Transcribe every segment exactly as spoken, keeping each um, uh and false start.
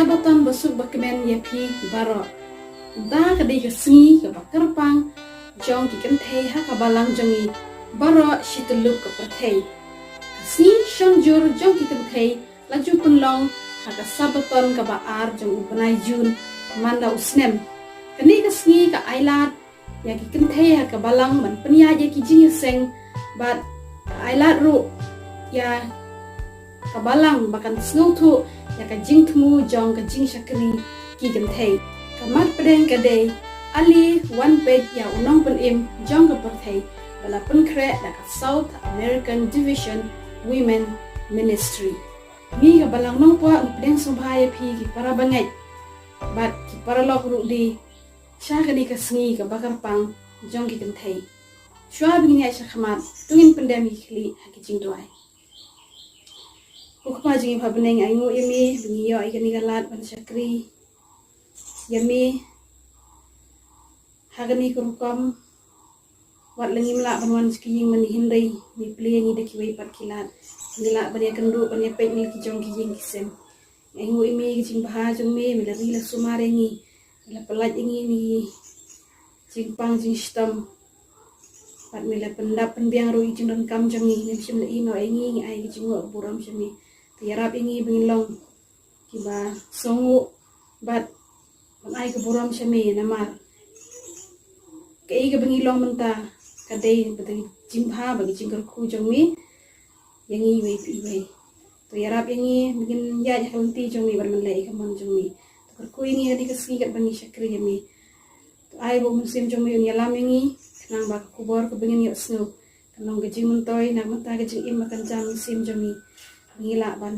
Sabbaton basuk bakmen ïa phi baroh. Da ka dei ka sngi kaba kyrpang jong ki kynthei ha ka balang jong ngi baroh shi tyllup ka pyrthei. Ka sngi shon jur jong ki kynthei la ju pynlong ha ka Sabbaton kaba ar jong u bnai Jun man la u snem. Kane ka sngi ka ailad ïa ki kynthei ha ka balang ban pynïaid ïa ki jingïaseng bad ka ailad ruh ïa ka balang ba kan sngewthuh ïa ka jingthmu jong ka jingshakri ki kynthei. Ka mat pdeng ka dei, ale wan peit ïa u nongpynim jong ka pyrthei ba la pynkhreh da ka South American Division Women Ministry. Ngi ka balang Nongpoh ngi pdeng sngewbha ïa phi ki para bangeit bad ki paralok ruh de sha kane ka sngi kaba kyrpang jong ki kynthei. Shuwa ba ngin ïaid shakhmat, to ngin pyndem ïa ki khlieh ha ki jingduwai. Ko Kpa jong ngi ba ha bneng, ai nguh ïa me ba ngi ïoh ïa kane ka lad ban shakri ïa me ha kane ka rukom. Wat la ngim lah ban wan sha ka ïing mane, hynrei me plie ïa ngi da kiwei pat ki lad, ngi lah ban ïakynduh ban ïapeit na la ki jong ki ïing ki sem. Ai nguh ïa me ka jingbha jong me, me la ri la sumar ïa ngi, me la pyllait ïa ngi na ki jingpang jingshitom. Bad me la pyndap pynbiang ruh ïa ki jingdonkam jong ngi, me shym la ïehnoh ïa ngi, ngi ai ka jingnguh ka burom sha me. Te ïarap ïa ngi ba ngin long kiba sngewnguh bad ban ai ka burom sha me, namar kaei kaba ngi long mynta ka dei bad ka jingbha bad ka jingkyrkhu jong me ïa ngi iwei pa iwei. To ïarap ïa ngi ba ngin ïaid ha ka lynti jong me bad ban leh ïa ka mon jong me. To kyrkhu ïa ngi ha kane ka sngi katba ngi shakri ïa me. To ai ba u Mynsiem jong me un ïalam ïa ngi, khnang ba ka khubor kaba ngin ïohsngew kan long ka jingmyntoi na ka bynta ka jingim ba kan jam mynsiem jong ngi, ba ngi lah ban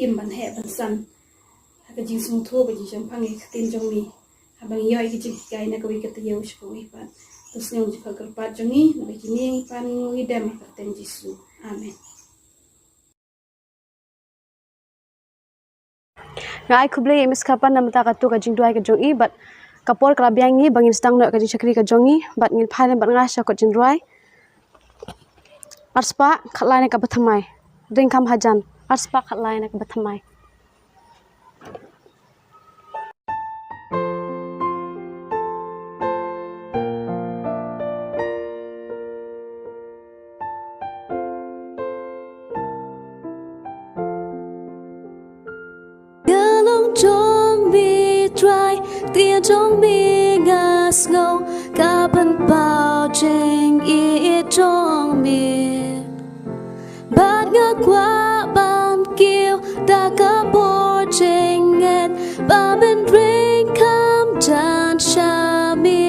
im ban heh ban san ha ka jingsngewthuh bad jingshemphang ïa ka ktien jong me, haba ngi ïoh ïa ka jinghikai na kawei ka taïew sha kawei pat. To sngew jingkyrpad jong ngi, naba ïa kine ngi pan, ngi nguh, ngi dem ha ka kyrteng Jisu. Amen. Nga ai khublei ïa i Miss Khapan na bynta kato ka jingduwai ka jong i, bad ka por ka la biang ïa ngi ba ngin sdang noh ïa ka jingshakri ka jong ngi, bad ngin phai lem bad nga sha kot jingduwai. Arspah khatlai na kaba thymmai. Ring kham hajan. Arspah khatlai na kaba thymmai. Ka long jong me Trai, ktien jong me nga sngew, ka pynpaw jingïeit jong me. Bad nga kwah ban kiew da ka bor jingngeit, ba men ring kham jan sha me.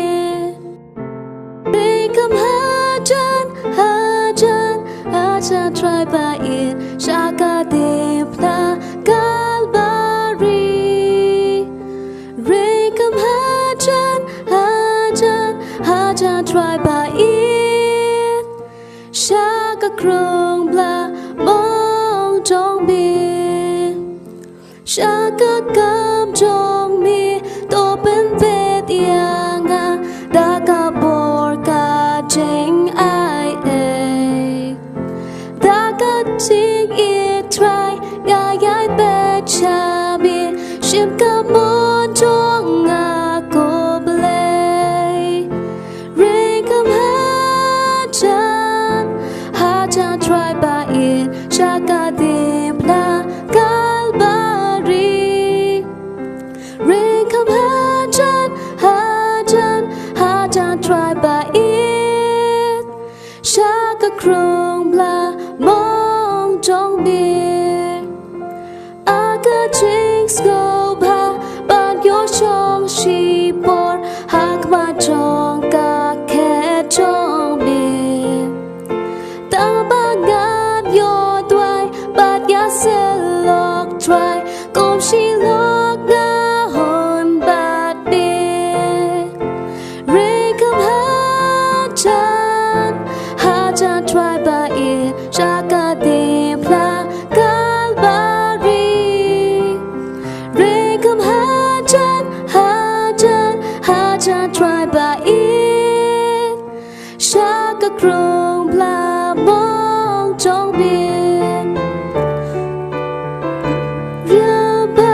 Ring kham hajan, hajan, hajan Trai ba ïeit, sha ka diengphna Kalbari. Ring kham hajan, hajan, hajan Trai ba ïeit, sha ka krong bla mong jong me. Sha ka kam jong me, to pynbeit ïa nga da ka bor ka jingai ei. Da ka jingïeit Trai nga ïai peit sha me, shim ka mon jong nga ko Blei. Ring kham hajan, hajan Trai ba ïeit, sha ka diengphna Kalbari. Ring kham hajan, hajan, hajan Trai ba ïeit, sha ka krong bla mong jong me. Ha ka jingsngewbha ban ïoh shong shipor ha khmat jong ka khet jong me. Tang ba ngan ïoh duwai bad ïasyllok Trai, kum shi lok nga hun bad me. Ring kham hajan, hajan Trai ba ïeit, sha ka diengphna Kalbari. Ring kham hajan, hajan, hajan Trai ba ïeit, sha ka krong bla mong jong me. Ria ba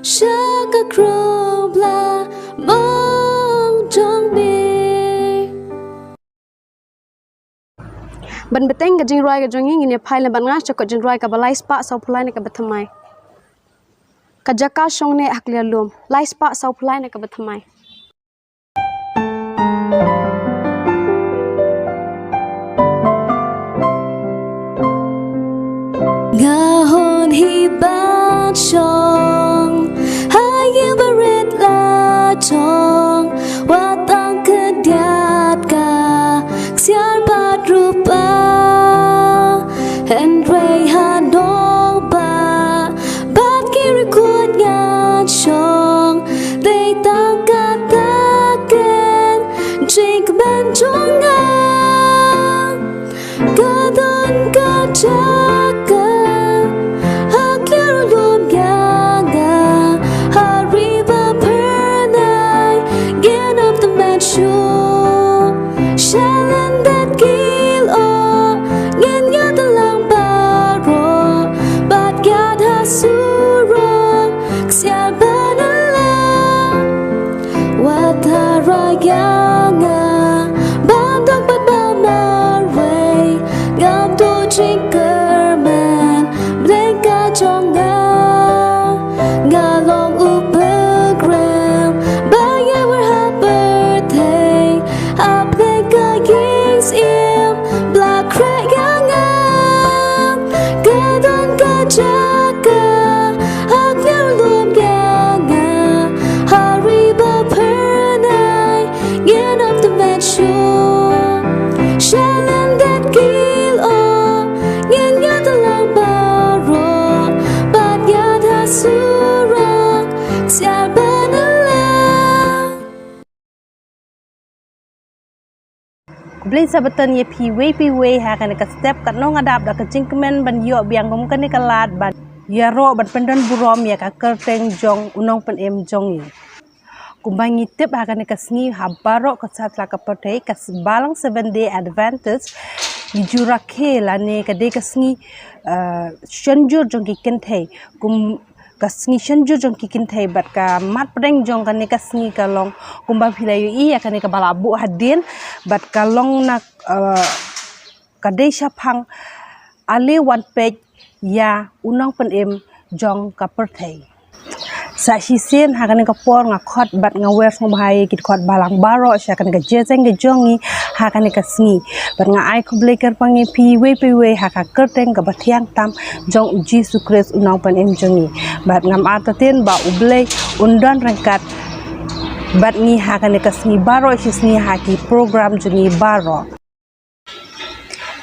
Sha ka khrong bla bong jong me. Ban bteng ka jingrwai ka jong ngi, ngin ïa phai lem bad nga sha ka jingrwai kaba lai spah saw phew lai na kaba thymmai. Ka jaka shong ne ha kliar lum, lai spah saw phew lai na kaba thymmai. Nga hun hi ban shong ha ïing barit la jong, wat tang khyndiat ka ksiar bad rupa. Hynrei ha nongbah bad ki riewkhuid ngan shong, dei tang kata ka jingkmen jong nga. Ka don ka jaka ha kliar lum ïa nga, ha ri ba phyrnai ngin ym tymmen shuh. Sha lyndet ki lyoh ngin ïaid lang baroh, bad ïaid ha surok ksiar ba nyngkong. Wat tharai ïa nga ban duk bad ba marwei, ngam duh jingkyrmen bneng ka jong nga. Nga long u pyngrem ba ïawer ha pyrthei, hapdeng ka ïing syiem ba la khreh ïa nga. Ka don ka jaka ha kliar lum ïa nga, ha ri ba phyrnai ngin ym tymmen shuh. Sha lyndet ki lyoh ngin ïaid lang baroh, bad ïaid ha surok ksiar ba nyngkong. Khublei sa batai ïa phi iwei pa iwei ha kane ka step. Katno nga dap da ka jingkmen ban ïoh biang kum kane ka lad ban ïaroh ban pyndon burom ïa ka kyrteng jong u Nongpynim jong ngi. Kumba ngi tip, ha kane ka sngi ha baroh ka satlak ka pyrthei, ka Balang Seventh Day Adventist, ngi ju rakhe lane ka dei ka sngi, eh, shonjur jong ki kynthei. Kum ka sngi shonjur jong ki kynthei, bad ka mat pdeng jong kane ka sngi ka long kumba phi la ïohi ïa kane kaba la buh hadien, bad ka long na, eh, ka dei shaphang ale wan peit ïa u Nongpynim jong ka pyrthei. Sa shisien ha kane ka por nga khot bad nga wer sngewbha ïa ki dkhot balang baroh sha kane ka jingïaseng ka jong ngi ha kane ka sngi. Bad nga ai khublei kyrpang ïa phi iwei pa iwei ha ka kyrteng kaba thiang tam jong u Jisu Khrist u Nongpynim jong ngi. Bad ngam artatien ba U Blei un don ryngkat bad ngi ha kane ka sngi baroh shi sngi ha ki program jong ngi baroh.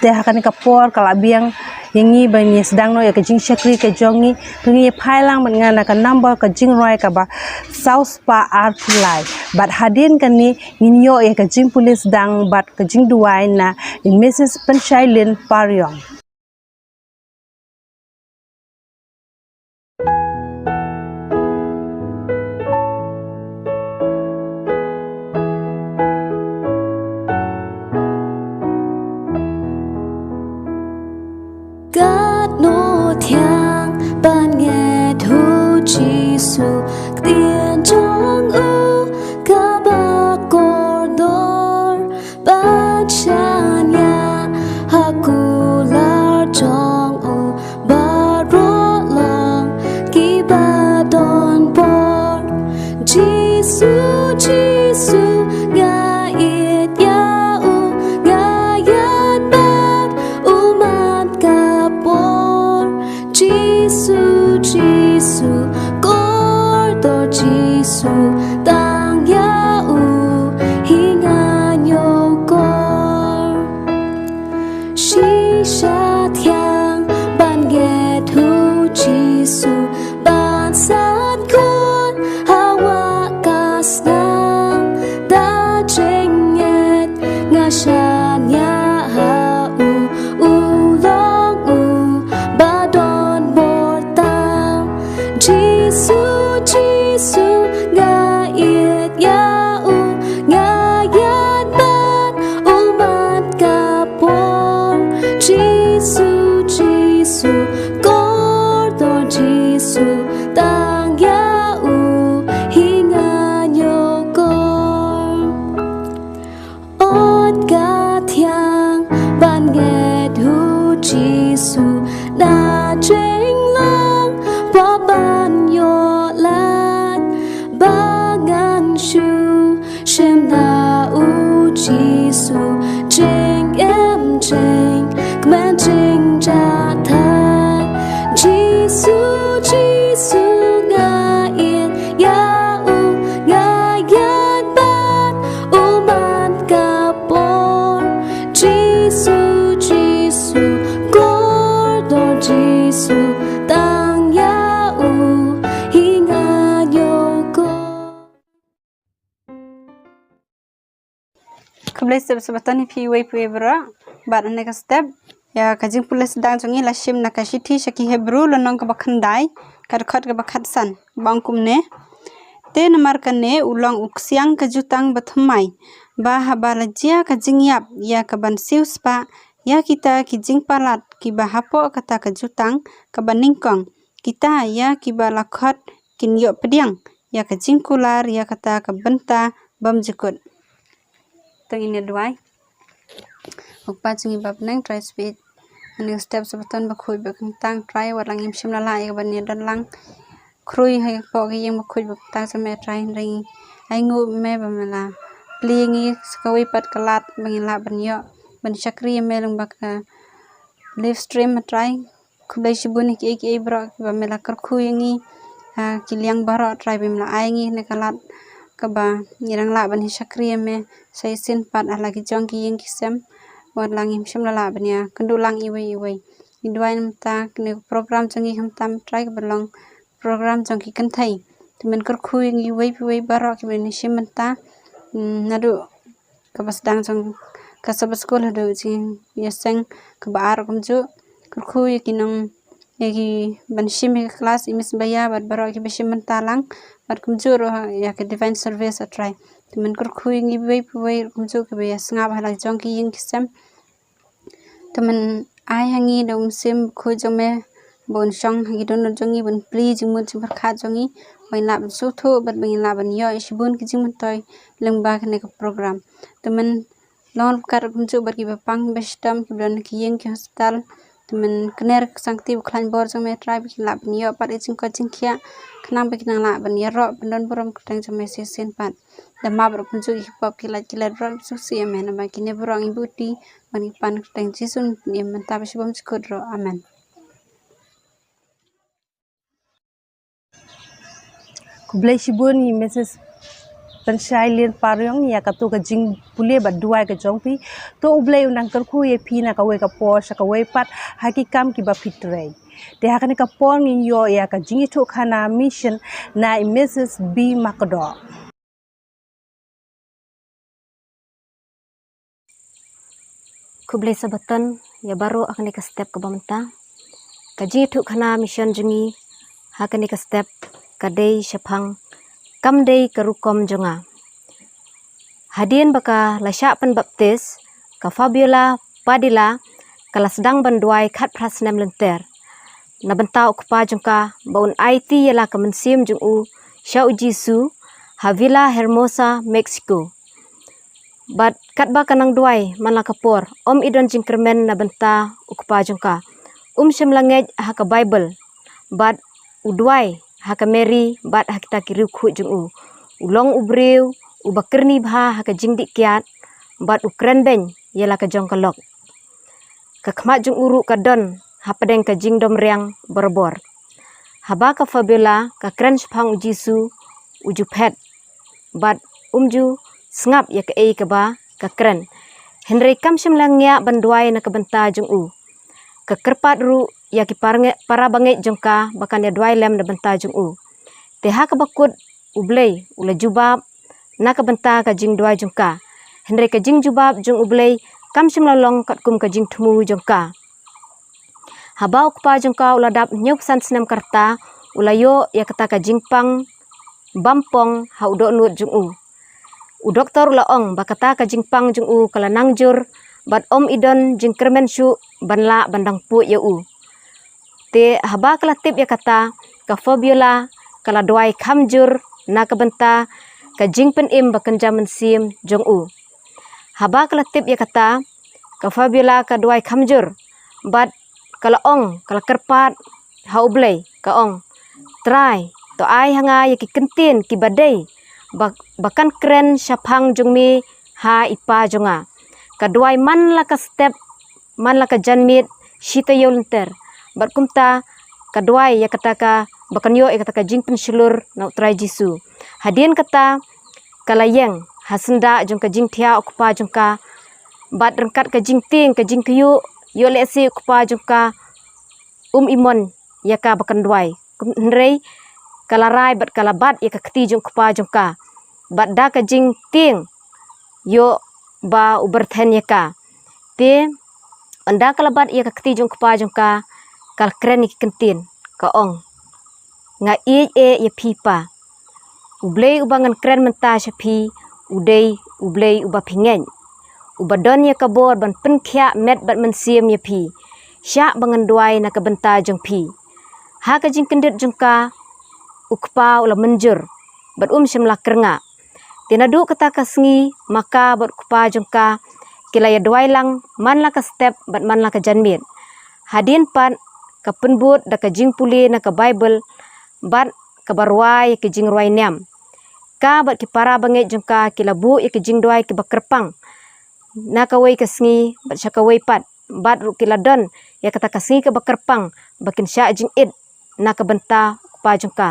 Te ha kane ka por ka la biang ïa ngi ba ngin ïa sdang noh ïa ka jingshakri ka jong ngi. Te ngin ïa phai lang bad nga na ka number ka jingrwai kaba saw spah arphew lai. Bad hadien kane ngin ïoh ïa ka jingpule sdang bad ka jingduwai na i Missus Pynshailin Pariong. Katno thiang ban ngeit ha u Jisu, ktien jong u kaba kordor, ban shaniah ha kular jong u baroh long kiba don bor. Jisu, Jisu, nga ïeit ïa u, nga ïeit bad u man ka por. Jisu, Jisu, kordor Jisu, tang ïa u hi nga ñiewkor. Shisha thiang ban ngeit ha u Jisu, ban sait khun ha wah ka snam. Da jingngeit nga shaniah ha u, u long u ba don bor tam. Jisu, Jisu, nga ïeit Khublei step Sabaton ïa phi uwei pa uwei baroh. Bad ha kane ka step, ïa ka jingpule sdang jong ngi la shim na ka shithi sha ki Hebru lynnong kaba khyndai, ka dkhot kaba khatsan, ba ong kumne. Te namar kane u long u ksiang ka jutang bathymmai, ba haba la jia ka jingïap ïa kaban siewspah ïa kita ki jingpalat kiba hapoh kata ka jutang kaba nyngkong, kita ïa kiba la khot kin ïoh pdiang ïa ka jingkular ïa kata ka bynta bymjukut. To ngin ïa duwai. Ko Kpa jong ngi ba ha bneng, Trai, sha kane ka step Sabaton bakhuid bakhuid, Trai, wat la ngim shym la lah ïa kaban ïa don lang khrui hapoh ka ïing bakhuid bakhuid jong me, Trai, hynrei ngi ainguh ïa me ba me la plie ïa ngi sa kawei pat ka lad ba ngin lah ban ïoh ban shakri ïa me lyngba ka live stream, Trai. Khublei shibun ïa kiei kiei baroh kiba me la kyrkhu ïa ngi ha ki liang baroh, Trai, ba me la ai ïa ngi kane ka lad kaba ngi dang lah ban ïa shakri ïa me sa shisien pat ha la ki jong ki ïing ki sem, wat la ngim shym la lah ban ïa kynduh lang iwei iwei. Ngi duwai na ka bynta kane ka program jong ngi khamtam, Trai, kaba long program jong ki kynthei. Te men kyrkhu ïa ngi uwei pa uwei baroh kiba ngi shim bynta, mm, naduh kaba sdang jong ka Sabbath School haduh jingïaseng kaba ar, kumjuh kyrkhu ïa ki nong, ïa kiban shim ïa ka klas, i Miss Baya bad baroh kiba shim bynta lang, bad kumjuh ruh ïa ka Divine Service, ah Trai. Te men kyrkhu ïa ngi uwei pa uwei kumjuh kiba ïa sngap ha la ki jong ki ïing ki sem. Te men ai ha ngi da u Mynsiem Bakhuid jong me ba un shong ha ki dohnud jong ngi, ban plie jingmut jingpyrkhat jong ngi, ba ngin lah ban sngewthuh bad ba ngin lah ban ïoh ïa shibun ki jingmyntoi lyngba kane ka program. Te men long ryngkat kumjuh bad kiba pang ba shitom, kiba don ha ki ïing ki hospital. Te men kner ïa ki sangti bakhlaiñ bor jong me, Trai, ba kin lah ban ïoh pat ïa ka jingkoit jingkhiah, khnang ba kin nang lah ban ïaroh pyndon burom kyrteng jong me sa shisien pat. Da map ruh kumjuh ïa ki pop ki lait ki let baroh, suk sih, amen. Namar kine baroh ngi buti ban ngi pan kyrteng Jisu, ngi pan mynta bad sha bymjukut ruh, amen. Khublei shibun ïa Mrs Pynshai Lin Pariong ïa kato ka jingpule bad duwai ka jong phi. To U Blei un nang kyrkhu ïa phi na kawei ka por sha kawei pat ha ki kam kiba phi trei. Te ha kane ka por ngin ïoh ïa ka jingïathuhkhana mission na i Mrs B Makdoh. Khublei Sabaton ïa baroh ha kane ka step kaba mynta. Ka jingïathuhkhana mission jong ngi ha kane ka step ka dei shaphang Kam Dei ka Rukom Jong Nga. Hadien ba ka la shah pynbaptis, ka Fabiola Padilla ka la sdang ban duwai khatphra snem lynter na bynta u kpa jong ka, ba un aiti ïa la ka mynsiem jong u sha U Jisu ha Villa Hermosa, Mexico. Bad katba ka nang duwai man la ka por, ym i don jingkyrmen na bynta u kpa jong ka. Um shym la ngeit ha ka Baibl bad u duwai ha ka Mary bad ha kita ki riewkhuid jong u. U long u briew uba kyrni bha ha ka jingdih kiad bad u kren beiñ ïa la ka jong ka lok. Ka khmat jong u ruh ka don hapdeng ka jingdom riang barabor. Haba ka Fabiola ka kren shaphang U Jisu, u ju phet bad um ju sngap ïa kaei kaba ka kren. Hynrei kam shym la ngiah ban duwai na ka bynta jong u. Ka kyrpad ruh ïa ki parnge-, para bangeit jong ka ba kan ïa duwai lem na bynta jong u. Te ha kaba kut U Blei u la jubab na ka bynta ka jingduwai jong ka. Hynrei ka jingjubab jong U Blei kam shym la long katkum ka jingthmu jong ka. Haba u kpa jong ka u la dap hynñiewphew san snem ka rta, u la ïoh ïa kata ka jingpang bym pong ha u dohnud jong u. U doktor u la ong ba kata ka jingpang jong u ka la nang jur bad ym i don jingkyrmen shuh ban lah ban dang puh ïa u. Te haba ka la tip ïa kata, ka Fabiola ka la duwai kham jur na ka bynta ka jingpynim ba kynja mynsiem jong u. Haba ka la tip ïa kata, ka Fabiola ka duwai kham jur bad ka la ong, ka la kyrpad ha U Blei, ka ong, Trai, to ai ha nga ïa ki kyntien kiba dei ba, ba kan kren shaphang jong me ha i pa jong nga. Ka duwai man la ka step, man la ka janmiet shi taïew lynter. Bad kumta ka duwai ïa kata ka, ba kan ïoh ïa kata ka jingpynshlur na U Trai Jisu. Hadien kata ka la ïeng ha syndah jong ka jingthiah u kpa jong ka. Bad ryngkat ka jingtieng, ka jingkyiuh, ïoh lehse u kpa jong ka um i mon ïa ka ba kan duwai. Hynrei ka la rai bad ka la bat ïa ka kti jong u kpa jong ka. Bad da ka jingtieng ïoh ba u byrthen ïa ka. Te ynda ka la bat ïa ka kti jong u kpa jong ka, ka la kren ïa ki kyntien, ka ong, nga ïeit eh ïa phi pa. U Blei uba ngan kren mynta sha phi, u dei u Blei uba phi ngeit, uba don ïa ka bor ban pynkhiah met bad mynsiem ïa phi, shah ba ngan duwai na ka bynta jong phi. Ha ka jingkyndit jong ka, u kpa u la mynjur bad um shym la kyrngah. Te naduh kata ka sngi, ma ka bad u kpa jong ka ki la ïa duwai lang man la ka step bad man la ka janmiet. Hadien pat ka pynbud da ka jingpule na ka Baibl bad kaba rwai ïa ki jingrwai niam. Ka bad ki para bangeit jong ka ki la buh ïa ki jingduwai kiba kyrpang na kawei ka sngi bad sha kawei pat, bad ruh ki la don ïa kata ka sngi kaba kyrpang ba kin shah jingit na ka bynta u kpa jong ka.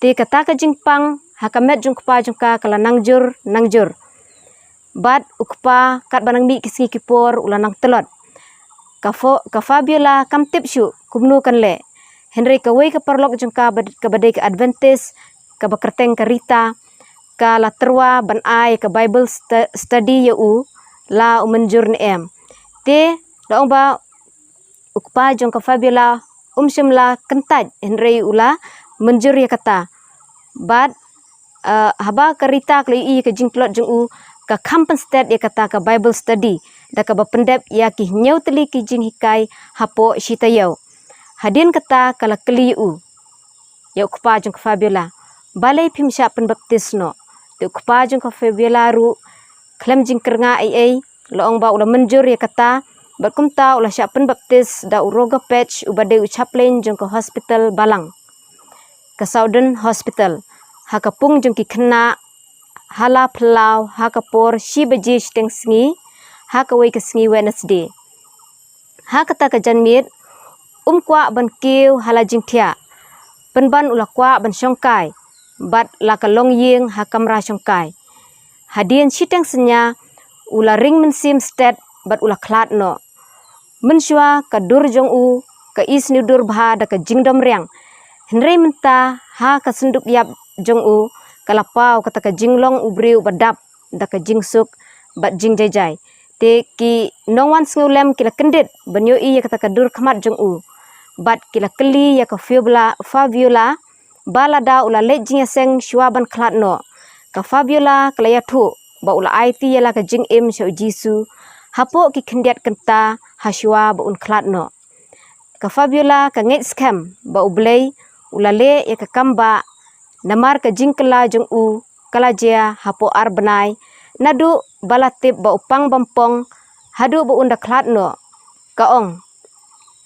Te kata ka jingpang ha ka met jong u kpa jong ka ka la nangjur nangjur. Bad u kpa katba nang mih ki sngi ki por u la nang tlot. Ka Fo-, ka Fabiola kam tip shuh kumno kan leh. Hynrei kawei ka paralok jong ka ba, kaba dei ka Adventist, kaba kyrteng ka Rita, ka la tyrwa ban ai ka Bible stu-, study ïa u, la u mynjur ne em. Te la ong ba u kpa jong ka Fabiola um shym la kyntait, hynrei u la mynjur ïa kata. Bad, eh, haba ka Rita ka la ïohi ïa ka jingtlot jong u, ka kham pynstet ïa kata ka Bible study da kaba pyndep ïa ki hynñiew tylli ki jinghikai hapoh shi taïew. Hadien kata ka la kylli ïa u, ïa u kpa jong ka Fabiola, balei phim shah pynbaptis noh? Te u kpa jong ka Fabiola ruh khlem jingkyrngah ei ei, la ong ba u la mynjur ïa kata, bad kumta u la shah pynbaptis da u Roger Patch uba dei u chaplain jong ka hospital balang, ka Southern Hospital, ha ka pung jong ki khynnah ha la phyllaw ha ka por shi baje shiteng sngi ha kawei ka sngi Wednesday. Ha kata ka janmiet um kwah ban kiew ha la jingthiah, pynban u la kwah ban shongkai bad la ka long ïing ha kamra shongkai. Hadien shiteng synñia u la ring mynsiem stet bad u la khlad noh. Mynshuwa ka dur jong u ka isynei dur bha da ka jingdom riang. Hynrei mynta ha ka synduk ïap jong u ka la paw kata ka jinglong u briew ba dap da ka jingsuk bad jingjaijai. Te ki nongwan sngewlem ki la kyndit ban ïohi ïa kata ka dur khmat jong u. Bad ki la kylli ïa ka Fabiola, Fabiola, ba lada u la leit jingïaseng shuwa ban khlad noh. Ka Fabiola ka la ïathuh ba u la aiti ïa la ka jingim sha u Jisu hapoh ki khyndiat kynta ha shuwa ba un khlad noh. Ka Fabiola ka ngeit skhem ba U Blei u la leh ïa ka kam ba, namar ka jingkylla jong u ka la jia hapoh ar bnai naduh ba la tip ba u pang bym pong haduh ba un da khlad noh. Ka ong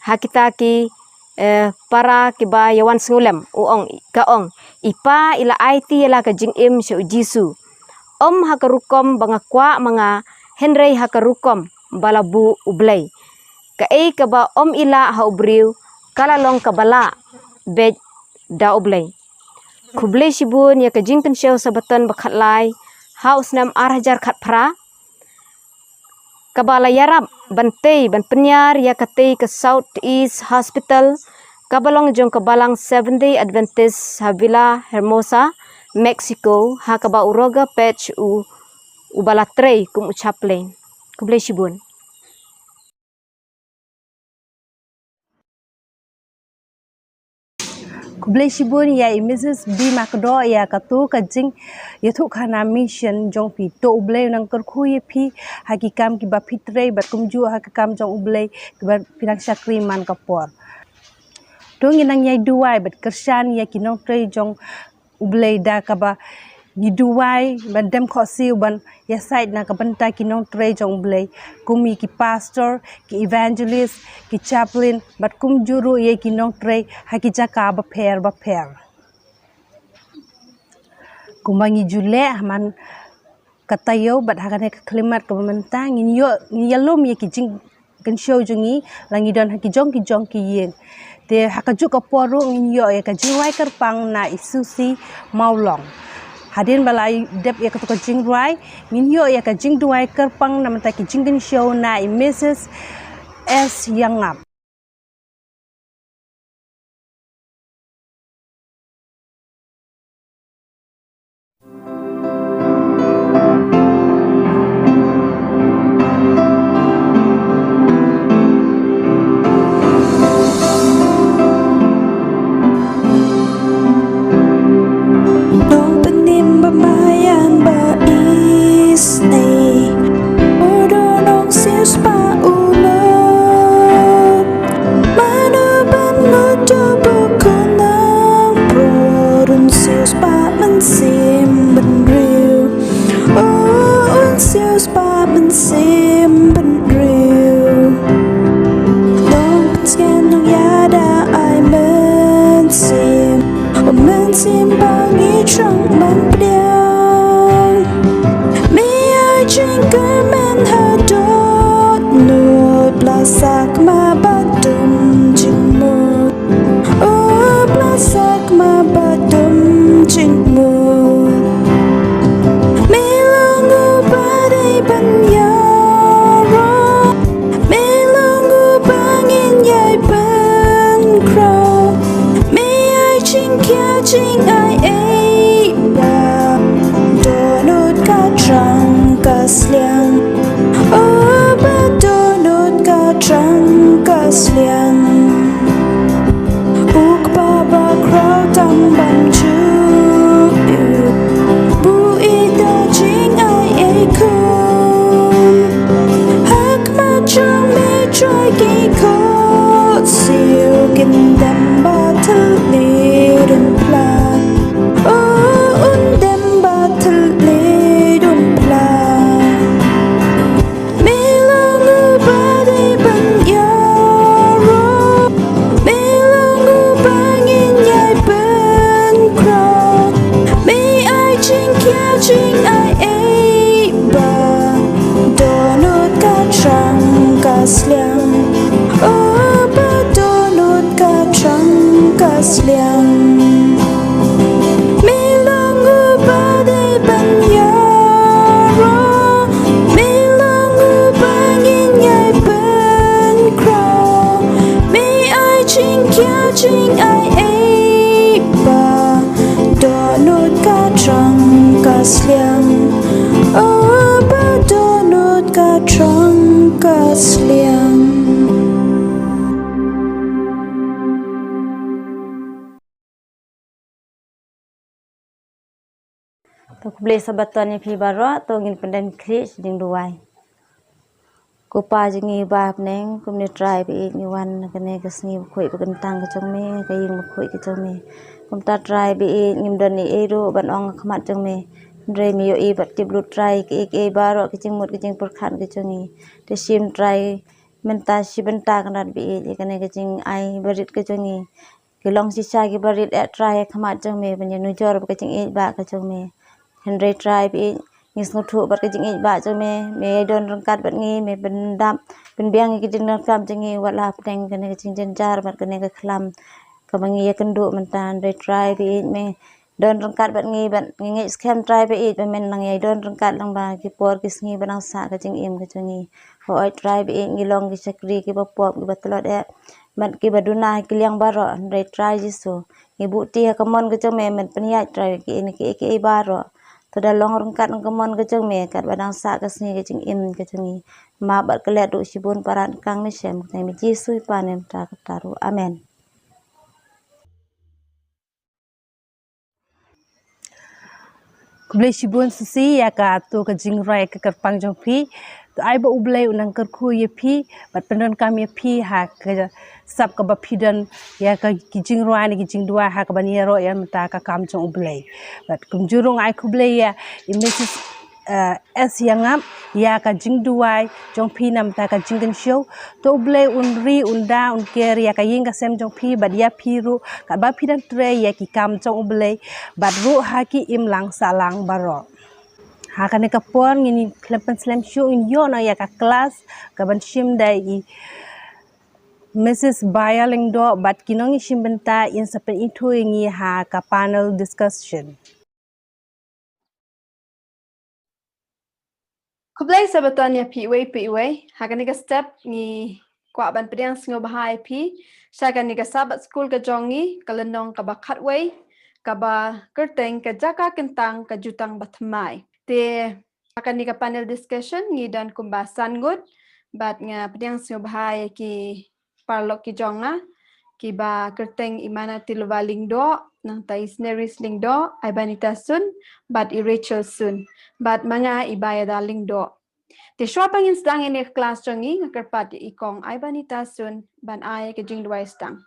ha kita ki, eh, para kiba ïawan sngewlem, u ong, ka ong, i pa i la aiti ïa la ka jingim sha u Jisu. Ym ha ka rukom ba nga kwah ma nga, hynrei ha ka rukom ba la buh U Blei. Kaei kaba ym i lah ha u briew ka la long kaba lah beit da U Blei. Khublei shibun ïa ka jingkynshew Sabaton ba khatlai ha u snem ar hajar khatphra. Kaba la ïarap ban tei ban pynïar ïa katei ka South East Hospital kaba long jong ka balang Seventh Day Adventist ha Villa Hermosa, Mexico, ha kaba u Roger Patch u, uba la trei kum u chaplain. Khublei shibun. Khublei shibun ïa i Missus B Makdoh ïa kato ka jingïathuhkhana mission jong phi. To U Blei u nang kyrkhu ïa phi ha ki kam kiba phi trei bad kumjuh ha ka kam jong U Blei kiba phi nang shakri man ka por. To ngin nang ïai duwai bad kyrshan ïa ki nongtrei jong U Blei da kaba ngi duwai ban dem khohsiew ban ïasaid na ka bynta ki nongtrei jong U Blei, kum ïa ki pastor, ki evangelist, ki chaplain bad kumjuh ruh ïa ki nongtrei ha ki jaka bapher bapher. Kumba ngi ju leh ha man ka taïew bad ha kane ka khyllipmat kaba mynta ngin ïoh, ngin ïalum ïa ki jing kynshew jong ngi la ngi don ha ki jong ki jong ki ïing. Te ha kajuh ka por ruh ngin ïoh ïa ka jingrwai kyrpang na i Susi Mawlong. Hadien ba la dep ïa kato ka jingrwai ngin ïoh ïa ka jingduwai kyrpang na bynta ki jingkynshew na i Missus S Ïangngap. Sliang, oh, ba dohnud ka trong ka sliang. To khublei Sabaton ïa phi baroh, to ngin pyndem khlieh sha jingduwai. Ko Pa jong ngi ba ha bneng, kumne Trai ba ïeit ngi wan ha kane ka sngi bakhuid ba kyntang ka jong me, ka ïing bakhuid ka jong me. Kumta Trai ba ïeit ngim don ei ei ruh ban ong ha khmat jong me. Hynrei me ïohi bad tip lut Trai kiei kiei baroh ki jingmut ki jingpyrkhat ka jong ngi. Te shim Trai mynta shi bynta Kynrad ba ïeit ïa kane ka jingai barit ka jong ngi. Ki long shisha ki barit eh Trai ha khmat jong me ban ïanujor bad ka jingïeit ba ka jong me. Hynrei Trai ba ïeit ngi sngewthuh bad ka jingïeit ba jong me, me ïai don ryngkat bad ngi, me pyndap pynbiang ïa ki jingdonkam jong ngi wat la hapdeng kane ka jingjynjar bad kane ka khlam kaba ngi ïakynduh mynta. Hynrei Trai ba ïeit me don ryngkat bad ngi bad ngi ngeit skhem Trai ba ïeit ba men nang ïai don ryngkat lang ba ki por ki sngi ba nang sah ka jingim ka jong ngi. Hooid Trai ba ïeit ngi long ki shakri kiba pop kiba tlot eh bad kiba duna ha ki liang baroh. Hynrei Trai Jisu ngi buh ti ha ka mon ka jong me men pynïaid Trai kiei kiei kiei baroh. To da long ryngkat ka mon ka jong me katba dang sah ka sngi ka jingim ka jong ngi. Map bad klet ruh shibun para kang ne shem kane me Jisu i Pa ne mynta kata ruh. Amen. Khublei shibun sisi ïa kato ka jingrwai ka kyrpang jong phi. To ai ba U Blei un nang kyrkhu ïa phi bad pyndonkam ïa phi ha ka sap kaba phi don ïa ka ki jingrwai ne ki jingduwai ha kaban ïaroh ïa mynta ka kam jong U Blei. Bad kumjuh ruh ai khublei ïa i Mrs, eh, S Ïangap ïa ka jingduwai jong phi na mynta ka jingkynshew. To U Blei un ri un da un ker ïa ka ïing ka sem jong phi bad ïa phi ruh katba phi dang trei ïa ki kam jong U Blei bad ruh ha ki imlang sahlang baroh. Ha kane ka por ngin khlem pynslem shuh ngin ïoh noh ïa ka klas kaban shim da i Mrs Baya Lyngdoh bad ki nongshim bynta in sa pynithuh ïa ngi ha ka panel discussion. Khublei Sabaton ïa phi iwei pa iwei. Ha kane ka step ngi kwah ban pdiang sngewbha ïa phi sha kane ka Sabbath School ka jong ngi, ka lynnong kaba khatwei, kaba kyrteng ka jaka kyntang ka jutang bathymmai. Te ha kane ka panel discussion ngi don kumba san ngut bad nga pdiang sngewbha ïa ki paralok ki jong nga, kiba kyrteng i Mana Tilova Lyngdoh, nangta i Sneris Lyngdoh, Aibanita Sun bad i Rachel Sun bad ma nga i Bayada Lyngdoh. Te shuwa ba ngin sdang ïa kane ka klas jong ngi nga kyrpad ïa i Kong Aibanita Sun ban ai ka jingduwai sdang.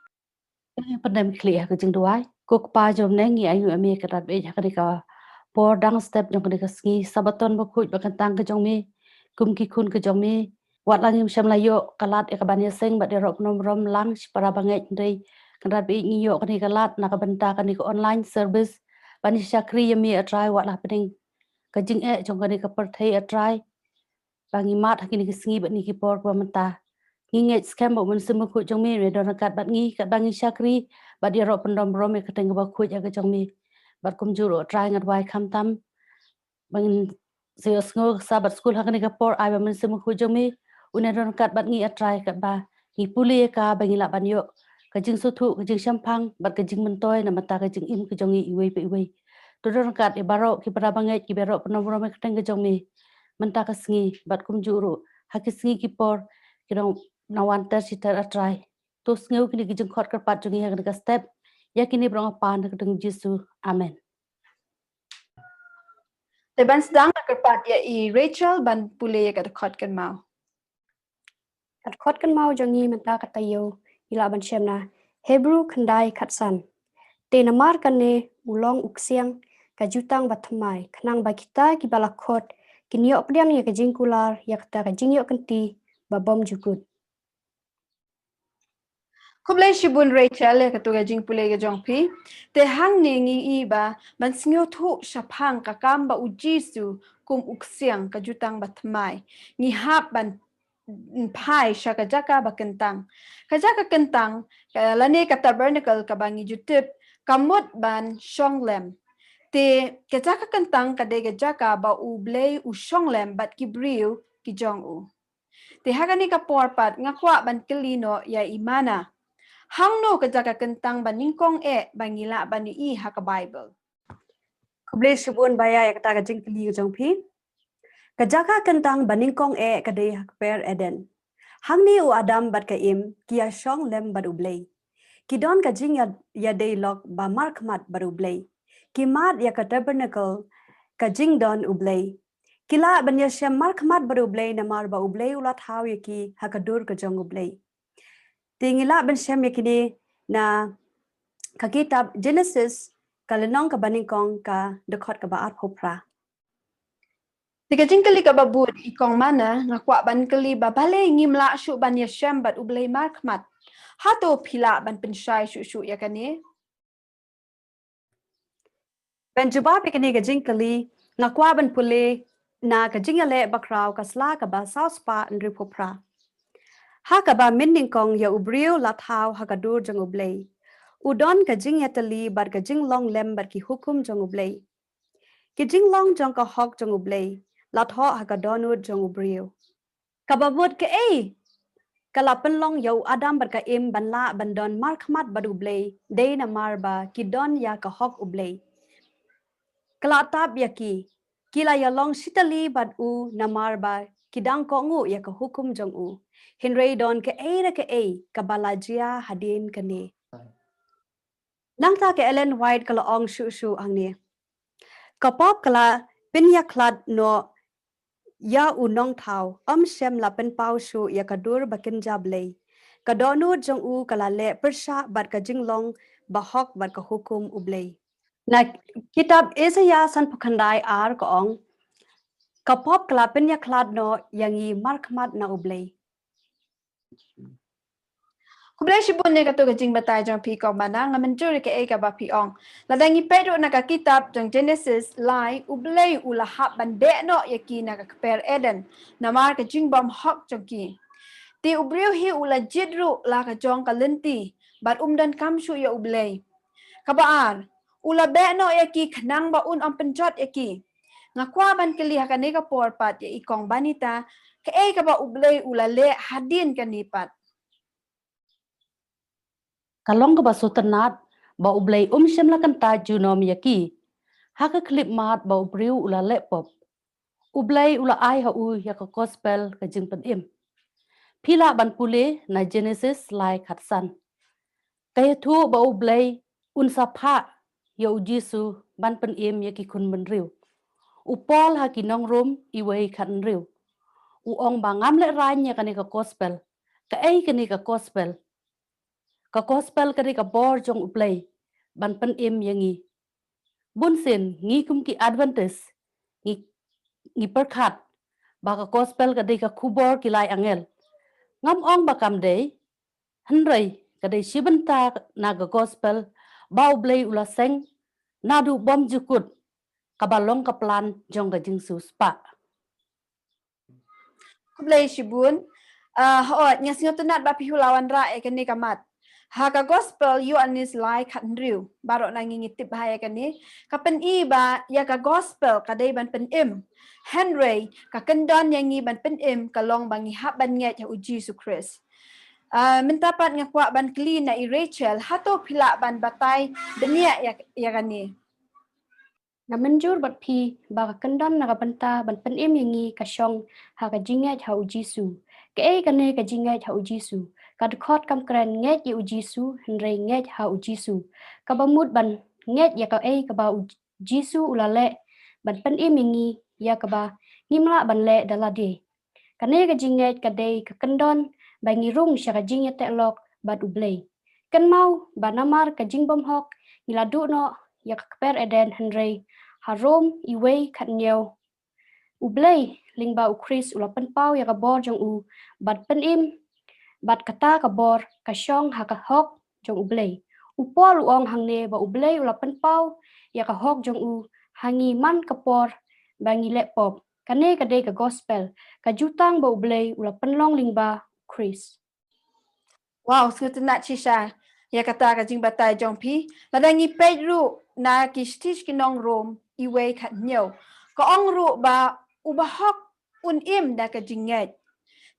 Ngi pyndem khlieh ha ka jingduwai. Ko Kpa jong ngi, ngi ainguh ïa me Kynrad ba ïeit ha kane ka por dang step jong kane ka sngi Sabaton bakhuid ba kyntang ka jong me. Kum ki khun ka jong me, wat la ngim shym la ïoh ka lad ïa kaban ïaseng bad ïaroh pynburom lang sha para bangeit, hynrei Kynrad ba ïeit ngi ïoh kane ka lad na ka bynta kane ka online service ban ïa shakri ïa me A Trai wat la hapdeng ka jingeh jong kane ka pyrthei A Trai. Ba ngi mad ha kine ki sngi bad kine ki por kiba mynta. Ngi ngeit skhem ba U Mynsiem Bakhuid jong me un ïa don ryngkat bad ngi katba ngi shakri bad ïaroh pynburom ïa ka kyrteng kaba khuid ïa ka jong me. Bad kumjuh ruh A Trai nga duwai khamtam ba ngin sa ïohsngew ka Sabbath School ha kane ka por, ai ba U Mynsiem Bakhuid jong me un ïa don ryngkat bad ngi A Trai katba ngi pule ïa ka ba ngi lah ban ïoh ka jingsngewthuh, ka jingshemphang bad ka jingmyntoi na bynta ka jingim ka jong ngi iwei pa iwei. To don ryngkat ïa baroh ki para bangeit kiba ïaroh pynburom ïa ka kyrteng ka jong me mynta ka sngi bad kumjuh ruh ha ki sngi ki por ki nongwan ter shi ter A Trai. To sngew kine ki jingkhot kyrpad jong ngi ha kane ka step. Ïa kine baroh nga pan ha ka kyrteng Jisu. Amen. Te ban sdang nga kyrpad ïa i Rachel ban pule ïa ka dkhot kynmaw. Ka dkhot kynmaw jong ngi mynta ka taïew ngi lah ban shem na Hebru khyndai khatsan. Te namar kane u long u ksiang ka jutang bathymmai, khnang ba kita kiba la khot kin ïoh pdiang ïa ka jingkular ïa kata ka jingïoh kynti ba bymjukut. Khublei shibun Rachel ïa kato ka jingpule ka jong phi. Te hangne ngi i ba ban sngewthuh shaphang ka kam ba U Jisu kum u ksiang ka jutang bathymmai, ngi hap ban phai sha ka jaka ba kyntang. Ka jaka kyntang ka, lane ka tabernacle kaba ngi ju tip ka mut ban shong lem. Te ka jaka kyntang ka dei ka jaka ba U Blei u shong lem bad ki briew ki jong u. Te ha kane ka por pat nga kwah ban kylli noh ïa i Mana, hangno ka jaka kyntang ba nyngkong eh ba ngi lah ban ïohi ha ka Baibl? Khublei shibun Baya ïa kata ka jingkylli ka jong phi. Ka jaka kyntang ba nyngkong eh ka dei ha kper Eden. Hangne u Adam bad ka Im ki ïa shong lem bad U Blei. Ki don ka jingïa, ïadei lok ba markhmat bad U Blei. Ki mad ïa ka tabernacle, ka jingdon U Blei. Ki lah ban ïashem markhmat bad U Blei namar ba U Blei u la thaw ïa ki ha ka dur ka jong U Blei. Te ngi lah ban shem ïa kine na ka kitab Genesis, ka lynnong kaba nyngkong, ka dkhot kaba arphew phra. Te ka jingkylli kaba bud, i Kong Mana, nga kwah ban kylli ba balei ngim lah shuh ban ïashem bad U Blei markhmat. Hato phi lah ban pynshai shuh shuh ïa kane? Ban jubab ïa kane ka jingkylli, nga kwah ban pule na ka Jingïaleh Bakhraw, ka sla kaba saw spah hynriewphew phra. Ha kaba mynnyngkong ïa u briew la thaw ha ka dur jong U Blei. U don ka jingïatylli bad ka jinglong lem bad ki hukum jong U Blei. Ki jinglong jong ka hok jong U Blei la thoh ha ka dohnud jong u briew. Kaba bud, kaei ka la pynlong ïa u Adam bad ka Im ban lah ban don markhmat bad U Blei? Dei namar ba ki don ïa ka hok U Blei. Ka la tap ïa ki, ki la ïalong shitylli bad u namar ba ki dang kohnguh ïa ka hukum jong u. Hynrei don kaei re kaei kaba la jia hadien kane. Nangta ka Ellen White ka la ong shuh shuh hangne. Ka pop ka la pynïakhlad noh ïa u nongthaw, ym shym la pynpaw shuh ïa ka dur ba kynja blei. Ka dohnud jong u ka la leh pyrshah bad ka jinglong bahok bad ka hukum U Blei. Na kitab Isaiah sanphew khyndai ar ka ong, ka pop ka la pynïakhlad noh ïa ngi markhmat na U Blei. Khublei shibun ïa kato ka jingbatai jong phi Kong Mana, nga mynjur ïa kaei kaba phi ong. Lada ngi peit ruh na ka kitab jong Genesis lai, U Blei u la hap ban beh noh ïa ki na ka kper Eden namar ka jingbymhok jong ki. Te u briew hi u la jied ruh la ka jong ka lynti bad um donkam shuh ïa U Blei. Kaba ar, u la beh noh ïa ki khnang ba un ym pynjot ïa ki. Nga kwah ban kylli ha kane ka por pat ïa i Kong Banita, kaei kaba U Blei u la leh hadien kane pat? Ka long kaba sngewtynnat ba U Blei um shym la kyntait junom ïa ki ha ka khyllipmat ba u briew u la leh pop. U Blei u la ai ha u ïa ka gospel, ka jingpynim. Phi lah ban pule na Genesis lai khatsan. Ka ïathuh ba U Blei un sa phah ïa u Jisu ban pynim ïa ki khun bynriew. U Paul ha ki nong Rom iwei khathynriew u ong ba ngam lehraiñ ïa kane ka gospel. Kaei kane ka gospel? Ka gospel ka dei ka bor jong U Blei ban pynim ïa ngi. Bunsien ngi kum ki Adventist ngi, ngi pyrkhat ba ka gospel ka dei ka khubor ki lai angel. Ngam ong ba kam dei, hynrei ka dei shi bynta na ka gospel ba U Blei u la seng naduh bymjukut, kaba long ka plan jong ka jingsiewspah. Khublei shibun. Ah, hooid, nga sngewtynnat ba phi la wanrah ïa kane ka mat. Ha ka gospel Ïoannis lai khathynriew, baroh na ngi ngi tip bha ïa kane, ka pyni ba ïa ka gospel ka dei ban pynim. Hynrei ka kyndon ïa ngi ban pynim ka long ba ngi hap ban ngeit ha u Jisu Khrist. Ah, mynta pat nga kwah ban kylli na i Rachel, hato phi lah ban batai bniah ïa, ïa kane? Nga mynjur bad phi ba ka kyndon na ka bynta ban pynim ïa ngi ka shong ha ka jingngeit ha u Jisu. Kaei kane ka jingngeit ha u Jisu? Ka dkhot kam kren ngeit ïa u Jisu, hynrei ngeit ha u Jisu. Kaba mut ban ngeit ïa kaei kaba u Jisu u la leh ban pynim ïa ngi, ïa kaba ngim lah ban leh da lade. Kane ka jingngeit ka dei ka kyndon ba ngi rung sha ka jingïateh lok bad U Blei. Kynmaw ba namar ka jingbymhok ngi la duh noh ïa ka kper Eden, hynrei ha Rom iwei khathynñiew, U Blei lyngba u Khrist u la pynpaw ïa ka bor jong u ban pynim, bad kata ka bor ka shong ha ka hok jong U Blei. U Paul u ong hangne ba U Blei u la pynpaw ïa ka hok jong u ha ngi man ka por ba ngi leh pop. Kane ka dei ka gospel, ka jutang ba U Blei u la pynlong lyngba u Khrist. Wow, sngewtynnat shisha ïa kata ka jingbatai jong phi. Lada ngi peit ruh na ki shithi ki nong Rom iwei khathynñiew, ka ong ruh ba u bahok un im da ka jingngeit.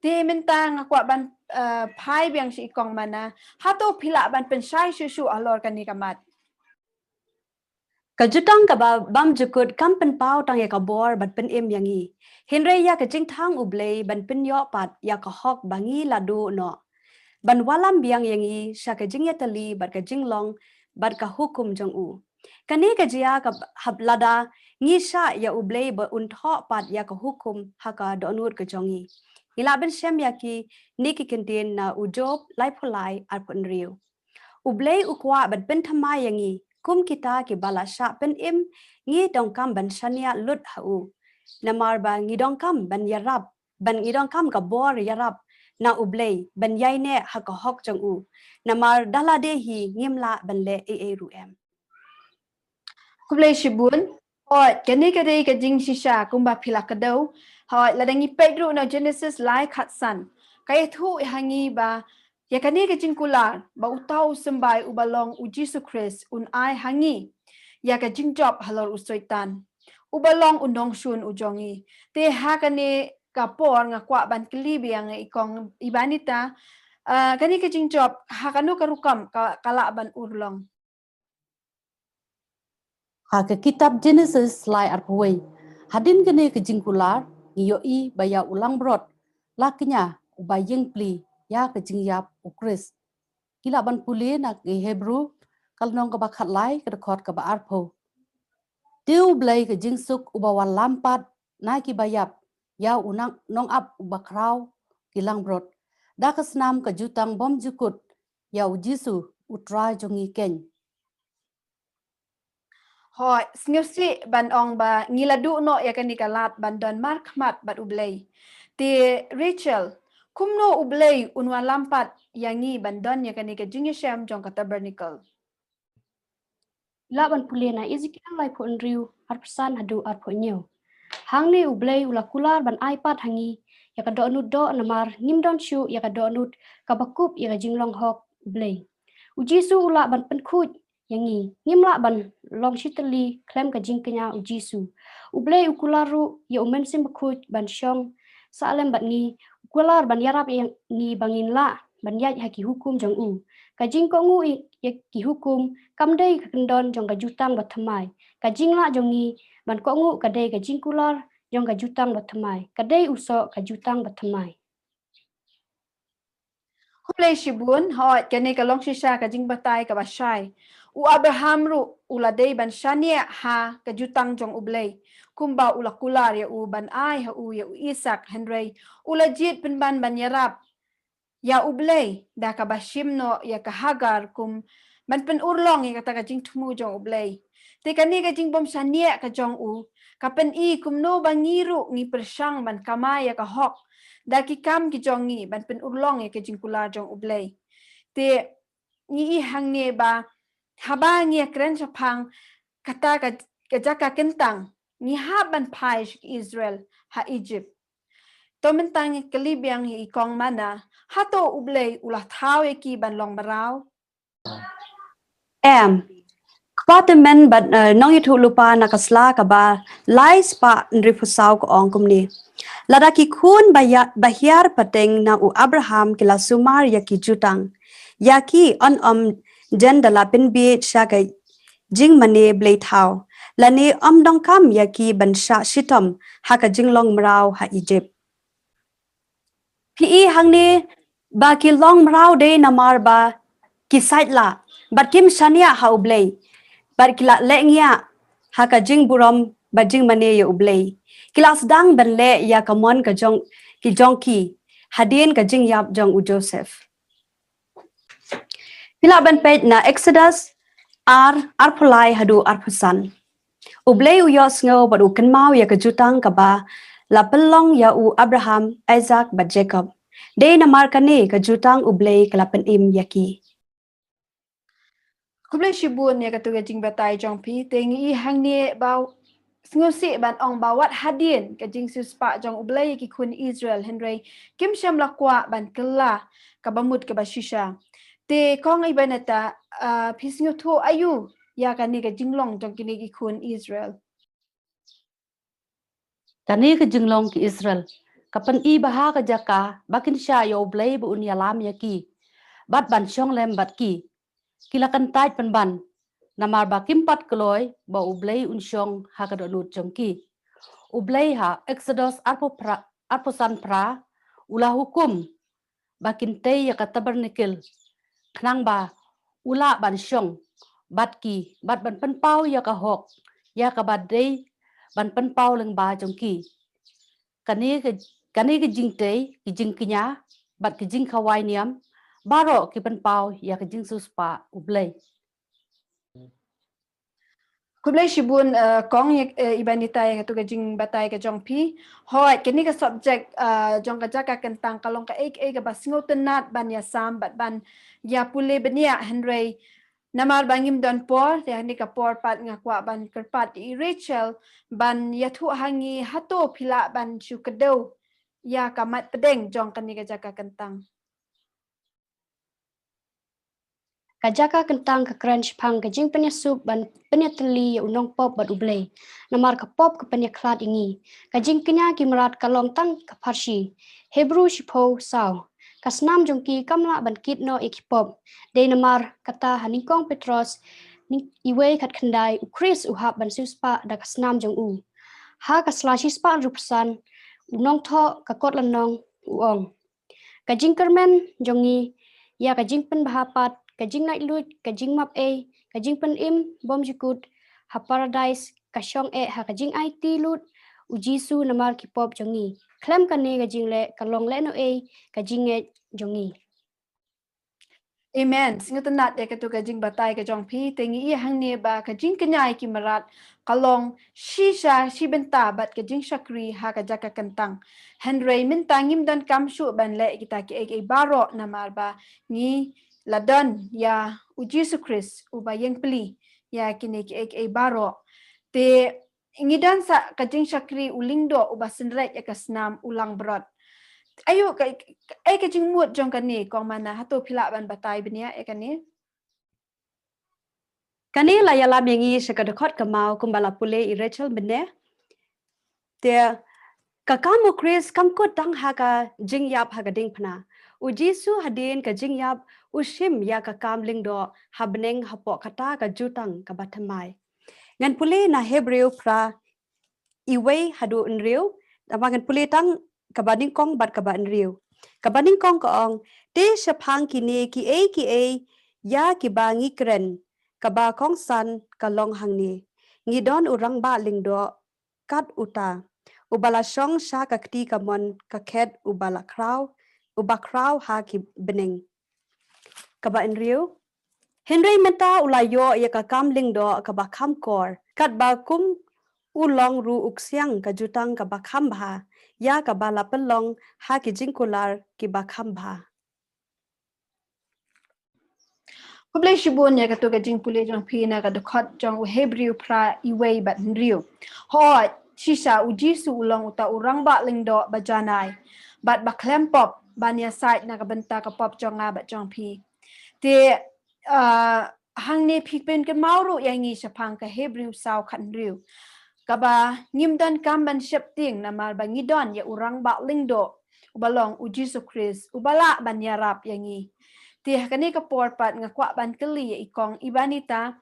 Te mynta nga kwah ban, eh, phai biang sha i Kong Mana, hato phi lah ban pynshai shuh shuh halor kane ka mat? Ka jutang kaba bymjukut kam pynpaw tang ïa ka bor ban pynim ïa ngi, hynrei ïa ka jingthang U Blei ban pynïoh pat ïa ka hok ba ngi la duh noh, ban wallam biang ïa ngi sha ka jingïatylli bad ka jinglong bad ka hukum jong u. Kane ka jia ka hap lada ngi shah ïa U Blei ba un thoh pat ïa ka hukum ha ka dohnud ka jong ngi. Ngi lah ban shem ïa kine ki kyntien na u Job laiphew lai arphew hynriew. U Blei u kwah ban pynthymmai ïa ngi kum kita kiba la shah pynim, ngi donkam ban shaniah lut ha u. Namar ba ngi donkam ban ïarap, ban ngi donkam ka bor ïarap na U Blei ban ïaineh ha ka hok jong u. Namar da lade hi ngim lah ban leh ei ei ruh em. Khublei shibun. Hooid, kane ka dei ka jingshisha kumba phi la kdew. Hooid, lada ngi peit ruh na Genesis lai khatsan, ka ïathuh ha ngi ba ïa kane ka jingkular ba uta u symbai uba long U Jisu Khrist un ai ha ngi ïa ka jingjop halor u Soitan uba long u nongshun u jong ngi. Te ha kane ka por nga kwah ban kylli biang ïa i kong i Banita, ah, kane ka jingjop ha kano ka rukom ka, ka lah ban urlong? Ha ka kitab Genesis lai arphew wei, hadien kane ka jingkular, ngi ïohi ba ïa u langbrot la kñia uba ïeng pli ïa ka jingïap U Khrist. Ngi lah ban pule na ki Hebru ka lynnong kaba khatlai, ka dkhot kaba arphew. Te U Blei ka jingsuk uba wallam pat na kiba ïap, ïa u nang, nongap uba khraw ki langbrot da ka snam ka jutang bymjukut, ïa U Jisu U Trai jong ngi keiñ. Hooid, sngewsih ban ong ba ngi la duh noh ïa kane ka lad ban don markhmat bad U Blei. Te Rachel, kumno U Blei un wallam pat ïa ngi ban don ïa kane ka jingïashem jong ka tabernacle? Lah ban pule na Ezekiel laiphew hynriew, arphew san haduh arphew hynñiew. Hangne U Blei u la kular ban ai pat ha ngi ïa ka dohnud doh, namar ngim don shuh ïa ka dohnud kaba kup ïa ka jinglong hok U Blei. U Jisu u lah ban pynkhuid ïa ngi, ngim lah ban long shitylli khlem ka jingkñia U Jisu. U Blei u kular ruh ïa U Mynsiem Bakhuid ban shong sah lem bad ngi, u kular ban ïarap ïa ngi ba ngin lah ban ïaid ha ki hukum jong u. Ka jingkohnguh ïa ki hukum kam dei ka kyndon jong ka jutang bathymmai. Ka jinglah jong ngi ban kohnguh ka dei ka jingkular jong ka jutang bathymmai. Ka dei u soh ka jutang bathymmai. Khublei shibun, hooid, kane ka long shisha ka jingbatai kaba shai. U Abraham ruh u la dei ban shaniah ha ka jutang jong U Blei, kumba u la kular ïa u ban ai ha u ïa u Isak, hynrei u la jied pynban ban ïarap ïa U Blei da kaba shim noh ïa ka Hagar kum ban pynurlong ïa kata ka jingthmu jong U Blei. Te kane ka jingbymshaniah ka jong u ka pyni kumno ba ngi ruh ngi pyrshang ban kamai ïa ka hok da ki kam ki jong ngi ban pynurlong ïa ka jingkular jong U Blei. Te ngi i hangne ba haba ngi ïakren shaphang kata ka, ka jaka kyntang, ngi hap ban phai sha ki Israel ha Egypt. To mynta ngi kylli biang ïa i kong Mana, hato U Blei u la thaw ïa ki ban long mraw? Em. Kpa tymmen bad, eh, nongïathuhlypa na ka sla kaba lai spah hynriewphew saw ka ong kumne: Lada ki khun ba ïa, ba hiar pateng na u Abraham ki la sumar ïa ki jutang, ïa ki yn ym jen da la pynbiej sha ka jingmane blei thaw, lane ym donkam ïa ki ban shah shitom ha ka jinglong mraw ha Egypt. Phi i hangne ba ki long mraw dei namar ba ki sait lah bad kim shaniah ha U Blei, bad ki la leh ngiah ha ka jingburom bad jingmane ïa U Blei. Ki la sdang ban leh ïa ka mon ka jong ki jong ki hadien ka jingïap jong u Joseph. Phi lah ban peit na Exodus ar, arphew lai haduh arphew san. U Blei u ïohsngew bad u kynmaw ïa ka jutang kaba la pynlong ïa u Abraham, Isaac bad Jacob. Dei namar kane ka jutang U Blei ka la pynim ïa ki. Khublei shibun ïa katu ka jingbatai jong phi, te ngi i hangne ba sngewsih ban ong ba wat hadien ka jingsiewspah jong U Blei ïa ki khun Israel, hynrei kim shym la kwah ban kylla kaba mut kaba shisha. Te kong Ibaneta, ah, phi sngewthuh aïu ïa kane ka jinglong jong kine ki khun Israel? Kane ka jinglong ki Israel ka pyni ba ha ka jaka ba kin shah ïa U Blei ba un ïalam ïa ki bad ban shong lem bad ki, ki la kyntait pynban namar ba kim pat kloi ba U Blei un shong ha ka dohnud jong ki. U Blei ha Exodus arphew phra, arphew san phra, u la hukum ba kin tei ïa ka tabernacle, khnang ba u lah ban shong bad ki, bad ban pynpaw ïa ka hok, ïa kaba dei ban pynpaw lyngba jong ki. Kane ka, kane ka jingtei, ka jingkñia bad ka jingkhawai niam, baroh ki pynpaw ïa ka jingsiewspah U Blei. Khublei shibun, eh, kong, ïa, eh, i Banita, ïa katu ka jingbatai ka jong phi. Hooid, kane ka subject, eh, jong ka jaka kyntang ka long kaei kaei kaba sngewtynnat ban ïasam bad ban ïa pule bniah, hynrei namar ba ngim don por, te ha kane ka por pat nga kwah ban kyrpad ïa i Rachel ban ïathuh ha ngi hato phi lah ban shu kdew ïa ka mat pdeng jong kane ka jaka kyntang. Ka jaka kyntang ka kren shaphang ka jingpynïasuk ban pynïatylli ïa u nongpop bad U Blei. Namar ka pop ka pynïakhlad ïa ngi. Ka jingkñia ki mrad ka long tang ka pharshi. Hebru shiphew saw. Ka snam jong ki kam lah ban kit noh ïa ki pop. Dei namar kata ha nyngkong Petros, nyng-, iwei khatkhyndai, U Khrist u hap ban siewspah da ka snam jong u. Ha ka sla shispah hynriewphew san, u nongthoh ka kot lynnong u ong: Ka jingkyrmen jong ngi ïa ka jingpynbha pat, ka jinglaitluid, ka jingmap ei, ka jingpynim bymjukut ha Paradais, ka shong eh ha ka jingaiti lut U Jisu namar ki pop jong ngi. Khlem kane ka jingleh ka long lehnohei ka jingngeit jong ngi. Amen. Sngewtynnat ïa katu ka jingbatai ka jong phi, te ngi ïohi hangne ba ka jingkñia ïa ki mrad ka long shisha shi bynta bad ka jingshakri ha ka jaka kyntang. Hynrei mynta ngim donkam shuh ban leh kita kiei kiei baroh namar ba ngi la don ïa U Jisu Khrist uba ïeng pli ïa kine kiei kiei baroh. Te ngi don sa ka jingshakri u lyngdoh uba synreit ïa ka snam u langbrot. Aïu ka, ka, ei ka jingmut jong kane, kong Mana, hato phi lah ban batai bniah ïa kane? Kane la ïalam ïa ngi sha ka dkhot ka maw kumba la pule i Rachel mynne. Te ka kam U Khrist kam kut tang ha ka jingïap ha ka diengphna. U Jisu hadien ka jingïap u shim ïa ka kam lyngdoh ha bneng hapoh kata ka jutang kaba thymmai. Ngan pule na Hebru phra, iwei haduh hynriew, namar ngan pule tang kaba nyngkong bad kaba hynriew. Kaba nyngkong ka ong, te shaphang kine kiei kiei ïa kiba ngi kren, kaba kongsan ka long hangne: Ngi don u rangbah lyngdoh kat uta, uba la shong sha ka kti kamon ka khet, uba la khraw, uba khraw ha ki bneng. Kaba hynriew. Hynrei mynta u la ïoh ïa ka kam lyngdoh kaba kham kor, katba kum u long ruh u ksiang ka jutang kaba kham bha, ïa kaba la pynlong ha ki jingkular kiba kham bha. Khublei shibun ïa katu ka jingpule jong phi na ka dkhot jong u Hebru phra, iwei bad hynriew. Hooid, shisha U Jisu u long uta u rangbah lyngdoh ba janai bad ba khlem pop ban ïasaid na ka bynta ka pop jong nga bad jong phi. Te, ah, hangne phi pynkynmaw ruh ïa ngi shaphang ka Hebru saw khathynriew, kaba ngim donkam ban sheptieng namar ba ngi don ïa u rangbah lyngdoh uba long U Jisu Khrist, uba lah ban ïarap ïa ngi. Te ha kane ka por pat nga kwah ban kylli ïa i kong i Banita,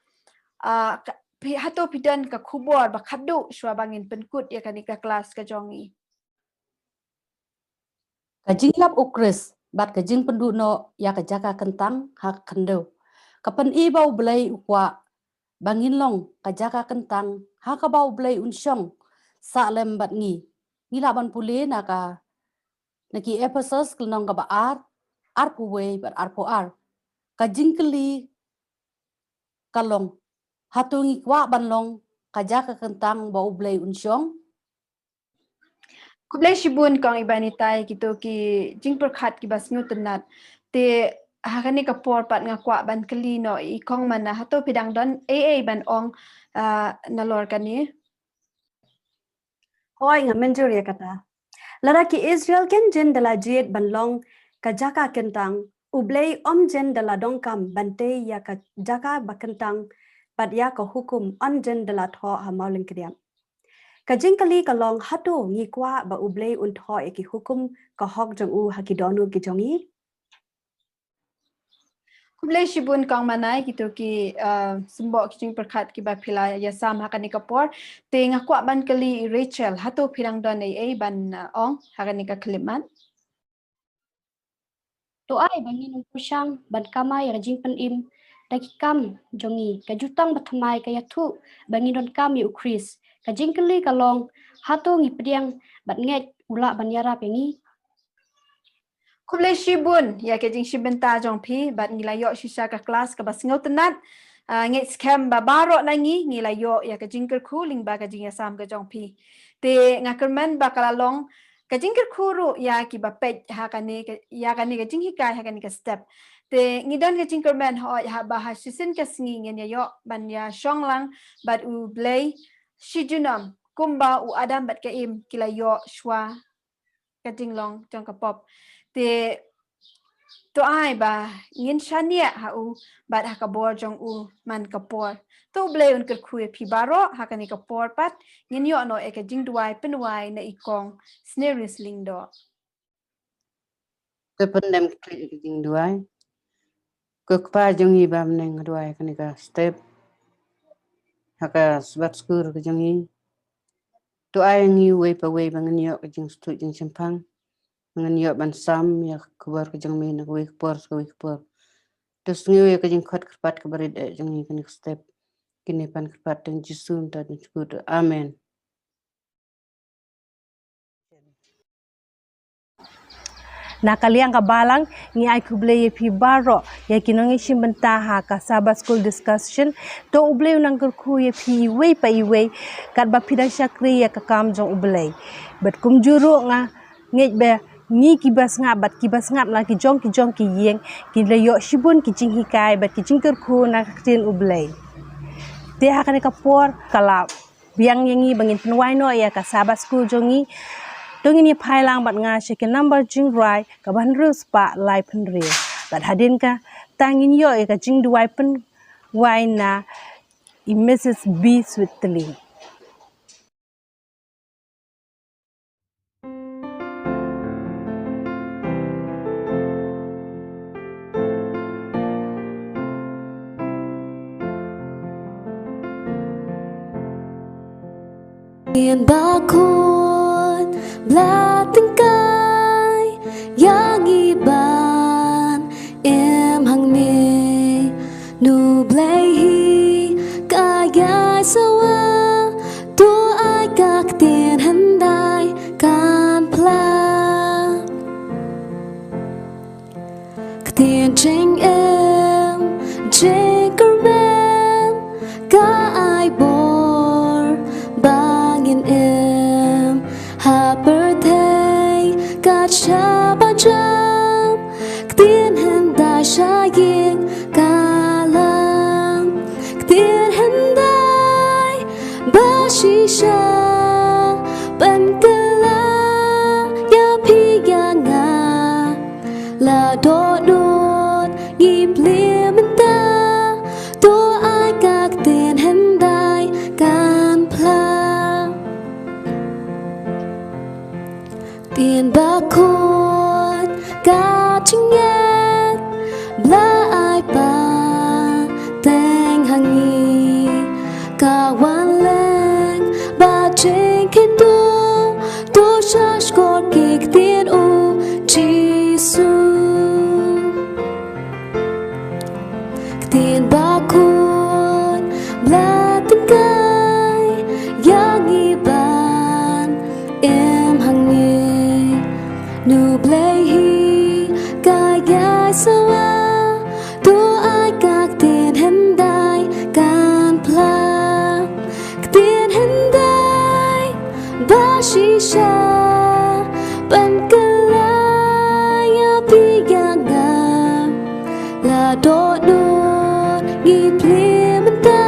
ah, ka, phi, hato phi don ka khubor ba khadduh shuwa ba ngin pynkut ïa kane ka klas ka jong ngi? Ka jingïap U Khrist bad ka jingpynduh noh ïa ka jaka kyntang ha ka khyndew ka pyni ba U Blei u kwah ba ngin long ka jaka kyntang ha kaba U Blei un shong sah lem bad ngi. Ngi lah ban pule na ka, na ki Ephesos ka lynnong kaba ar, arphew wei bad arphew ar. Ka jingkylli ka long, hato ngi kwah ban long ka jaka kyntang ba U Blei un shong? Khublei shibun kong i Banita ïa kito ki jingpyrkhat kiba sngewtynnat. Te ha kane ka por pat nga kwah ban kylli noh i kong Mana, hato phi dang don ei ei ban ong, ah, nalor kane? Hooid, nga mynjur ïa kata. Lada ki Israel kin jin da la jied ban long ka jaka kyntang, U Blei um jin da la donkam ban tei ïa ka jaka ba kyntang, bad ïa ka hukum um jin da la thoh ha mawlyngkdiap. Ka jingkylli ka long, hato ngi kwah ba U Blei un thoh ïa ki hukum ka hok jong u ha ki dohnud ki jong ngi? Khublei shibun Kong Manai, kito ki, uh, symboh ki jingpyrkhat kiba phi la ïasam ha kane ka por. Te nga kwah ban kylli i Rachel, hato phi dang don ei ei ban, uh, ong ha kane ka khyllipmat? To ai ba ngin ym pyrshang ban kamai ïa ka jingpynim da ki kam jong ngi, ka jutang ba thymmai ka ïathuh ba ngi donkam ïa u Khrist. Ka jingkylli ka long, hato ngi pdiang bad ngeit u lah ban ïarap ïa ngi? Khublei shibun ïa ka jingshim bynta jong phi, bad ngi la ïoh shisha ka klas kaba sngewtynnat. Ah, ngeit skhem ba baroh na ngi ngi la ïoh ïa ka jingkyrkhu lyngba ka jingïasam ka jong phi. Te nga kyrmen ba ka la long ka jingkyrkhu ruh ïa kiba peit ha kane ka, ïa kane ka jinghikai ha kane ka step. Te ngi don ka jingkyrmen hooid haba ha shisien ka sngi ngin ïa ïoh ban ïashong lang bad U Blei shi junom kumba u Adam bad ka Im ki la ïoh shuwa ka jinglong jong ka pop. Te to ai ba ngin shaniah ha u bad ha ka bor jong u man ka por. To U Blei un kyrkhu ïa phi baroh ha kane ka por pat. Ngin ïoh noh ïa ka jingduwai pynwai na i Kong Sneris Lyngdoh. Te pyndem klik ïa ka jingduwai. Ko Kpa jong ngi ba ha bneng, nga duwai kane ka step ha ka Sabbath School ka jong ngi. To ai ngi uwei pa uwei ba ngin ïoh ka jingsngewthuh jingshemphang, ngin ïoh ban sam ïa ka khubor ka jong me na kawei ka por sha kawei ka por. To sngew ïa ka jingkhot kyrpad kaba rit eh jong ngi kane ka step. Kine pan kyrpad ha u Jisu nta jingshukor. Amen. Na ka liang ka balang, ngi ai khublei ïa phi baroh ïa ki nongïashim bynta ha ka Sabbath School Discussion. To U Blei un nang kyrkhu ïa phi iwei pa iwei katba phi dang shakri ïa ka kam jong U Blei. Bad kumjuh ruh nga ngeit ba ngi kiba sngap bad kiba sngap na ki jong ki jong ki ïing kin la ïoh shibun ki jinghikai bad ki jingkyrkhu na ka ktien U Blei. Te ha kane ka por ka la biang ïa ngi ba ngin pynwai noh ïa ka Sabbath School jong ngi. To ngin ïa phai lang bad nga sha ka number jingrwai kaba hynriew spah laiphew hynriew. Bad hadien kata ngin ïoh ïa ka jingduwai pynwai na i Missus B Sweetly. Ïa ba khuid ba la tyngkai ïa ngi ban im hangne. Ngi Blei hi ka ïai sawa, to ai ka ktien hyndai kan phla. Ktien jingim jingkyrmen ka ai bor ba ngin im ha pyrthei kat shaba jam. Ktien hyndai sha ïing ka lam, ktien hyndai ba shisha ban kylla ïa phi ïa nga. La dohnud ngi plie mynta, to ai ka ktien hyndai kan phla. Ktien ba khuid ka jingngeit ba la ai pateng ha ngi, ka wanleng bad jingkynduh, to sha shkor ki ktien U Jisu. Ktien ba khuid ba la tyngkai ïa ngi ban im hangne. Ngi Blei hi ka ïai sawa, to ai ka ktien hyndai kan phla. Ktien hyndai ba shisha ban kylla ïa phi ïa nga. La dohnud ngi plie mynta,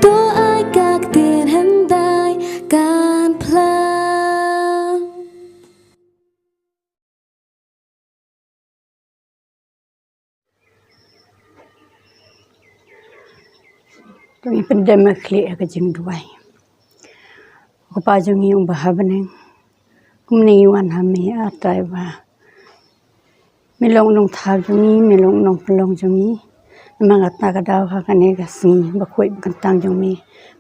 to ai ka ktien hyndai kan phla. To ngin pyndem khlieh ha ka jingduwai. Ko Kpa jong ngi uba ha bneng, kumne ngi wan ha me, ah Trai, ba Me long u nongthaw jong ngi, me long u nongpynlong jong ngi. Namar kata ka daw ha kane ka sngi bakhuid bakyntang jong me,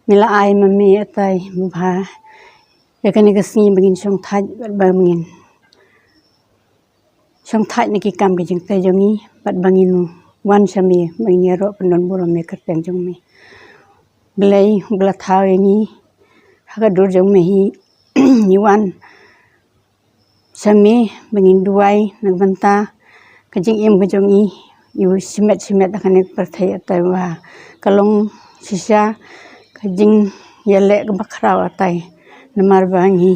me la ai ma me, Atai babha, ïa kane ka sngi ba ngin shongthait bad ba ngin shongthait na ki kam ka jingtei jong ngi bad ba ngin wan sha me, ba ngin ïaroh pyndon burom ïa ka kyrteng jong me. Blei ba la thaw ïa ngi ha ka dur jong me hi, ngi wan sha me ba ngin duwai na ka bynta ka jingim ka jong ngi, ïa u shimet shimet ha kane ka pyrthei, Atai ba ka long shisha ka jingïaleh kaba khraw, Atai, namar ba ngi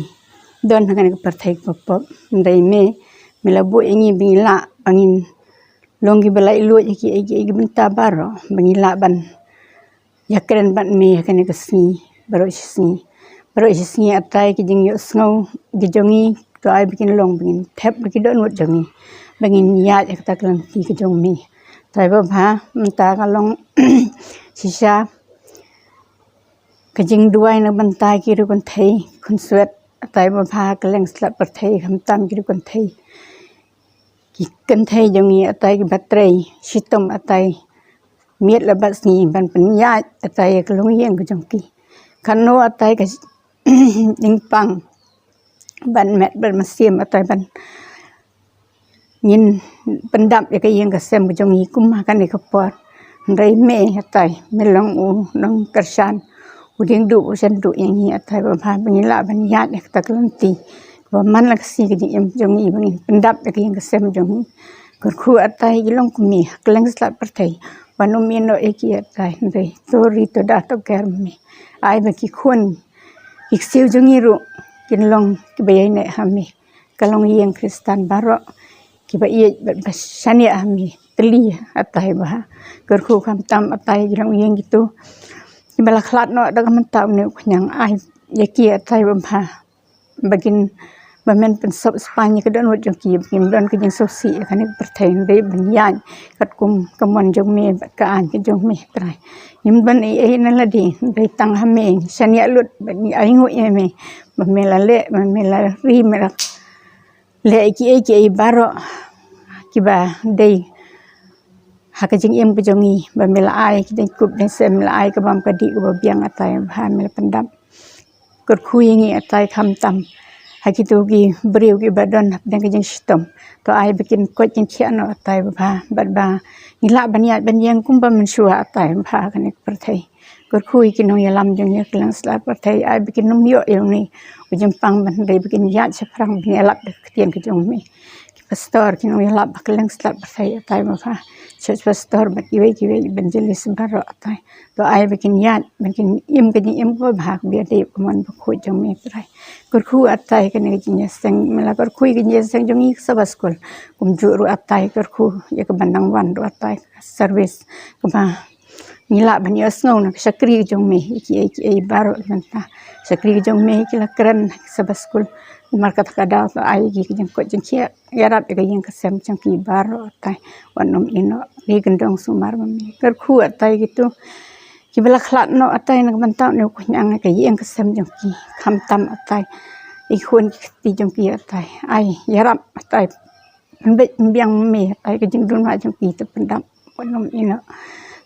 don ha kane ka pyrthei kaba pop. Hynrei me, me la buh ïa ngi ba ngi lah ba ngin long kiba laitluid ha kiei kiei ki bynta baroh, ba ngi lah ban ïakren bad me ha kane ka sngi baroh shi sngi. Baroh shi sngi, Atai, ki jingïohsngew ki jong ngi, to ai ba kin long ba ngin thep da ki dohnud jong ngi, ba ngin ïaid ha kata ka lynti ka jong me. Atai babha, mynta ka long shisha ka jingduwai na ka bynta ki riewkynthei khunswet, Atai babha, kylleng sla pyrthei, khamtam ki riewkynthei, ki kynthei jong ngi, Atai, kiba trei shitom, Atai, miet la bad sngi ban pynïaid, Atai, ïa ka longïing ka jong ki. Kano, Atai, ka jingpang ban met bad mynsiem, Atai, ban ngin pyndap ïa ka ïing ka sem ka jong ngi kum ha kane ka por. Hynrei me, Atai, me long u nongkyrshan, u diengduh u shanduh ïa ngi, Atai babha, ba ngin lah ban ïaid ha kata ka lynti kaba man la ka sngi ka jingim jong ngi, ba ngin pyndap ïa ka ïing ka sem jong ngi. Kyrkhu, Atai, ki long kum me ha kylleng sla pyrthei, wat nym ïehnoh ïa ki, Atai, hynrei to ri to da to ker me. Ai ba ki khun ki ksiew jong ngi ruh kin long kiba ïaineh ha me. Ka longïing Khristan baroh kiba ïeit bad ba shaniah ha me, tylli, Atai babha. Kyrkhu, khamtam, Atai, ki longïing kito kiba la khlad noh da ka bynta une u khñiang, ai ïa ki, Atai babha, ba kin, ba men pynsop spang ïa ka dohnud jong ki, ba kin don ka jingsngewsih ïa kane ka pyrthei, hynrei ban ïaid katkum ka mon jong me bad ka aiñ ka jong me, Trai. Ngim don ei ei na lade, hynrei tang ha me ngi shaniah lut bad ngi ainguh ïa me, ba me la leh, ba me la ri, me la leh ïa kiei kiei baroh kiba dei ha ka jingim ka jong ngi, ba me la ai ki jingkup jingsem, me la ai ka bam ka dih kaba biang, Atai babha, me la pyndap. Kyrkhu ïa ngi, Atai, khamtam ha kito ki briew kiba don hapdeng ka jingshitom, to ai ba kin koit jingkhiah noh, Atai babha, bad ba ngi lah ban ïaid ban ïeng kumba mynshuwa, Atai babha, ha kane ka pyrthei. Kyrkhu ïa ki nongïalam jong ngi ha kylleng sla pyrthei, ai ba kin nym ïoh ïa une u jingpang, ban, hynrei ba kin ïaid shaphrang ban ïalap da ka ktien ka jong me. Ki pastor, ki nongïalap ha kylleng sla pyrthei, Atai babha, church pastor bad kiwei kiwei, evangelist baroh, Atai, to ai ba kin ïaid, ba kin im ka jingim kaba bha, kaba ïadei bad ka mon bakhuid jong me, Trai. Kyrkhu, Atai, kane ka jingïaseng, me la kyrkhu ïa ka jingïaseng jong ngi ka Sabbath School, kumjuh ruh, Atai, kyrkhu ïa kaba nang wan ruh, Atai, ka service kaba ngi lah ban ïohsngew na ka shakri ka jong me ïa kiei kiei baroh, mynta shakri ka jong me ki la kren ha ka Sabbath School. Namar kata ka daw, to ai ïa ki ka jingkoit jingkhiah, ïarap ïa ka ïing ka sem jong ki baroh, Atai, wat nym ïehnoh, ri kyndong sumar ma me. Kyrkhu, Atai, kito kiba la khlad noh, Atai, na ka bynta une u khñiang, ïa ka ïing ka sem jong ki, khamtam, Atai, ïa ki khun ki kti jong ki, Atai, ai ïarap, Atai, pynbeit pynbiang ma me, Atai, ka jingduna jong ki, to pyndap, wat nym ïehnoh,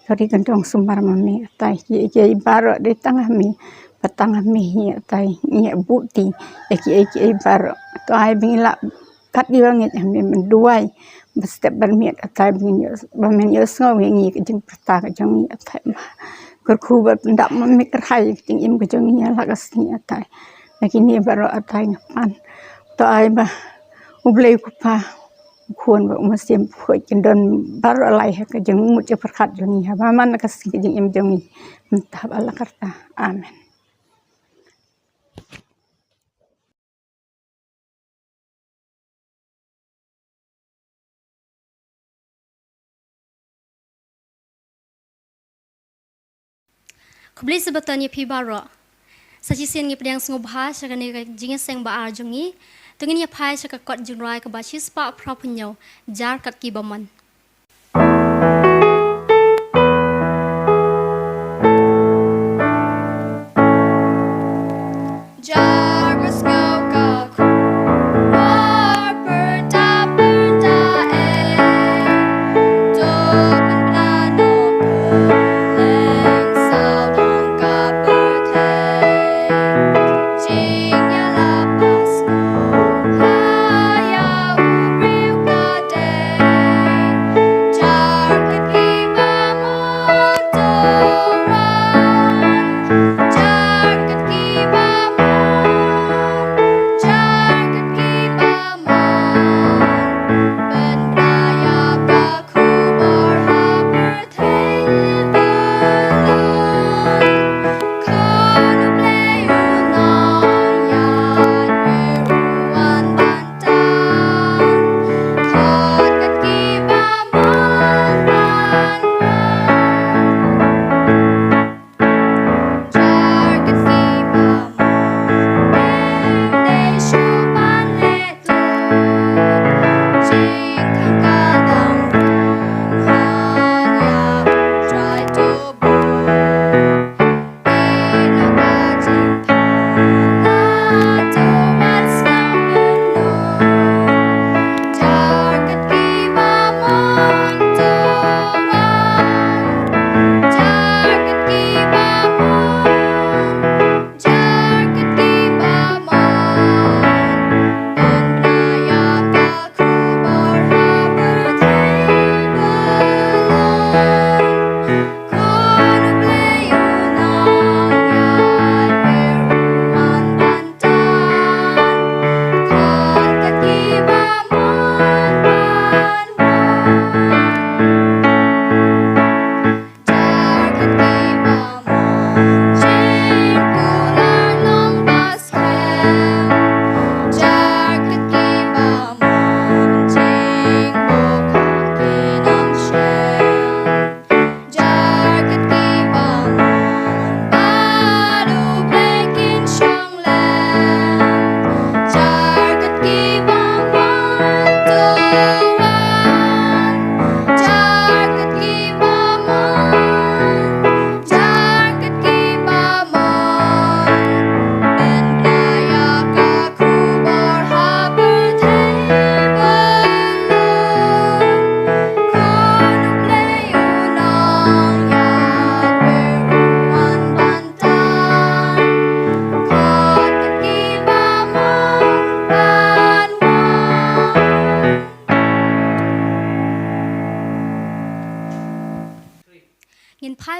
to ri kyndong sumar ma me, Atai. Kiei kiei baroh dei tang ha me, ba tang ha me hi, Atai, ngi ïa buhti ïa kiei kiei baroh, to ai ba ngi lah kat ïa ba ngeit ha me, ban duwai ba step ba miet, Atai, ba ngin ïoh, ba men ïohsngew ïa ngi ka jingpyrta ka jong ngi, Atai. Kyrkhu bad pyndap ma me, kyrhai ïa ka jingim ka jong ngi ïa la ka sngi, Atai, na kine baroh, Atai, nga pan, to ai ba U Blei U Kpa, U Khun bad U Mynsiem Bakhuid kin don baroh lai ha ka jingmut jingpyrkhat jong ngi, haba man la ka sngi ka jingim jong ngi, mynta bad la karta. Amen. Khublei shibun ïa phi baroh. Sa shisien ngi pdiang sngewbha sha kane ka jingïaseng ba ar jong ngi. To ngin ïa phai sha ka kot jingrwai kaba shispah phra phew hynñiew, Jar kat ki bymman.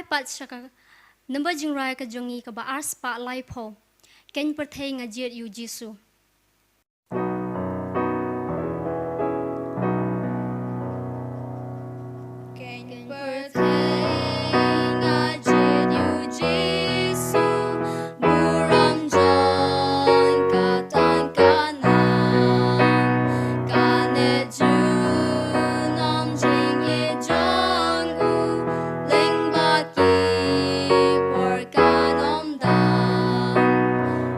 Pat sha ka number jingrwai ka jong ngi kaba ar spah laiphew. Kein pyrthei nga jied ïa u Jisu. Kein pyrthei nga jied ïa u Jisu, burom jong ka tang ka nam, kane junom jingïeit jong u, lyngba ki por kan ym dang.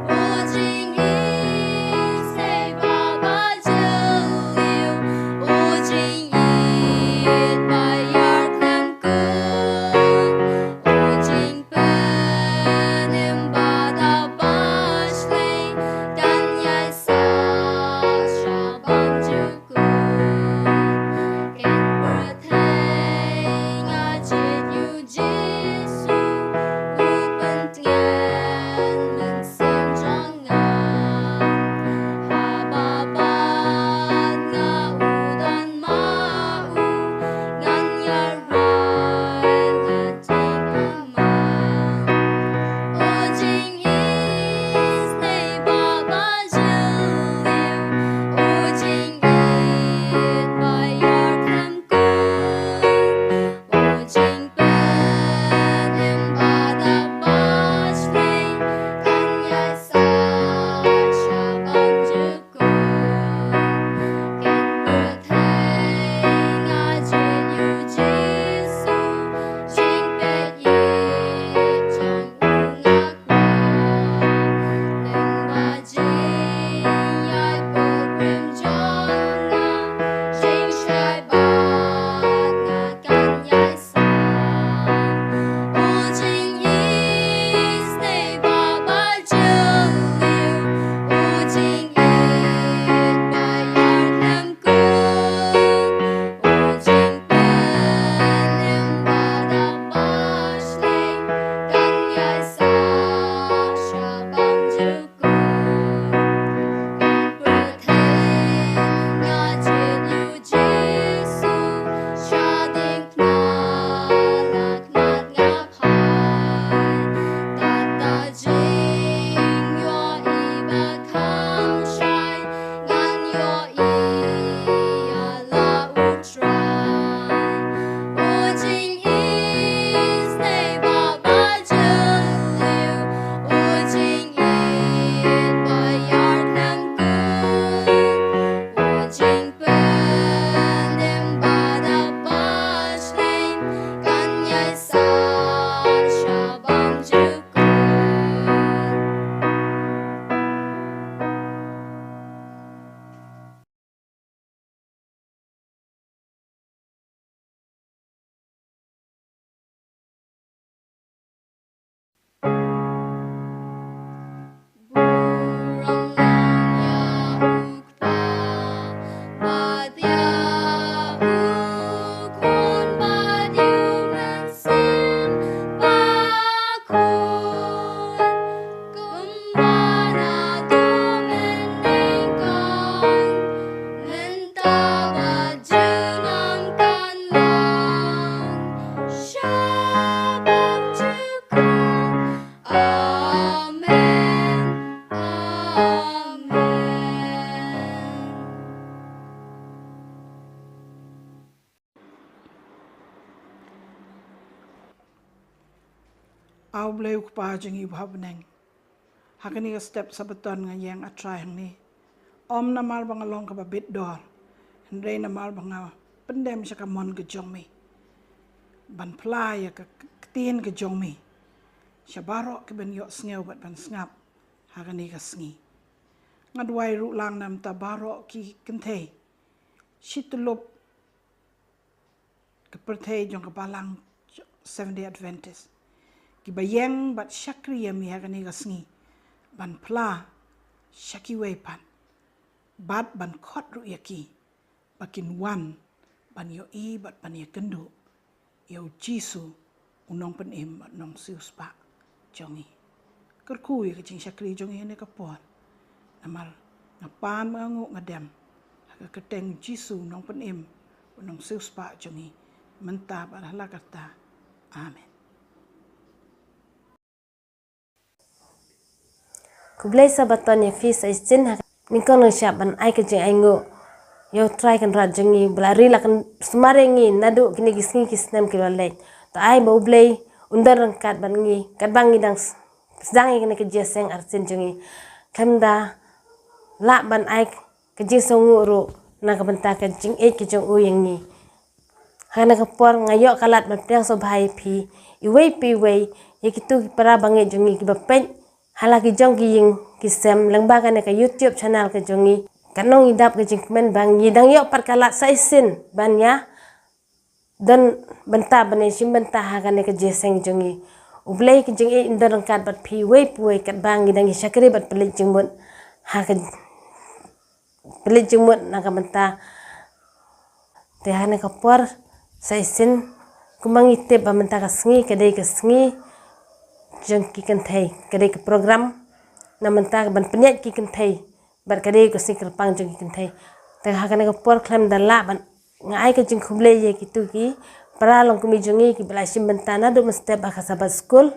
U jingïeit ba ba jylliew, u jingïeit ba ïar khlem kut, u jingpynim ba da ba shlei, kan ïaisah shaphang jukut. Kein pyrthei nga jied ïa u Jisu, u pyntngen mynsiem jong nga. Haba bad nga u don ma u, ngan ïarai la jingmut. U jingïeit ba ba jylliew, u jingïeit ba ïar khlem kut, u jingpynim ba da ba shlei, kan ïaisah shaphang jukut. Kein pyrthei nga jied ïa u Jisu, jingpeit ïeit jong u nga kwah. Lyngba jingïaid pilgrim jong nga, jingshai bad nga kan ïaisah. U jingïeit ba ba jylliew, u jingïeit ba ïar khlem kut, u jingpynim ba da ba shlei, kan ïaisah shaphang jukut. Kein pyrthei nga jied ïa u Jisu, sha diengphna la khmat nga phai. Kata jingïohi ba kham shai, ngan ïohi ïa la u Trai. U jingïeit ba ba jylliew, u jingïeit ba ïar khlem kut, u jingpynim ba da ba shlei, kan ïaisah shaphang jukut. Burom lang ïa u Kpa bad ïa u Khun bad ïa u Mynsiem Bakhuid. Kumba naduh mynnyngkong, mynta bad junom kan long, shaphang jukut. Amen. Amen. Aw Blei u Kpa jong ngi uba ha bneng. Ha kane ka step Sabbaton nga ïeng, A Trai, hangne. Ym namar ba nga long kaba bit dor, hynrei namar ba nga pyndem sha ka mon ka jong me ban phla ïa ka ktien ka jong me sha baroh kiban ïohsngew bad ban sngap ha kane ka sngi. Nga duwai ruh lang na bynta baroh ki kynthei shi tyllup ka pyrthei jong ka Balang Seventh Day Adventist, kiba ïeng bad shakri ïa me ha kane ka sngi ban phla sha kiwei pat, bad ban khot ruh ïa ki ba kin wan ban ïohi bad ban ïakynduh ïa u Jisu, u Nongpynim bad Nongsiewspah jong ngi. Kyrkhu ïa ka jingshakri jong ngi ha kane ka por, namar nga pan, nga nguh, nga dem ha ka kyrteng u Jisu, u Nongpynim bad Nongsiewspah jong ngi, mynta bad hala karta. Amen. Khublei Sabaton ïa phi sa shisien ha nyngkong nyngshap ban ai ka jingainguh ïa U Trai Kynrad jong ngi ba la ri la kynsumar ïa ngi naduh kine ki sngi ki snem ki la leit. To ai ba U Blei un don ryngkat bad ngi katba ngi dang sdang ïa kane ka jingïaseng arsien jong ngi. Khlem da lah ban ai ka jingsngewnguh ruh na ka bynta ka jingïeit ka jong u ïa ngi. Ha kane ka por nga ïoh ka lad ban pdiang sngewbha ïa phi iwei pa iwei, ïa kito ki para bangeit jong ngi kiba peit ha la ki jong ki ïing ki sem lyngba kane ka YouTube channel ka jong ngi. Katno ngi dap ka jingkmen ba ngi dang ïoh pat ka lad sa shisien ban ïa don bynta ban ïashim bynta ha kane ka jingïaseng jong ngi. U Blei ka jingïeit un don ryngkat bad phi iwei pa iwei katba ngi dang ïashakri bad pynleit jingmut ha ka pynleit jingmut na ka bynta. Te ha kane ka por sa shisien, kumba ngi tip ba mynta ka sngi ka dei ka sngi jong ki kynthei, ka dei ka program na mynta ban pynïaid ki kynthei bad ka dei ka sngi kyrpang jong ki kynthei. Te ha kane ka por khlem da lah ban, nga ai ka jingkhublei ïa kito ki para longkmie jong ngi kiba la shim bynta naduh mynstep ha ka Sabbath School.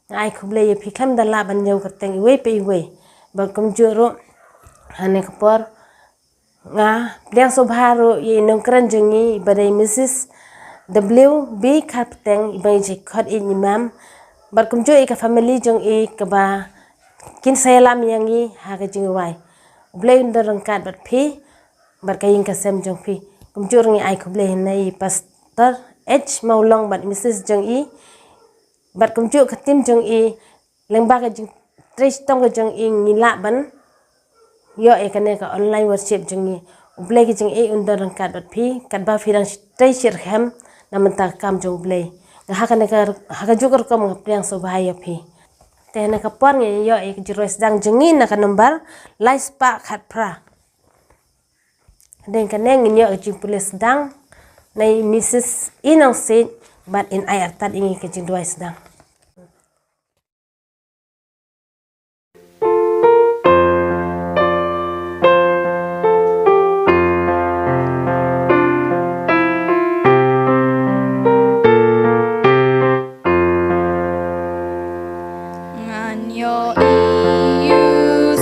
Nga ai khublei ïa phi khlem da lah ban ïoh kyrteng iwei pa iwei. Bad kumjuh ruh ha kane ka por nga pdiang sngewbha ruh ïa i nongkren jong ngi iba dei Mrs W B Kharpteng iba ngi ju khot i Imam. Bad kumjuh ïa ka family jong i kaba kin sa ïalam ïa ngi ha ka jingrwai. U Blei un don ryngkat bad phi bad ka ïing ka sem jong phi. Kumjuh ruh ngi ai khublei hynne ïa i Pastor H Mawlong bad Mrs jong i bad kumjuh ka team jong i, lyngba ka jingtrei shitom ka jong i ngi lah ban ïoh ïa kane ka online worship jong ngi. U Blei ka jingïeit un don ryngkat bad phi katba phi dang trei shitrhem na bynta ka kam jong U Blei. Nga ha kane ka, ha kajuh ka rukom nga pdiang sngewbha ïa phi. Te ha kane ka por ngi ïoh ïa ka jingrwai sdang jong ngi na ka nombar lai spah khatphra. Hadien kane ngin ïoh ka jingpule sdang na i Mrs E Nongsiej bad in ai artat ïa ngi ka jingduwai sdang. Ngan ïohi u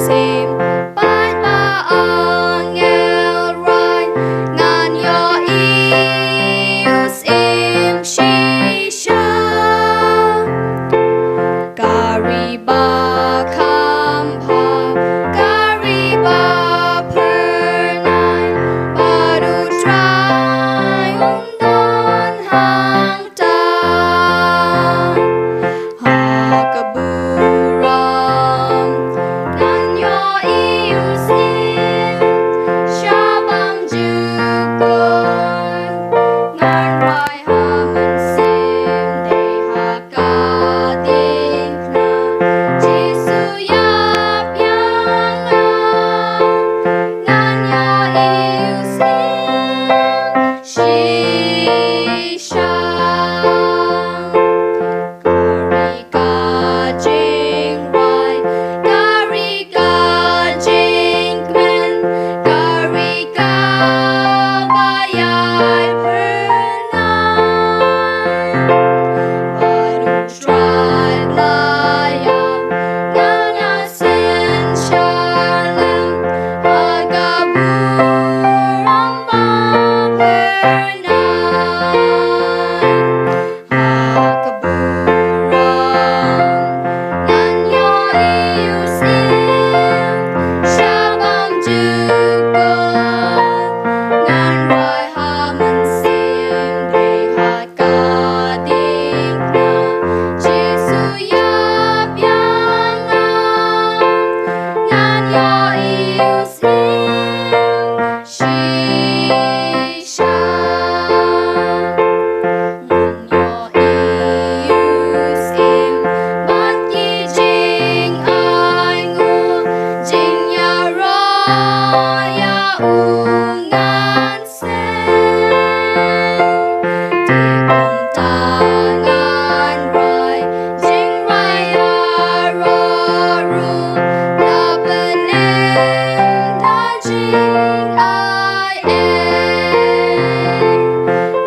syiem paid ba angel rai. Ngan ïohi u syiem shisha. Ka ri ba kham bha, ka ri ba phyrnai, bad U Trai un don hangta. Ha ka burom ngan ïohi u syiem sha bam jukut. Ngan rwai ha mynsiem dei ha ka diengphna. Jisu ïap ïa nga. Ngan ïohi u syiem shisha. Ka ri ka jingrwai, ka ri ka jingkmen, ka ri kaba ïai phyrnai. Bad U Trai la ïap, ngan ïaseng shalem ha ka burom ba phyrnai. Ha ka burom ngan ïohi u syiem sha bam jukut. Ngan rwai ha mynsiem dei ha ka diengphna. Jisu ïap ïa nga. Ngan ïohi u syiem shisha. Ngan ïohi u syiem bad ki jingainguh, jingïaroh ïa u ngan seng. Te kumta ngan rwai jingrwai ïaroh ruh, la pynim da jingai ei.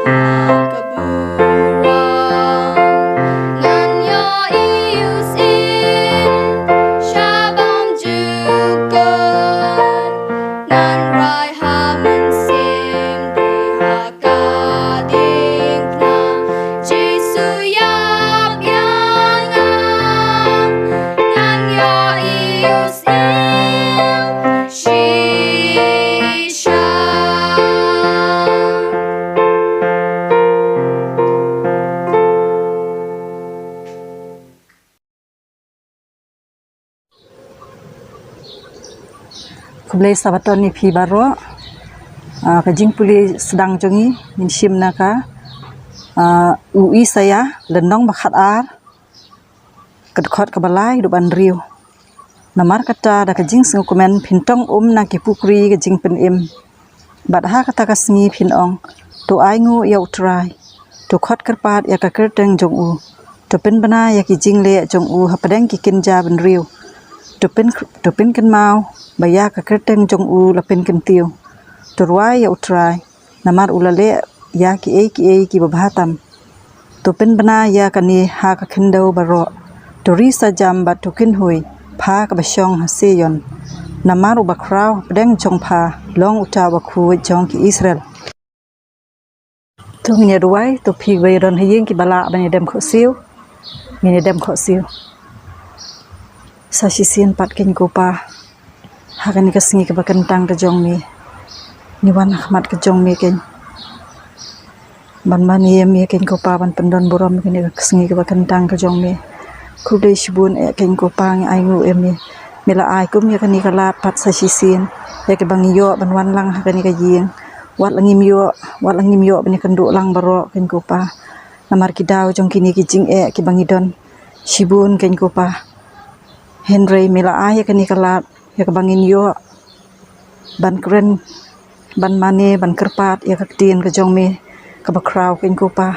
Ha ka burom ngan ïohi u syiem sha bam Khublei Sabaton ïa phi baroh. Ah, ka jingpule sdang jong ngi ngin shim na ka, ah, u Isaïah lynnong ba khat ar, ka dkhot kaba lai haduh ba hynriew. Namar kata da ka jingsngewkmen phin tong um na ki pukri ka jingpynim. Bad ha kata ka sngi phin ong, to ainguh ïa U Trai, to khot kyrpad ïa ka kyrteng jong u, to pynbna ïa ki jingleh jong u hapdeng ki kynja bynriew, to pyn, to pynkynmaw ba ïa ka kyrteng jong u la pynkyntiew, to rwai ïa U Trai, namar u la leh ïa kiei kiei kiba bha tam. To pynbna ïa kane ha ka khyndew baroh. To ri sa jam bad to kynhui pha kaba shong ha Sion. Namar uba khraw hapdeng jong pha long uta uba khuid jong ki Israel. To ngin ïa duwai, to phi ba ïa don ha ïing kiba lah ban ïa dem khohsiew, ngin ïa dem khohsiew. Sa shisien pat keiñ ko Pa, ha kane ka sngi kaba kyntang ka jong me, ngi wan ha khmat ka jong me keiñ ban mane ïa me keiñ ko Pa, ban pyndon burom ha kane ka sngi kaba kyntang ka jong me. Khublei shibun eh keiñ ko Pa, ngi ainguh ïa me. Me la ai kum ïa kane ka lad pat sa shisien ïa kiba ngi ïoh ban wan lang ha kane ka ïing. Wat la ngim ïoh, wat la ngim ïoh ban ïakynduh lang baroh keiñ ko Pa, namar ki daw jong kine ki jingeh kiba ngi don shibun keiñ ko Pa. Hynrei me la ai ïa kane ka lad ïa kaba ngin ïoh ban kren, ban mane, ban kyrpad ïa ka ktien ka jong me kaba khraw keiñ ko Pa.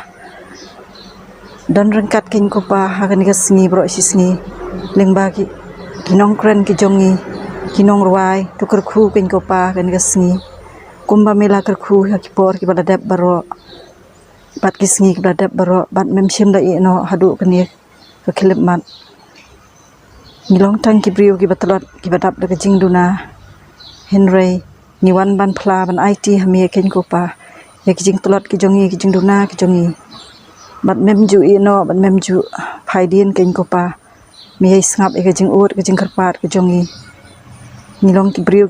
Don ryngkat keiñ ko Pa ha kane ka sngi baroh shi sngi, lyngba ki, ki nongkren ki jong ngi, ki nongrwai, to kyrkhu keiñ ko Pa ha kane ka sngi, kumba me la kyrkhu ha ki por kiba la dep baroh bad ki sngi kiba la dep baroh, bad mem shym da ïeh noh haduh kane ka khyllipmat. Ngi long tang ki briew kiba tlot, kiba dap da ka jingduna. Hynrei ngi wan ban phla, ban aiti ha me keiñ ko Pa ïa ki jingtlot ki jong ngi, ki jingduna ki jong ngi. Bad mem ju ïeh noh, bad mem ju phaidien keiñ ko Pa. Me ïai sngap ïa ka jingud, ka jingkyrpad ka jong ngi. Ngi long ki briew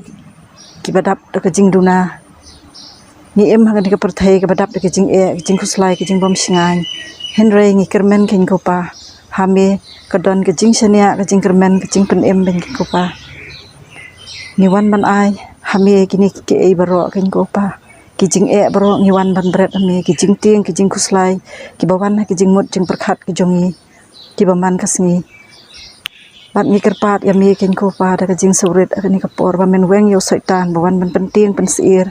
kiba dap da ka jingduna. Ngi im ha kane ka pyrthei kaba dap da ka jingeh, ka jingkhuslai, ka jingbymshngaiñ. Hynrei ngi kyrmen keiñ ko Pa, ha me ka don ka jingshaniah, ka jingkyrmen, ka jingpynim keiñ ko Pa. Ngi wan ban ai ha me kine ki, kiei baroh keiñ ko Pa. Ki jingeh baroh ngi wan ban bret ha me, ki jingtieng, ki jingkhuslai kiba wan ha ki jingmut jingpyrkhat ki jong ngi kiba man ka sngi. Bad ngi kyrpad ïa me keiñ ko Pa da ka jingsngewrit ha kane ka por ba men weng ïa u Soitan ba wan ban pyntieng pynsyier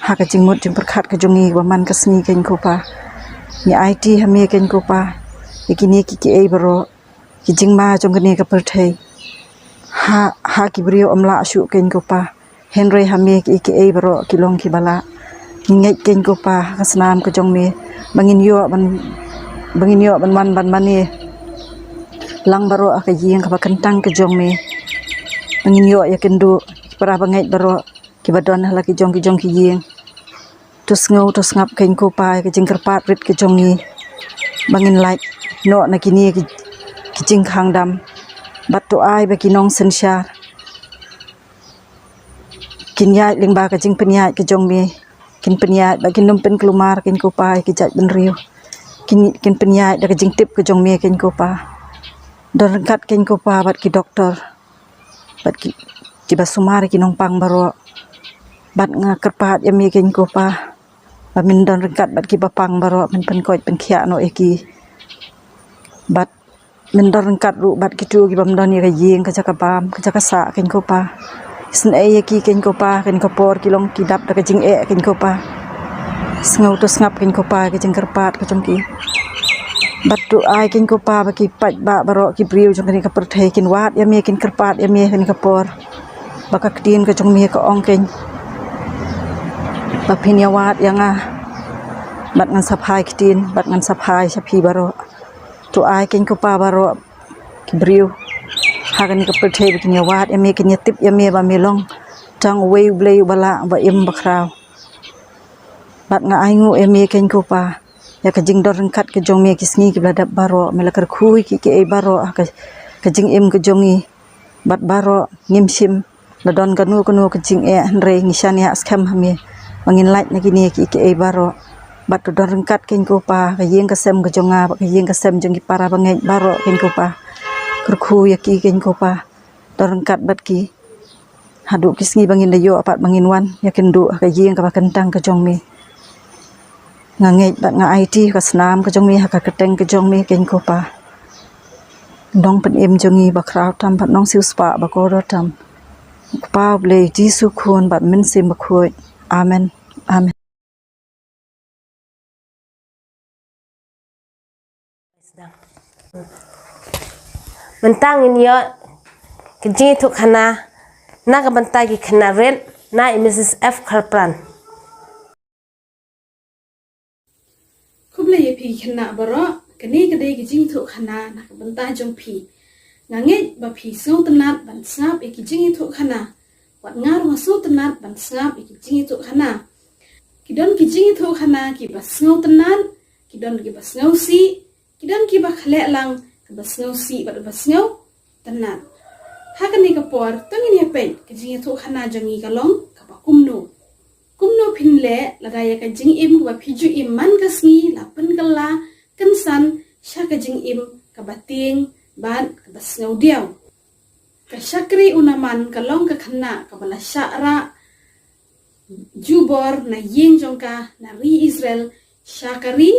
ha ka jingmut jingpyrkhat ka jong ngi ba man ka sngi keiñ ko Pa. Ngi aiti ha me keiñ ko Pa ïa kine ki, kiei baroh, ki jingma jong kane ka pyrthei. Ha, ha ki briew ym lah shuh keiñ ko Pa. Hynrei ha me ki, kiei baroh ki long kiba lah. Ngi ngeit keiñ ko Pa ha ka snam ka jong me ba ngin ïoh ban, ba ngin ïoh ban wan ban mane lang baroh ha ka ïing kaba kyntang ka jong me. Ba ngin ïoh ïakynduh ki para bangeit baroh kiba don ha la ki jong ki jong ki ïing. To sngew, to sngap keiñ ko Pa ïa ka jingkyrpad rit ka jong ngi, ba ngin lait noh na kine ki, ki jingkhang dam. Bad to ai ba ki nongsynshar kin ïaid lyngba ka jingpynïaid ka jong me. Kin pynïaid bad kin ym pynkulmar keiñ ko Pa ïa ki jaitbynriew. Kin, kin pynïaid da ka jingtip ka jong me keiñ ko Pa. Don ryngkat keiñ ko Pa bad ki doktor, bad ki, kiba sumar ïa ki nongpang baroh. Bad nga kyrpad ïa me keiñ ko Pa ba men don ryngkat bad kiba pang baroh, men pynkoit pynkhiah noh ïa ki. Bad men don ryngkat ruh bad kito kibym don ïa ka ïing, ka jaka bam, ka jaka sah keiñ ko Pa. Isynei ïa ki keiñ ko Pa, kane ka por ki long ki dap da ka jingeh keiñ ko Pa. Sngew, to sngap keiñ ko Pa ïa ka jingkyrpad ka jong ki. Bad to ai keiñ ko Pa ba ki paidbah baroh, ki briew jong kane ka pyrthei kin wad ïa me, kin kyrpad ïa me ha kane ka por. Ba ka ktien ka jong me ka ong keiñ ba phin ïawad ïa nga bad ngan sa phai ktien, bad ngan sa phai sha phi baroh. To ai keiñ ko Pa baroh ki briew ha kane ka pyrthei ba kin ïawad ïa me, kin ïatip ïa me ba me long tang uwei U Blei uba lah, uba im, uba khraw. Bad nga ainguh ïa me keiñ ko Pa ïa ka jingdon ryngkat ka jong me ki sngi kiba la dep baroh. Me la kyrkhu ïa ki, kiei baroh ha ka, ka jingim ka jong ngi. Bad baroh ngim shym la don kano kano ka jingeh, hynrei ngi shaniah skhem ha me ba ngin lait na kine ki, kiei baroh. Bad to don ryngkat keiñ ko Pa ka ïing ka sem ka jong nga bad ka ïing ka sem jong ki para bangeit baroh keiñ ko Pa. Kyrkhu ïa ki keiñ ko Pa. Don ryngkat bad ki. haduh ki sngi ba ngin da ïoh pat ba ngin wan ïakynduh ha ka ïing kaba kyntang ka jong me. Nga ngeit bad nga aiti ka snam ka jong me ha ka kyrteng ka jong me, keiñ ko Pa. Nongpynim jong ngi bakhraw tam bad Nongsiewspah bakordor tam, U Kpa U Blei, Jisu Khun bad Mynsiem Bakhuid. Amen. Amen. Mynta ngin ïoh ka jingïathuhkhana na ka bynta ki khynnah rit na i Mrs F Kharpran. Khublei ïa phi ki khynnah baroh, kane ka dei ka jingïathuhkhana na ka bynta jong phi. Nga ngeit ba phi sngewtynnat ban sngap ïa ki jingïathuhkhana. Wat nga ruh nga sngewtynnat ban sngap ïa ki jingïathuhkhana. Ki don ki jingïathuhkhana kiba sngewtynnat, ki don kiba sngewsih, ki don kiba khleh lang, kaba sngewsih bad ba sngewtynnat. Ha kane ka por, to ngin ïa peit ka jingïathuhkhana jong ngi ka long kaba kumno. Kumno phin leh lada ïa ka jingim kaba phi ju im man ka sngi la pynkylla kynsan sha ka jingim kaba tieng bad kaba sngewdiaw. Ka shakri u Naman ka long ka khynnah kaba la shah rah jubor na ïing jong ka na ri Israel sha ka ri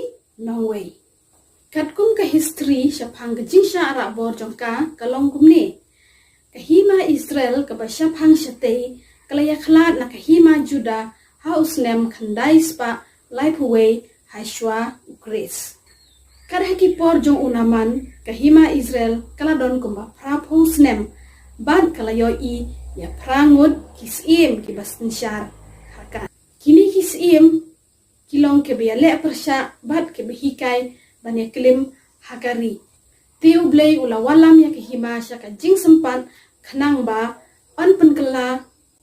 nongwei. Katkum ka history shaphang ka jingshah rah bor jong ka ka long kumne. Ka hima Israel kaba shaphang shatei ka la ïakhlad na ka hima Juda ha u snem khyndai spah laiphew wei ha shwa u Khrist. Kat ha ki por jong u Naman, ka hima Israel ka la don kumba phraphew snem, bad ka la ïohi ïa phra ngut ki syiem kiba synshar ha ka. Kine ki syiem ki long kiba ïaleh pyrshah bad kiba hikai ban ïaklim ha ka ri. Te U Blei u la wallam ïa ka hima sha ka jingsympat khnang ba yn pynkylla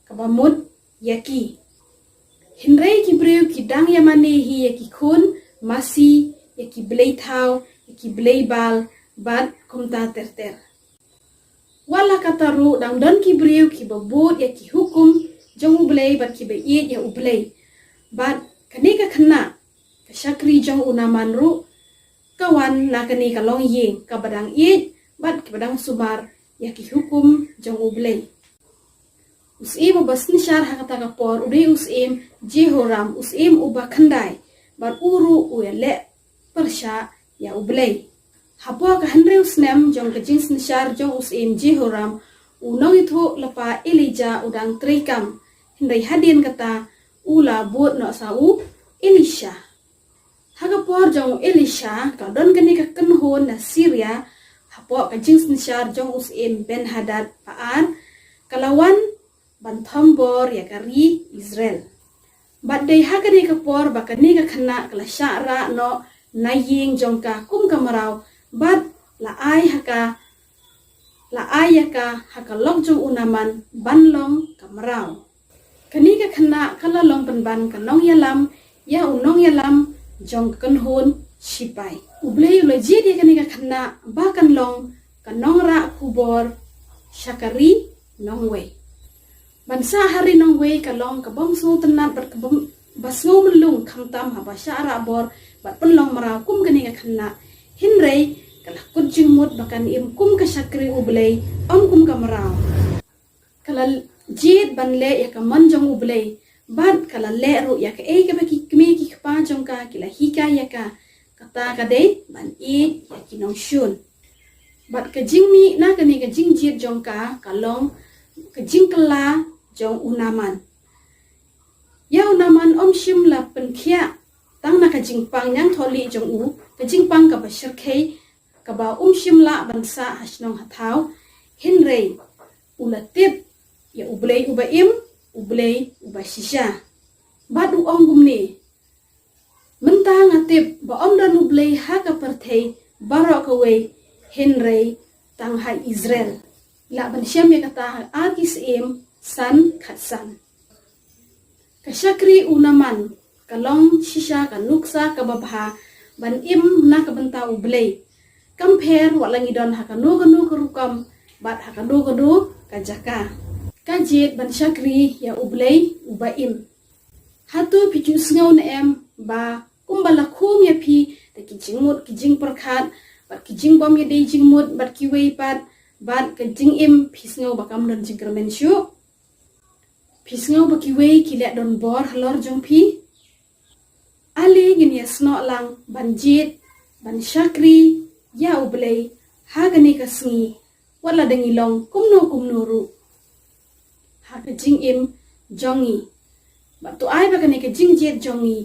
kaba mut ïa ki. Hynrei ki briew ki dang ïamane hi ïa ki khun masi, ïa ki blei thaw, ïa ki blei Baal bad kumta ter ter. Wat la katta ruh dang don ki briew kiba bud ïa ki hukum jong U Blei bad kiba ïeit ïa U Blei. Bad kane ka khynnah, ka shakri jong u Naman ruh, ka wan na kane ka longïing kaba dang ïeit bad kaba dang sumar ïa ki hukum jong U Blei. U syiem uba synshar ha kata ka por u dei u syiem Jehoram, u syiem uba khyndai, bad u ruh u ïaleh pyrshah ïa U Blei. Hapoh ka hynriew snem jong ka jingsynshar jong u syiem Jehoram, u nongïathuhlypa Elijah u dang treikam, hynrei hadien kata u la bud noh sa u Elisha. Ha ka por jong u Elisha ka don kane ka kynhun na Syria, hapoh ka jingsynshar jong u syiem Ben-hadad ba ar, ka la wan ban thombor ïa ka ri Israel. Bad dei ha kane ka por ba kane ka khynnah ka la shah rah noh na ïing jong ka kum ka mraw, bad la ai ha ka, la ai ïa ka ha ka lok jong u Naman ban long ka mraw. Kane ka khynnah ka la long pynban ka nongïalam ïa u nongïalam jong ka kynhun shipai. U Blei u la jied ïa kane ka khynnah ba kan long ka nongrah khubor sha ka ri nongwei. Ban sah ha ri nongwei ka long ka bym sngewtynnat bad ka bym, ba sngewmlung, khamtam haba shah rah bor bad pynlong mraw kum kane ka khynnah. Hynrei ka la kut jingmut ba kan im kum ka shakri U Blei, ym kum ka mraw. Ka la jied ban leh ïa ka mon jong U Blei, bad ka la leh ruh ïa kaei kaba ki kmie ki kpa jong ka ki la hikai ïa ka, kata ka dei ban ïeit ïa ki nongshun. Bad ka jingmih na kane ka jingjied jong ka ka long ka jingkylla jong u Naman. Ïa u Naman um shym la pynkhiah tang na ka jingpang ñiangthohlieh jong u, ka jingpang kaba shyrkhei kaba um shym lah ban sah ha shnong ha thaw, hynrei u la tip ïa U Blei uba im, U Blei uba shisha. Bad u ong kumne, mynta nga tip ba ym don U Blei ha ka pyrthei baroh kawei, hynrei tang ha Israel. Lah ban shem ïa kata ha Ar Ki Syiem san khatsan. Ka shakri u Naman ka long shisha ka nuksa kaba bha ban im na ka bynta U Blei. Kam pher wat la ngi don ha kano kano ka rukom bad ha kano kano ka jaka. Ka jied ban shakri ïa U Blei uba im. Hato phi ju sngew ne em ba kumba la khum ïa phi da ki jingmut ki jingpyrkhat bad ki jingbym ïadei jingmut bad kiwei pat, bad ka jingim phi sngew ba kam don jingkyrmen shuh? Phi sngew ba kiwei ki leh donbor halor jong phi? Ale ngin ïa snoh lang ban jied, ban shakri ïa U Blei ha kane ka sngi, wat la dang ngi long kumno kumno ruh ha ka jingim jong ngi. Bad to ai ba kane ka jingjied jong ngi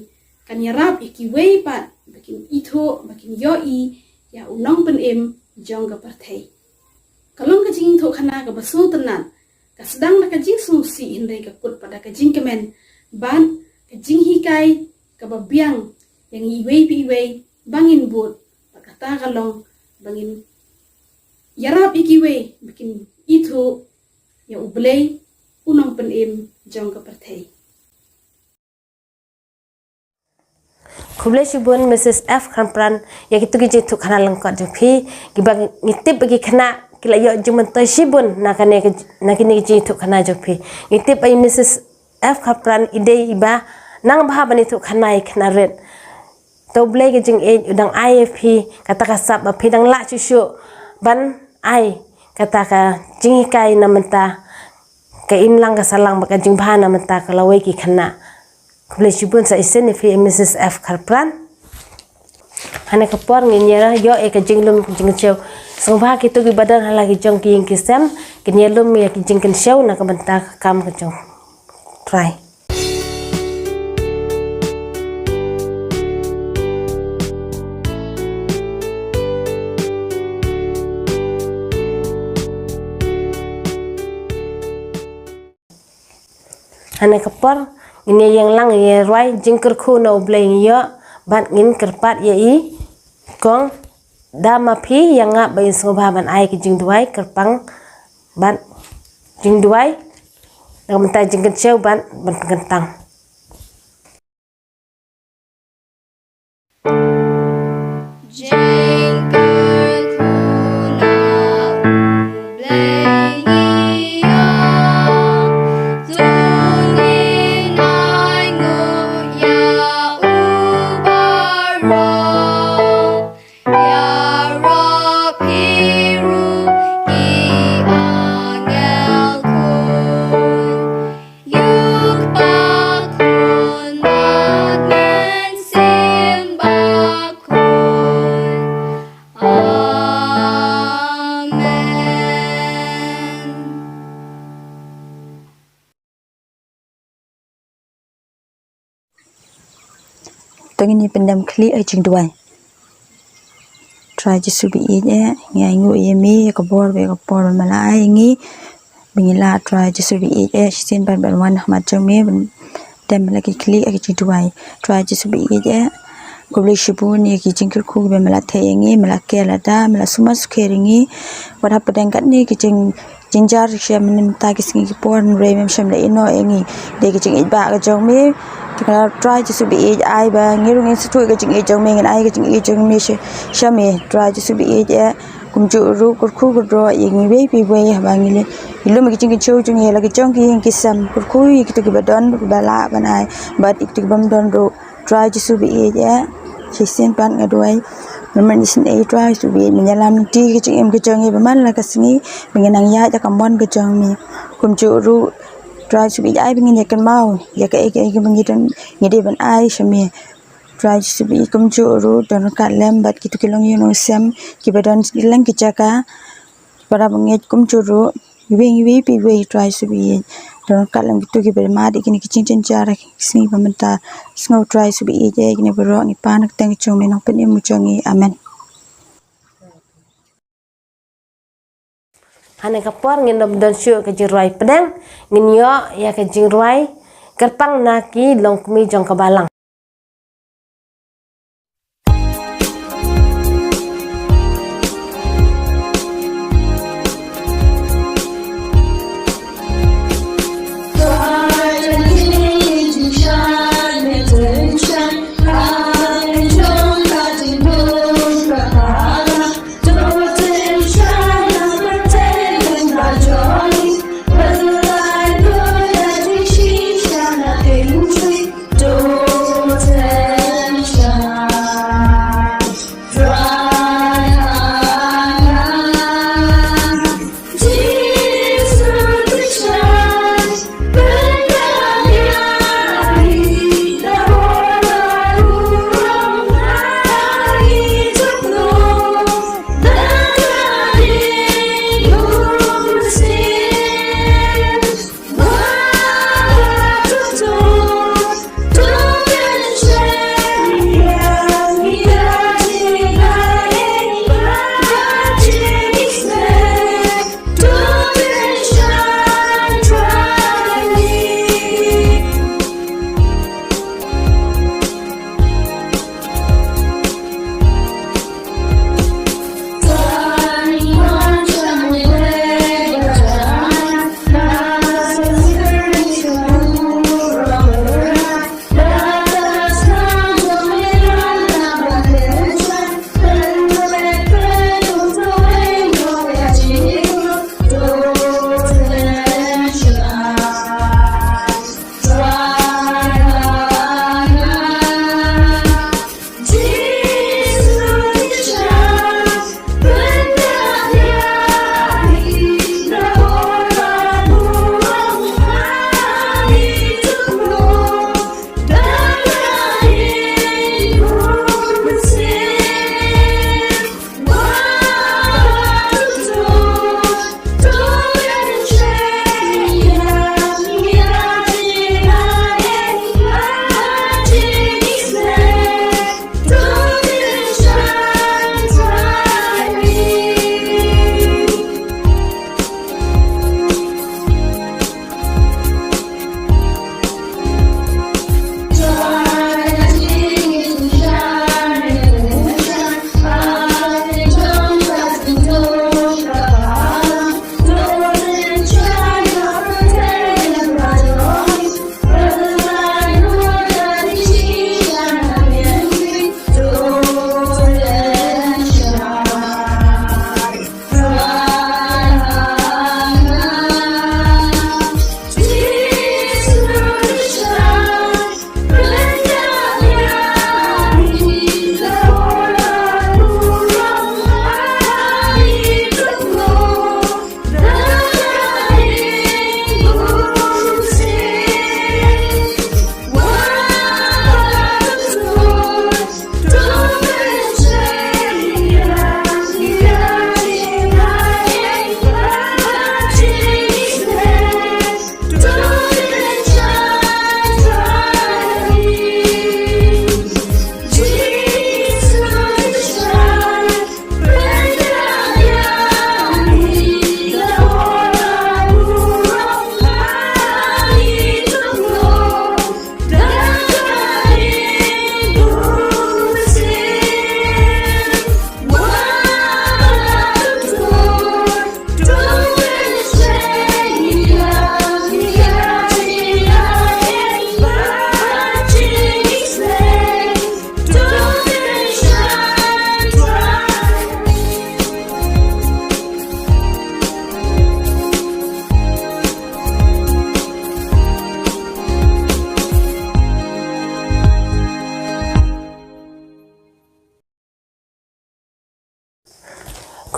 kan ïarap ïa kiwei pat ba kin ithuh, ba kin ïohi ïa U Nongpynim jong ka pyrthei. Ka long ka jingthoh khana kaba sngewtynnat, ka sdang da ka jingsngewsih hynrei ka kut pat da ka jingkmen, bad ka jinghikai kaba biang ïa ngi iwei pa iwei ba ngin bud, bad kata ka long ba ngin ïarap ïa kiwei ba kin ithuh ïa U Blei, U Nongpynim jong ka pyrthei. Khublei shibun Mrs F Kharpran, ïa kito ki jingthoh khana lyngkot jong phi, kiba ngi tip ba ki khynnah ki la ïoh jingmyntoi shibun na kane ka, na kine ki jingthoh khana jong phi. Ngi tip ba i Mrs F Kharpran i dei iba nang bha ban ithuh khana ïa ki khynnah rit. To U Blei ka jingïeit u dang ai ïa phi kata ka sap ba phi dang lah shuh shuh ban ai kata ka jinghikai na mynta, ka imlang ka sahlang bad ka jingbha na mynta ha lawei ki khynnah. Khublei shibun sa shisien ïa phi Mrs F Kharpran. Hane ka por ngin ïa ïoh ïa ka jinglum ka jingkynshew. Sngewbha kito kiba don ha la ki jong ki ïing ki sem kin ïa lum ïa ki jingkynshew na ka bynta ka kam ka jong U Trai. Hane ka por ngin ïa ïeng lang ïa rwai Jingkyrkhu na U Blei ngi ïoh, bad ngin kyrpad ïa i Kong Dam Maphi ïa nga ba in sngewbha ban ai ka jingduwai kyrpang, bad jingduwai na ka bynta jingkynshew bad ban pynkyntang. Ïuk ba khun bad mynsiem ba khun. Amen. To ngin ïa pyndem khlieh ha jingduwai. Trai Jisu ba ïeit eh, ngi ainguh ïa me ïa ka bor bad ïa ka por ba me la ai ïa ngi ba ngin lah, Trai Jisu ba ïeit eh, shisien pat ban wan ha khmat jong me ban dem la ki khlieh ha ki jingduwai. Trai Jisu ba ïeit eh, khublei shibun ïa ki jingkyrkhu kiba me la theh ïa ngi, me la ker lada, me la sumar sukher ïa ngi. Wat hapdeng katne ki jing jynjar sha mynta ki sngi ki por, hynrei mem shym la ïehnoh ïa ngi. Dei ka jingïeit ba ka jong me. Te ka Trai Jisu ba ïeit, ai ba ngi ruh ngin sngewthuh ïa ka jingïeit jong me, ngin ai ka jingïeit jong me sha, sha me. Trai Jisu ba ïeit eh, kumjuh ruh kyrkhu kyrdoh ïa ngi iwei pa iwei haba ngi leh, ngi lum ïa ka jingkynshew jong ngi ha la ka jong ki ïing ki sem. Kyrkhu ïa kito kiba don, kiba lah ban ai, bad ïa kito kibym don ruh. Trai Jisu ba ïeit eh, shisien pat nga duwai. Mynta ngi sngewbha Trai Jisu ba ïeit, me ïalam lynti ka jingim ka jong ngi ba man la ka sngi ba ngin nang ïaid ha ka mon ka jong me. Kumjuh ruh Trai Jisu ba ïeit, ai ba ngin ïa kynmaw ïa kaei kaei kaba ngi don, ngi dei ban ai sha me. Trai Jisu ba ïeit, kumjuh ruh don ryngkat lem bad kito ki longïing longsem kiba don kylleng ki jaka. Para bangeit kumjuh ruh, iwei iwei pa iwei Trai Jisu ba ïeit. Don ryngkat lem kito kiba mad ïa kine ki jingjynjar ha ki sngi ba mynta. Sngew Trai Jisu ba ïeit ïa kine baroh, ngi pan ha ka kyrteng jong me Nongpynim u jong ngi. Amen. Hane ka por ngin ïa don shuh ka jingrwai pdeng, ngin ïoh ïa ka jingrwai kyrpang na ki longkmie jong ka balang.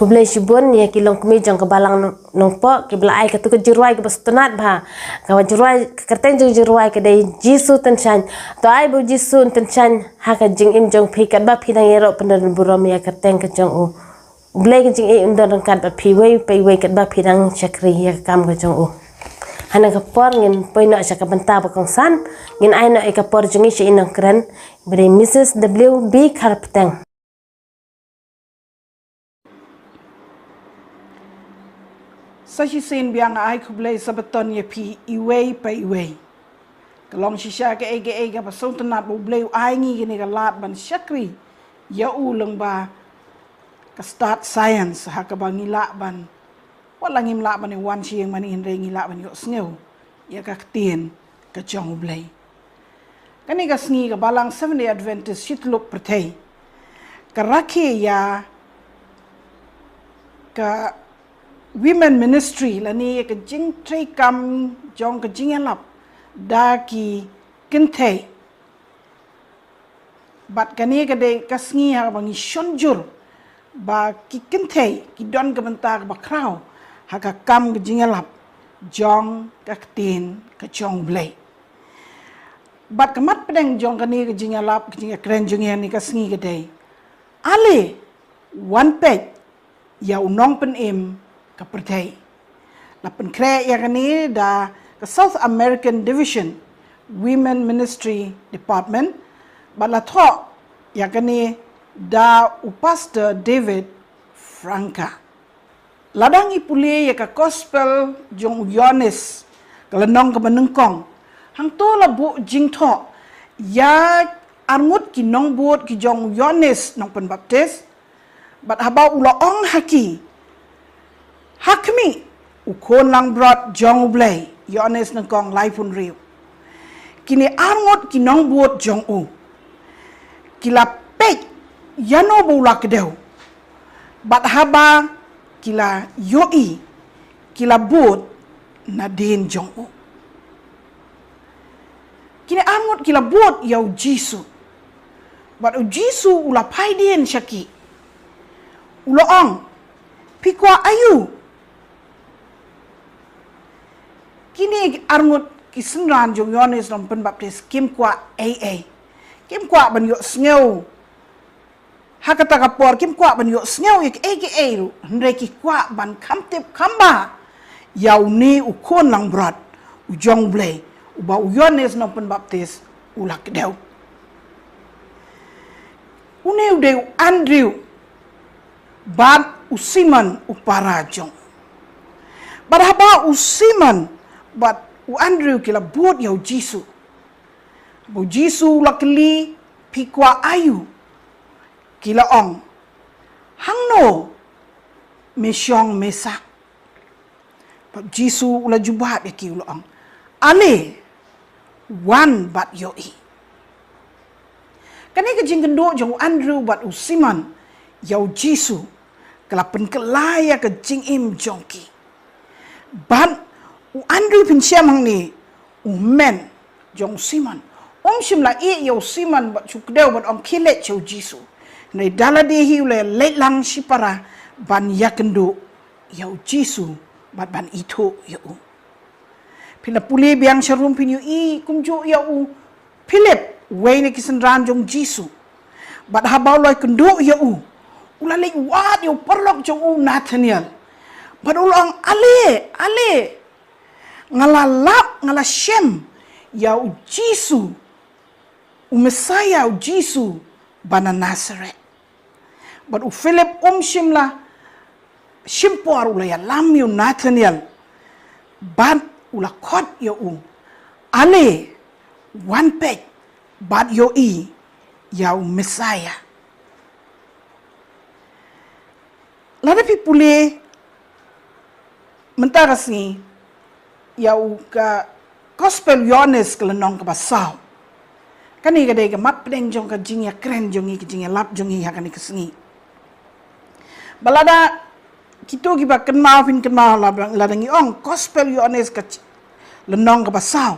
Khublei shibun ïa ki longkmie jong ka Balang Nongpoh kiba la ai katto ka jingrwai kaba sngewtynnat bha. Ka jingrwai, ka kyrteng jong ka jingrwai ka dei Jisu Tyngshaiñ. To ai ba u Jisu un tyngshaiñ ha ka jingim jong phi katba phi dang ïaroh pynburom ïa ka kyrteng ka jong u. U Blei ka jingïeit un don ryngkat bad phi iwei pa iwei katba phi dang shakri ïa ka kam ka jong u. Ha kane ka por ngin poi noh sha ka bynta ba kongsan, ngin ai noh ïa ka por jong ngi sha i nongkren ba dei Mrs W B Kharpeteng. Sa shisien biang nga ai khublei Sabbaton ïa phi iwei pa iwei. Ka long shisha kaei kaei kaba sngewtynnat ba U Blei u ai ngi kane ka lad ban shakri ïa u lyngba ka stad science ha kaba ngi lah ban, wat la ngim lah ban ïa wan sha ïing mane hynrei ngi lah ban ïohsngew ïa ka ktien ka jong U Blei. Kane ka sngi ka Balang Seventh Day Adventist shi tyllup pyrthei ka rakhe ïa ka Women Ministry lane ïa ka jingtrei kam jong ka jingïalap da ki kynthei. Bad kane ka dei ka sngi ha kaba ngi shon jur ba ki kynthei ki don ka bynta kaba khraw ha ka kam ka jingïalap jong ka ktien ka jong U Blei. Bad ka mat pdeng jong kane ka jingïalap, ka jingïakren jong ngi ha kane ka sngi ka dei: Ale wan peit ïa u Nongpynim ka pyrthei. La pynkhreh ïa kane da ka South American Division Women Ministry Department bad la thoh ïa kane da u Pastor David Franca. Lada ngi pule ïa ka Gospel jong u Ïoannis ka lynnong kaba nyngkong, hangto la buh jingthoh ïa arngut ki nongbud ki jong u Ïoannis Nongpynbaptis. Bad haba u la ong ha ki, ha khmih u khun langbrot jong U Blei, Ïoannis nyngkong laiphew hynriew. Kine arngut ki nongbud jong u ki la peit ïano ba u la kdew. Bad haba ki la ïohi ki la bud nadien jong u. Kine arngut ki la bud ïa u Jisu. Bad u Jisu u la phai dien sha ki. U la ong, phi kwah aïu? Kine arngut ki synran jong u Ïoannis Nongpynbaptis kim kwah ei ei. Kim kwah ban ïohsngew ha kata ka por, kim kwah ban ïohsngew ïa kiei kiei ruh, hynrei ki kwah ban kham tip kham bha ïa une u khun langbrot u jong U Blei uba u Ïoannis Nongpynbaptis u la kdew. Une u dei u Andrew bad u Simon u para jong u. Bad haba u Simon bad u Andrew ki la bud ïa u Jisu, haba u Jisu u la kylli, phi kwah aïu? Ki la ong, hangno me shong me sah? Bad u Jisu u la jubab ïa ki u la ong, ale wan bad ïohi. Kane ka jingkynduh jong u Andrew bad u Simon ïa u Jisu ka la pynkylla ïa ka jingim jong ki. Bad u Andrew, phin shem hangne, u hynmen jong u Simon, um shym la ïeh ïa u Simon bad shu kdew bad ong khie leit sha u Jisu. Hynrei da lade hi u la leit lang shipara ban ïakynduh ïa u Jisu bad ban ithuh ïa u. Phin la pule biang sharum phin ïohi kumjuh ïa u Philip, uwei na ki synran jong u Jisu. Bad haba u la ïakynduh ïa u, u la leit wad ïa u paralok jong u Nathaniel. Bad u la ong, ale, ale, nga la lap, nga la shem ïa u Jisu, u Messaïah, u Jisu ba na Nasareth. Bad u Philip um shym la shim por, u la ïalam ïa u Nathaniel bad u la khot ïa u, ale wan peit bad ïohi ïa u Messaïah. Lada phi pule mynta ka sngi ïa u ka Gospel Ïoannis ka lynnong kaba saw. Kane ka dei ka mat pdeng jong ka jingïakren jong ngi, ka jingïalap jong ngi ha kane ka sngi. Ba lada kito kiba kynmaw phin kynmaw, lada, lada ngi ong Gospel Ïoannis ka ch-, lynnong kaba saw,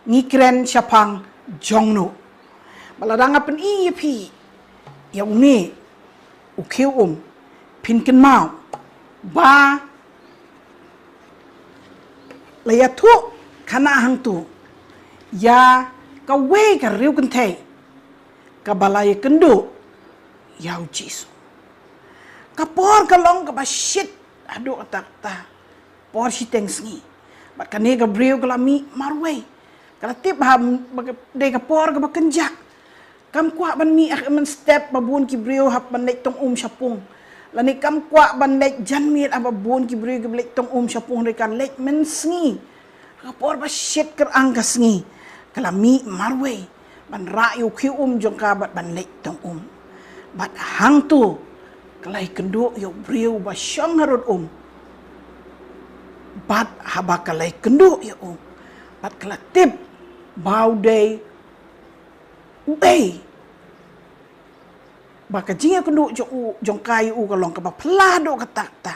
ngi kren shaphang jongno? Ba lada nga pyni ïa phi ïa une u khiew um, kin kynmaw ba la ïathuh khana hangtu ïa kawei ka riw kynthei kaba la ïakynduh ïa u Jisu. Ka por ka long kaba shit haduh katta katta, por shiteng sngi. Bad kane ka briew ka la mih marwei, ka la tip ha ba ka dei ka por kaba kynjah. Kam kwah ban mih ha ka mynstep ba bun ki briew hap ban leit tong um sha pung. Lane kam kwah ban leit janmiet ha ba bun ki briew kiba leit tong um sha pung, hynrei ka leit mynsngi. Ka por ba shit kyrang ka sngi, ka la mih marwei ban rah ïa u khiew um jong ka bad ban leit tong um. Bad hangtu ka la ïakynduh ïa u briew ba shong harud um. Bad haba ka la ïakynduh ïa u, bad ka la tip ba u dei u ei, ba ka jingïakynduh jong u, jong ka ïa u ka long kaba phylla haduh katta katta,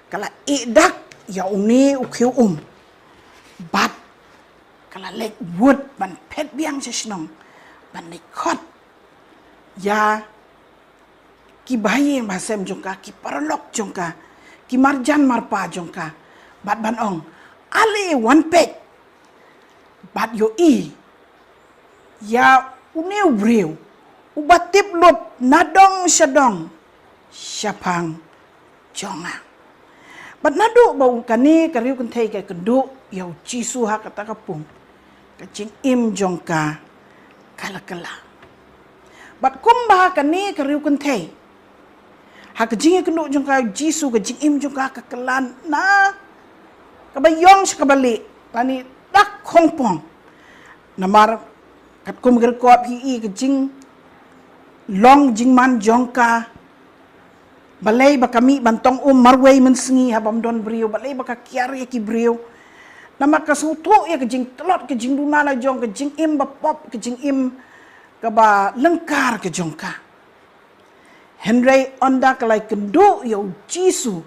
ka la ïeh dak ïa une u khiew um. Bad ka la leit wut ban phet biang sha shnong, ban leit khot ïa ki bahaïing bahasem jong ka, ki paralok jong ka, ki marjan marpa jong ka, bad ban ong, ale wan peit bad ïohi ïa une u briew uba tip lut nadong shadong shaphang jong nga. Bad naduh ba u kane ka riw kynthei ka ïakynduh ïa u Jisu ha kata ka pung, ka jingim jong ka ka la kylla. Bad kumba kane ka riw kynthei, ha ka jingïakynduh jong ka ïa u Jisu, ka jingim jong ka ka kylla na kaba ïong sha kaba lieh, lane dak khongpong. Namar katkum ka record phi i ka jinglong jingman jong ka, balei ba ka mih ban tong um marwei mynsngi ha bym don briew, balei ba ka kiar ïa ki briew. Namar ka sngewthuh ïa ka jingtlot, ka jingduna la jong, ka jingim ba pop, ka jingim kaba lyngkar ka jong ka. Hynrei ynda ka la ïakynduh ïa u Jisu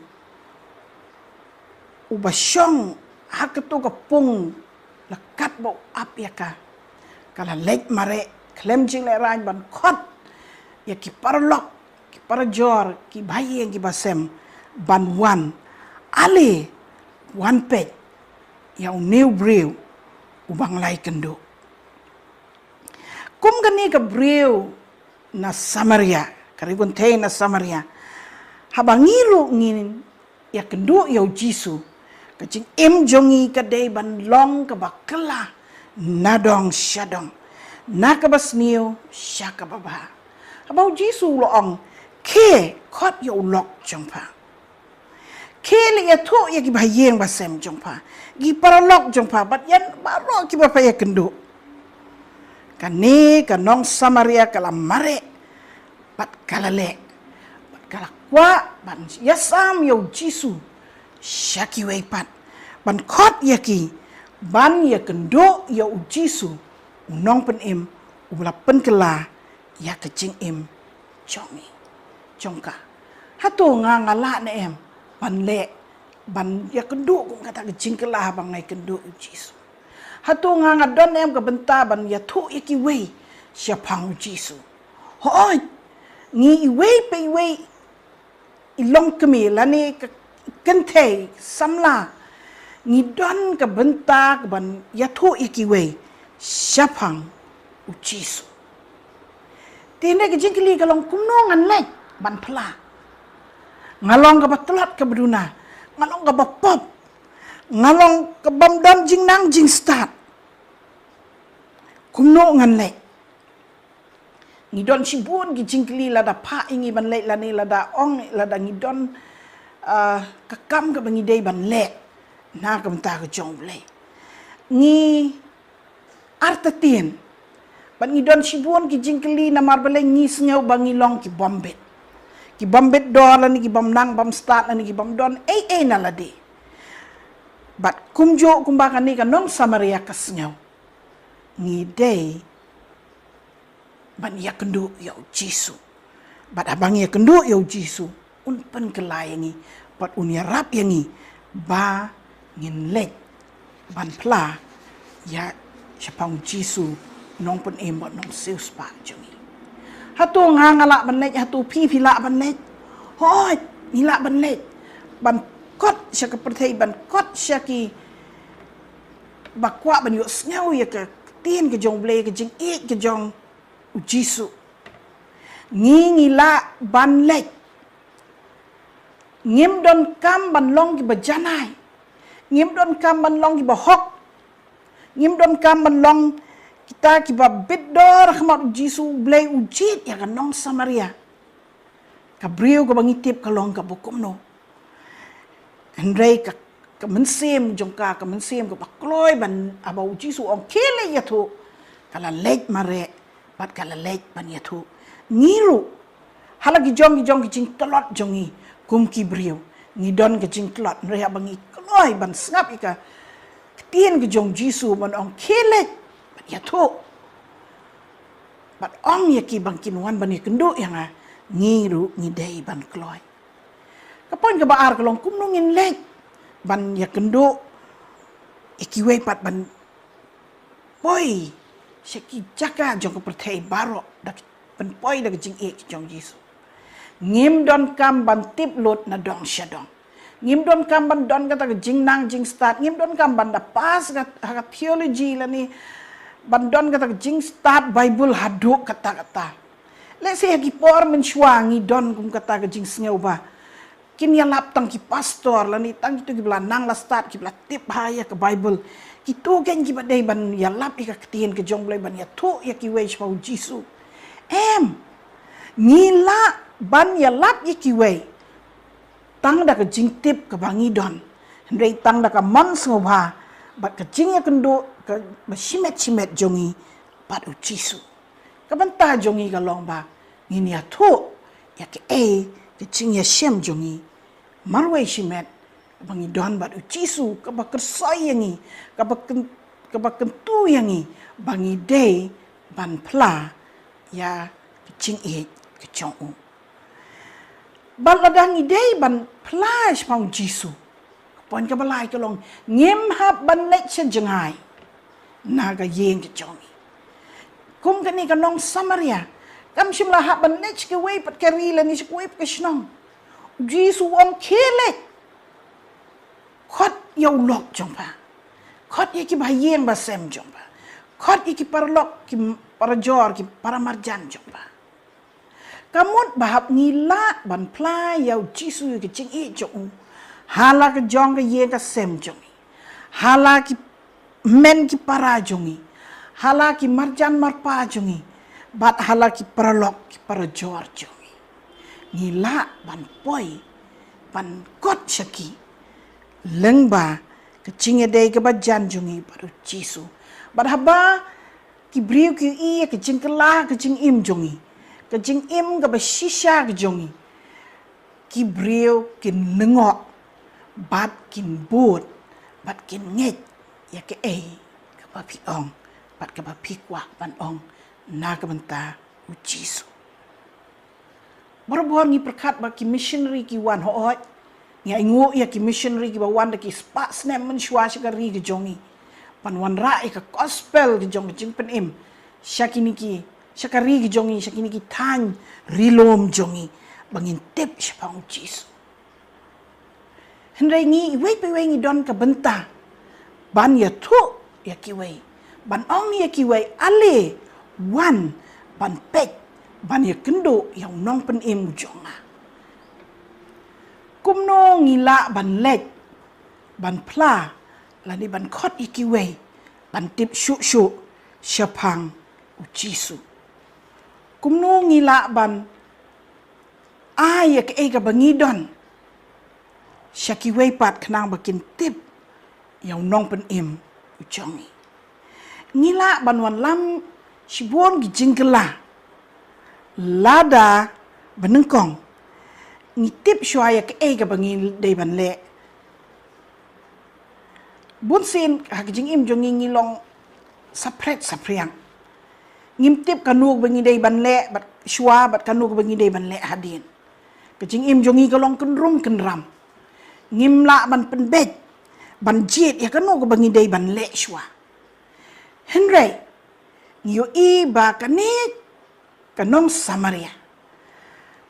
uba shong ha kato ka pung, la katba u ap ïa ka, ka la leit mareh khlem jinglehrain ban khot ïa ki paralok, ki parajor, ki bahaïing, ki bahasem, ban wan, ale wan peit ïa une u briew uba nga la ïakynduh. Kum kane ka briew na Samaria, ka riw kynthei na Samaria, haba ngi ruh ngin ïakynduh ïa u Jisu, ka jingim jong ngi ka dei ban long kaba kylla nadong shadong, na kaba sniew sha kaba bha. Haba u Jisu u la ong, khie khot ïa u lok jong pha, khie leit ïathuh ïa ki bahaïing bahasem jong pha, ki paralok jong pha, bad ïa baroh kiba pha ïakynduh. Kane ka nong Samaria ka la mareh bad ka la leh, bad ka la kwah ban ïasam ïa u Jisu sha kiwei pat, ban khot ïa ki ban ïakynduh ïa u Jisu, u nongpynim uba la pynkylla ïa ka jingim jong ngi, jong ka. Hato nga nga lah ne em ban leh, ban ïakynduh kum kata ka jingkylla haba nga ïakynduh ïa u Jisu? Hato nga nga don ne em ka bynta ban ïathuh ïa kiwei shaphang u Jisu? Hooid, ngi iwei pa iwei i longkmie lane ka kynthei samla, ngi don ka bynta ka ban ïathuh ïa kiwei shaphang u Jisu. Te hynrei ka jingkylli ka long, kumno ngan leit ban phylla? Nga long kaba tlot kaba duna, nga long kaba pop, nga long kabym don jingnang jingstad. Kumno ngan leit? Ngi don shibun ki jingkylli lada phah ïa ngi ban leit lane lada ong, lada ngi don, ah, ka kam kaba ngi dei ban leh na ka bynta ka jong U Blei. Ngi artatien bad ngi don shibun ki jingkylli namar balei ngi sngew ba ngi long ki bym bit, ki bym bit dor lane ki bym nang bym stad lane ki bym don ei ei na lade. Bad kumjuh kumba kane ka nong Samaria ka sngew, ngi dei ban ïakynduh ïa U Jisu. Bad haba ngi ïakynduh ïa U Jisu, un pynkylla ïa ngi bad un ïarap ïa ngi ba ngin leit ban phylla ïa shaphang U Jisu, Nongpynim bad Nongsiewspah jong ngi. Hato nga nga lah ban leit? Hato phi phi lah ban leit? Hooid, ngi lah ban leit, ban kot sha ka pyrthei, ban kot sha ki ba kwah ban ïohsngew ïa ka ktien ka jong U Blei, ka jingïeit ka jong U Jisu. Ngi, ngi lah ban leit. Ngim donkam ban long kiba janai. Ngim donkam ban long kiba hok. Ngim donkam ban long kita kiba bit dor ha khmat U Jisu. U Blei u jied ïa ka nong Samaria. Ka briew kaba ngi tip ka long kaba kumno. Hynrei ka, ka mynsiem jong ka, ka mynsiem kaba kloi ban, haba U Jisu u ong khie leit ïathuh, ka la leit mareh bad ka la leit ban ïathuh. Ngi ruh, ha la ki jong ki jong ki jingtlot jong ngi kum ki briew, ngi don ka jingtlot, hynrei haba ngi kloi ban sngap ïa ka ktien ka jong U Jisu ban ong khie leit bad ïathuh, bad ong ïa ki ba kin wan ban ïakynduh ïa nga, ngi ruh ngi dei ban kloi. Ka point kaba ar ka long kumno ngin leit ban ïakynduh ïa kiwei pat, ban poi sha ki jaka jong ka pyrthei baroh da ki, ban poi da ka jingïeit ka jong U Jisu. Ngim donkam ban tip lut na dong sha dong. Ngim donkam ban don kata ka jingnang jingstad. Ngim donkam ban da pass ka, ha ka theology lane ban don kata ka jingstad Bible haduh katta katta. Lehse ha ki por mynshuwa ngi don kum kata ka jingsngew ba kin ïalap tang ki pastor lane tang kito kiba la nang la stad, kiba la tip bha ïa ka Bible. Kito kein kiba dei ban ïalap ïa ka ktien ka jong U Blei, ban ïathuh ïa kiwei shaphang U Jisu. Em, ngi lah ban ïalap ïa kiwei tang da ka jingtip kaba ngi don, hynrei tang da ka mon sngewbha bad ka jingïakynduh kaba shimet shimet jong ngi bad U Jisu. Ka bynta jong ngi ka long ba ngin ïathuh ïa kaei ka jingïashem jong ngi marwei shimet ba ngi don bad U Jisu, kaba kyrsoi ïa ngi, kaba kyn-, kaba kyntu ïa ngi ba ngi dei ban phla ïa ka jingïeit ka jong u. Bad lada ngi dei ban phla shaphang U Jisu, ka point kaba lai ka long, ngim hap ban leit sha jngai na ka ïing ka jong ngi. Kum kane ka nong Samaria, kam shym la hap ban leit sha kawei pat ka ri lane sha kawei pat ka shnong. U Jisu u ong khie leit, khot ïa u lok jong pha, khot ïa ki bahaïing bahasem jong pha, khot ïa ki paralok, ki parajor, ki paramarjan jong pha. Ka mut ba hap ngi lah ban phla ïa U Jisu ïa ka jingïeit jong u ha la ka jong ka ïing ka sem jong ngi, ha la ki hynmen ki para jong ngi, ha la ki marjan marpa jong ngi, bad ha la ki paralok ki parajor jong ngi. Ngi lah ban poi ban kot sha ki lyngba ka jingïadei kaba jan jong ngi bad U Jisu. Bad haba ki briew ki ïohi ïa ka jingkylla ka jingim jong ngi, ka jingim kaba shisha ka jong ngi, ki briew kin lyngngoh bad kin bud bad kin ngeit ïa kaei kaba phi ong bad kaba phi kwah ban ong na ka bynta U Jisu. Barabor ngi pyrkhat ba ki missionary ki wan hooid. Ngi ainguh ïa ki missionary kiba wan da ki spah snem mynshuwa sha ka ri ka jong ngi ban wanrah ïa ka gospel ka jong ka jingpynim sha kine ki, sha ka ri ka jong ngi, sha kine ki thaiñ ri lum jong ngi, ba ngin tip shaphang U Jisu. Hynrei ngi iwei pa iwei ngi don ka bynta ban ïathuh ïa kiwei, ban ong ïa kiwei, ale wan ban peit, ban ïakynduh ïa u nongpynim u jong nga. Kumno ngi lah ban leit ban phla lane ban khot ïa kiwei ban tip shuh shuh shaphang U Jisu? Kumno ngi lah ban ai ïa kaei kaba ngi don sha kiwei pat khnang ba kin tip ïa u nongpynim u jong ngi? Ngi lah ban wanlam shibun ki jingkylla lada ba nyngkong ngi tip shuwa ïa kaei kaba ngi dei ban leh. Bunsien ha ka jingim jong ngi ngi long saphriang saphriang. Ngim tip kano kaba ngi dei ban leh bad shuwa bad kano kaba ngi dei ban leh hadien. Ka jingim jong ngi ka long kynrum kynram. Ngim lah ban pynbeit ban jied ïa kano kaba ngi dei ban leh shuwa. Hynrei ngi ïohi ba kane ka nong Samaria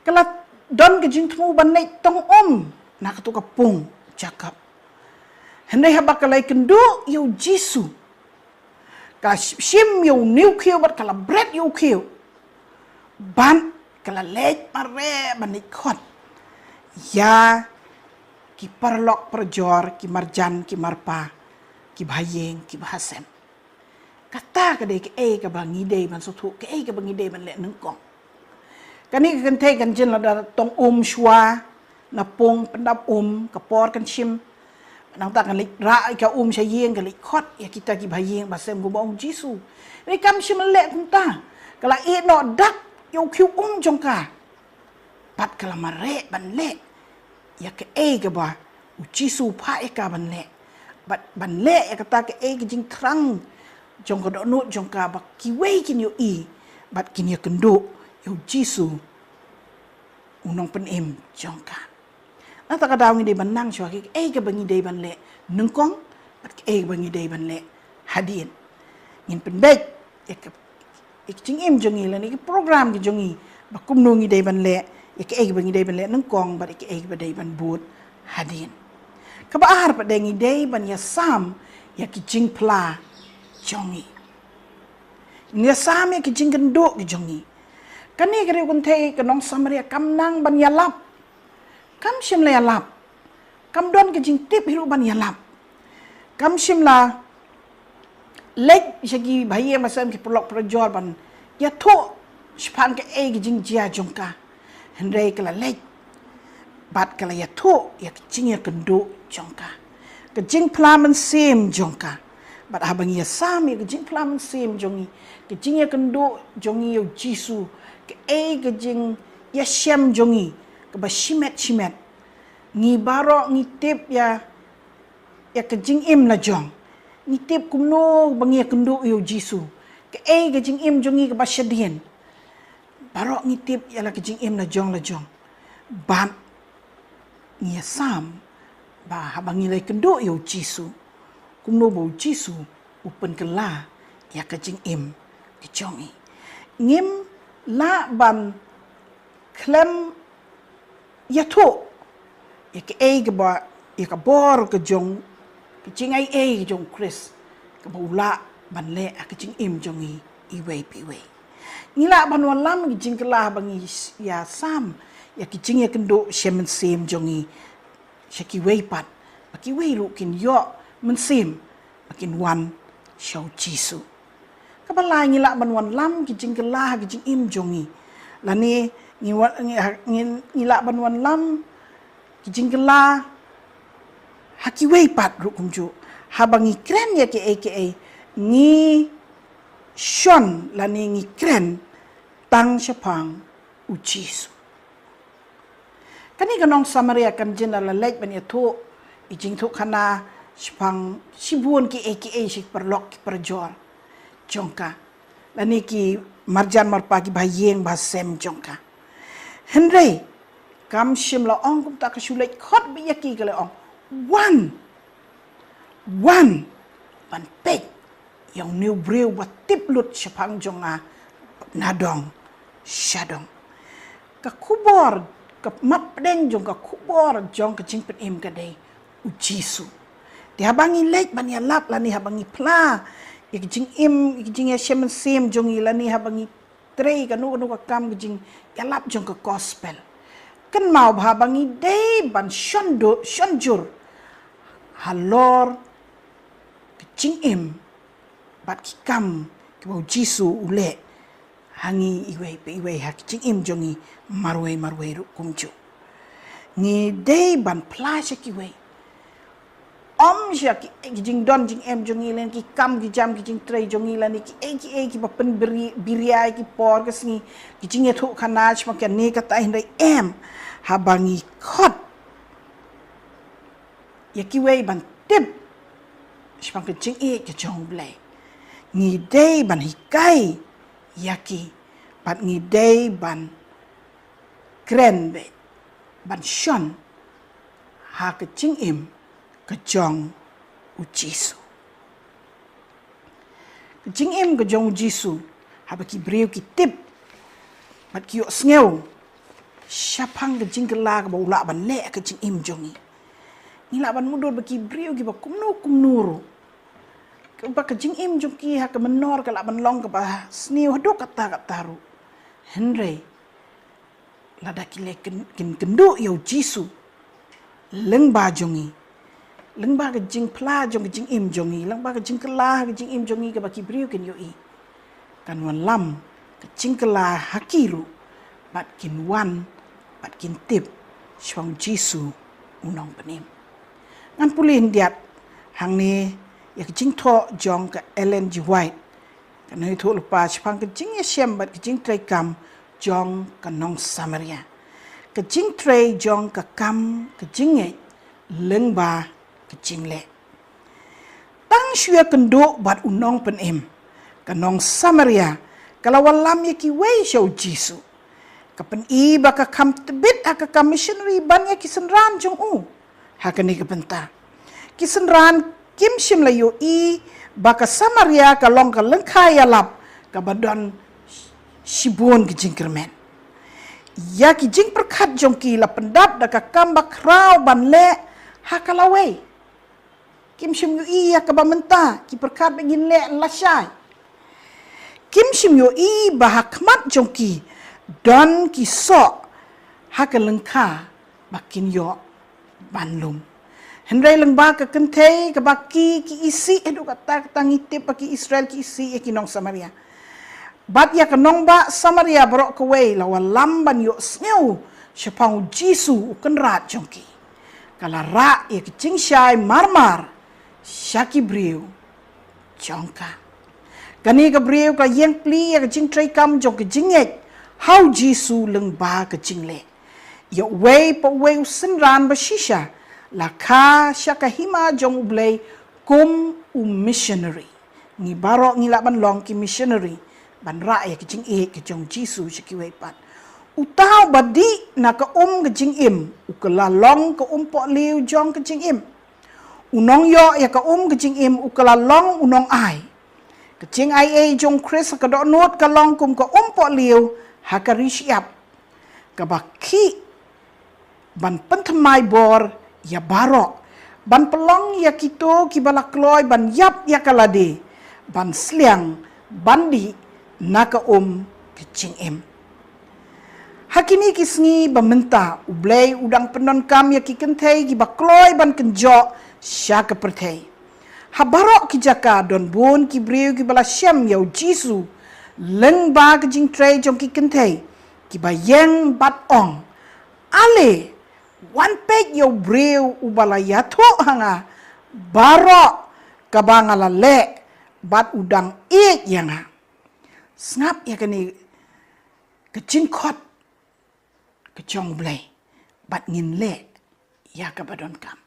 ka la don ka jingthmu ban leit tong um na katu ka pung Jakob. Hynrei haba ka la ïakynduh ïa u Jisu, ka shim ïa u niu khiew bad ka la bret ïa u khiew, bad ka la leit mareh ban leit khot ïa ki paralok parajor, ki marjan, ki marpa, ki bahaïing, ki bahasem. Kata ka dei kaei kaba ngi dei ban sngewthuh, kaei kaba ngi dei ban leh nyngkong. Kane ka kynthei kan jin lada tong um shuwa na pung pyndap um, ka por kan shim. Nangta kan leit rah ïa ka um sha ïing, kan leit khot ïa kita ki bahaïing bahasem kumba ong u Jisu. Hynrei kam shym leh kumta. Ka la ïeh noh dak ïa u khiew um jong ka bad ka la mareh ban leh ïa kaei kaba u Jisu u phah ïa ka ban leh. Bad ban leh ïa kata kaei ka jingthrang jong ka dohnud jong ka ba kiwei kin ïohi bad kin ïakynduh ïa u Jisu, u nongpynim jong ka. Nangta ka daw ngi dei ban nang shuwa kaei kaba ngi dei ban leh nyngkong bad kaei kaba ngi dei ban leh hadien. Ngin pynbeit ïa ka, ïa ka jingim jong ngi lane ka program ka jong ngi, ba kumno ngi dei ban leh ïa kaei kaba ngi dei ban leh nyngkong bad ïa kaei kaba dei ban bud hadien. Kaba ar pat de, ngi dei ban ïasam ïa ki jingphla jong ngi. Ngi ïasam ïa ki jingkynduh ki jong ngi. Kane ka riew kynthei ka nong Samaria kam nang ban ïalap. Kam shym la ïalap. Kam don ka jingtip hi ruh ban ïalap. Kam shym la leit sha ki bahaïing bahasem, ki paralok parajor ban ïathuh shaphang kaei ka jingjia jong ka. Hynrei ka la leit bad ka la ïathuh ïa ka jingïakynduh jong ka, ka jingphla mynsiem jong ka. Bad haba ngi ïasam ïa ka jingphla mynsiem jong ngi, ka jingïakynduh jong ngi ïa u Jisu, kaei ka jingïashem jong ngi kaba shimet shimet. Ngi baroh ngi tip ïa, ïa ka jingim la jong. Ngi tip kumno ba ngi ïakynduh ïa u Jisu. Kaei ka jingim jong ngi kaba shadien. Baroh ngi tip ïa la ka jingim la jong la jong. Bad ngi ïasam ba haba ngi la ïakynduh ïa u Jisu, kumno ba u Jisu u pynkylla ïa ka jingim ka jong ngi. Ngim lah ban khlem ïathuh ïa kaei kaba, ïa ka bor ka jong, ka jingaiei ka jong u Khrist, kaba u lah ban leh ha ka jingim jong ngi iwei pa iwei. Ngi lah ban wallam ki jingkylla ba ngi ïasam ïa ki jingïakynduh shem mynsiem jong ngi sha kiwei pat, ba kiwei ruh kin ïoh mynsiem ba kin wan sha u Jisu. Kaba lai, ngi lah ban wallam ki jingkylla ha ki jingim jong ngi. Lane ngi wa-, ngi, ngi, ngi lah ban wallam ki jingkylla ha kiwei pat ruh kumjuh. Haba ngi kren ïa kiei kiei, ngi shon lane ngi kren tang shaphang u Jisu. Kane ka nong Samaria kan jin la leit ban ïathuh i jingthohkhana shaphang shibun kiei kiei sha ki paralok ki parajor jong ka, lane ki marjan marpa, ki bahaïing bahasem jong ka. Hynrei kam shym la ong kumta, ka shu leit khot beit ïa ki, ka la ong, wan, wan ban peit ïa une u briew ba tip lut shaphang jong nga nadong shadong. Ka khubor, ka mat pdeng jong ka khubor jong ka jingpynim ka dei u Jisu. Te haba ngi leit ban ïalap lane haba ngi phla ïa ka jingim, ïa ka jingïashem mynsiem jong ngi, lane haba ngi trei kano kano ka kam ka jingïalap jong ka gospel, kynmaw ba haba ngi dei ban shon do-, shon jur halor ka jingim bad ki kam kiba u Jisu u leh ha ngi iwei pa iwei ha ki jingim jong ngi marwei marwei ruh kumjuh. Ngi dei ban phla sha kiwei. Ym sha ki, ki jingdon jingem jong ngi lane ki kam ki jam ki jingtrei jong ngi lane kiei kiei kiba pynbiria ïa ki por ka sngi, ki jingïathuhkhana shaphang kane kata, hynrei em, haba ngi khot ïa kiwei ban tip shaphang ka jingïeit ka jong u Blei, ngi dei ban hikai ïa ki bad ngi dei ban kren beit, ban shon ha ka jingim ka jong u Jisu. Ka jingim ka jong u Jisu, haba ki briew ki tip bad ki ïohsngew shaphang ka jingkylla kaba u lah ban leh ka jingim jong ngi. Ngi lah ban mutdur ba ki briew kiba kumno kumno ruh, ba ka jingim jong ki ha ka mynnor ka lah ban long kaba sniew haduh katta katta ruh. Hynrei lada ki leh kyn-, kin kynduh ïa u Jisu lyngba jong ngi, lyngba ka jingphla jong ka jingim jong ngi, lyngba ka jingkylla ka jingim jong ngi kaba ki briew kin ïohi, kan wallam ka jingkylla ha ki ruh, bad kin wan, bad kin tip shaphang u Jisu u Nongpynim. Ngan pule khyndiat hangne ïa ka jingthoh jong ka Ellen G. White, ka nongïathuhlypa, shaphang ka jingïashem bad ka jingtreikam jong ka nong Samaria, ka jingtrei jong ka kam ka jingngeit lyngba ka jingleh. Tang shu ïakynduh bad u Nongpynim, ka nong Samaria ka la wallam ïa kiwei sha u Jisu. Ka pyni ba ka kham tbit ha ka kam missionary ban ïa ki synran jong u. Ha kane ka bynta, ki synran kim shym la ïohi ba ka Samaria ka long ka lyngkha ïalap kaba don shibun ki jingkyrmen. Ïa ki jingpyrkhat jong ki la pyndap da ka kam ba khraw ban leh ha ka lawei. Kim shym ïohi ïa kaba mynta, ki pyrkhat ba ngin leh lashai. Kim shym ïohi ba ha khmat jong ki don ki soh ha ka lyngkha ba kin ïoh ban lum. Hynrei lyngba ka kynthei kaba ki, ki isih, haduh katta katta ngi tip ba ki Israel ki isih ïa ki nong Samaria. Bad ïa ka nongbah Samaria baroh kawei la wallam ban ïohsngew shaphang u Jisu u Kynrad jong ki. Ka la rah ïa ka jingshai marmar sha ki briew jong ka. Kane ka briew ka ïeng pli ïa ka jingtreikam jong ka jingngeit ha u Jisu lyngba ka jingleh. Ïa uwei pa uwei u synran ba shisha la kha sha ka hima jong U Blei kum u missionary. Ngi baroh ngi lah ban long ki missionary ban rah ïa ka jingïeit ka jong Jisu sha kiwei pat. Uta uba dih na ka um ka jingim u ka la long ka um pohliew jong ka jingim. U nongïoh ïa ka um ka jingim u ka la long u nongai. Ka jingai ei jong Khrist ha ka dohnud ka long kum ka um pohliew ha ka ri shyiap, kaba khih ban pynthymmai bor ïa baroh, ban pynlong ïa kito kiba la kloi ban ïap ïa ka lade, ban sliang, ban dih na ka um ka jingim. Ha kine ki sngi ba mynta U Blei u dang pyndonkam ïa ki kynthei kiba kloi ban kynjoh sha ka pyrthei. Ha baroh ki jaka don bun ki briew kiba la shem ïa u Jisu lyngba ka jingtrei jong ki kynthei kiba ïeng bad ong, "Ale, wan peit ïa u briew uba la ïathuh ha nga baroh kaba nga la leh bad u dang ïeit ïa nga." Sngap ïa kane ka jingkhot ka jong U Blei bad ngin leh ïa kaba donkam.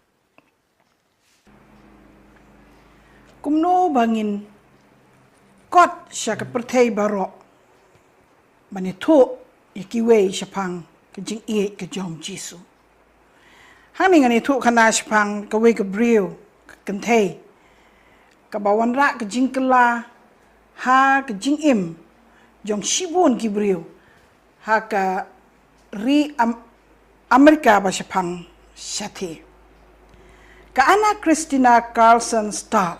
Kumno ba ngin kot sha ka pyrthei baroh ban ïathuh ïa kiwei shaphang ka jingïeit ka jong Jisu? Hangne ngan ïathuh khana shaphang kawei ka briew, ka kynthei kaba wanrah ka jingkylla ha ka jingim jong shibun ki briew ha ka ri Am-, Amerika ba shaphang shathie. Ka Anna Christina Carlsson Stahl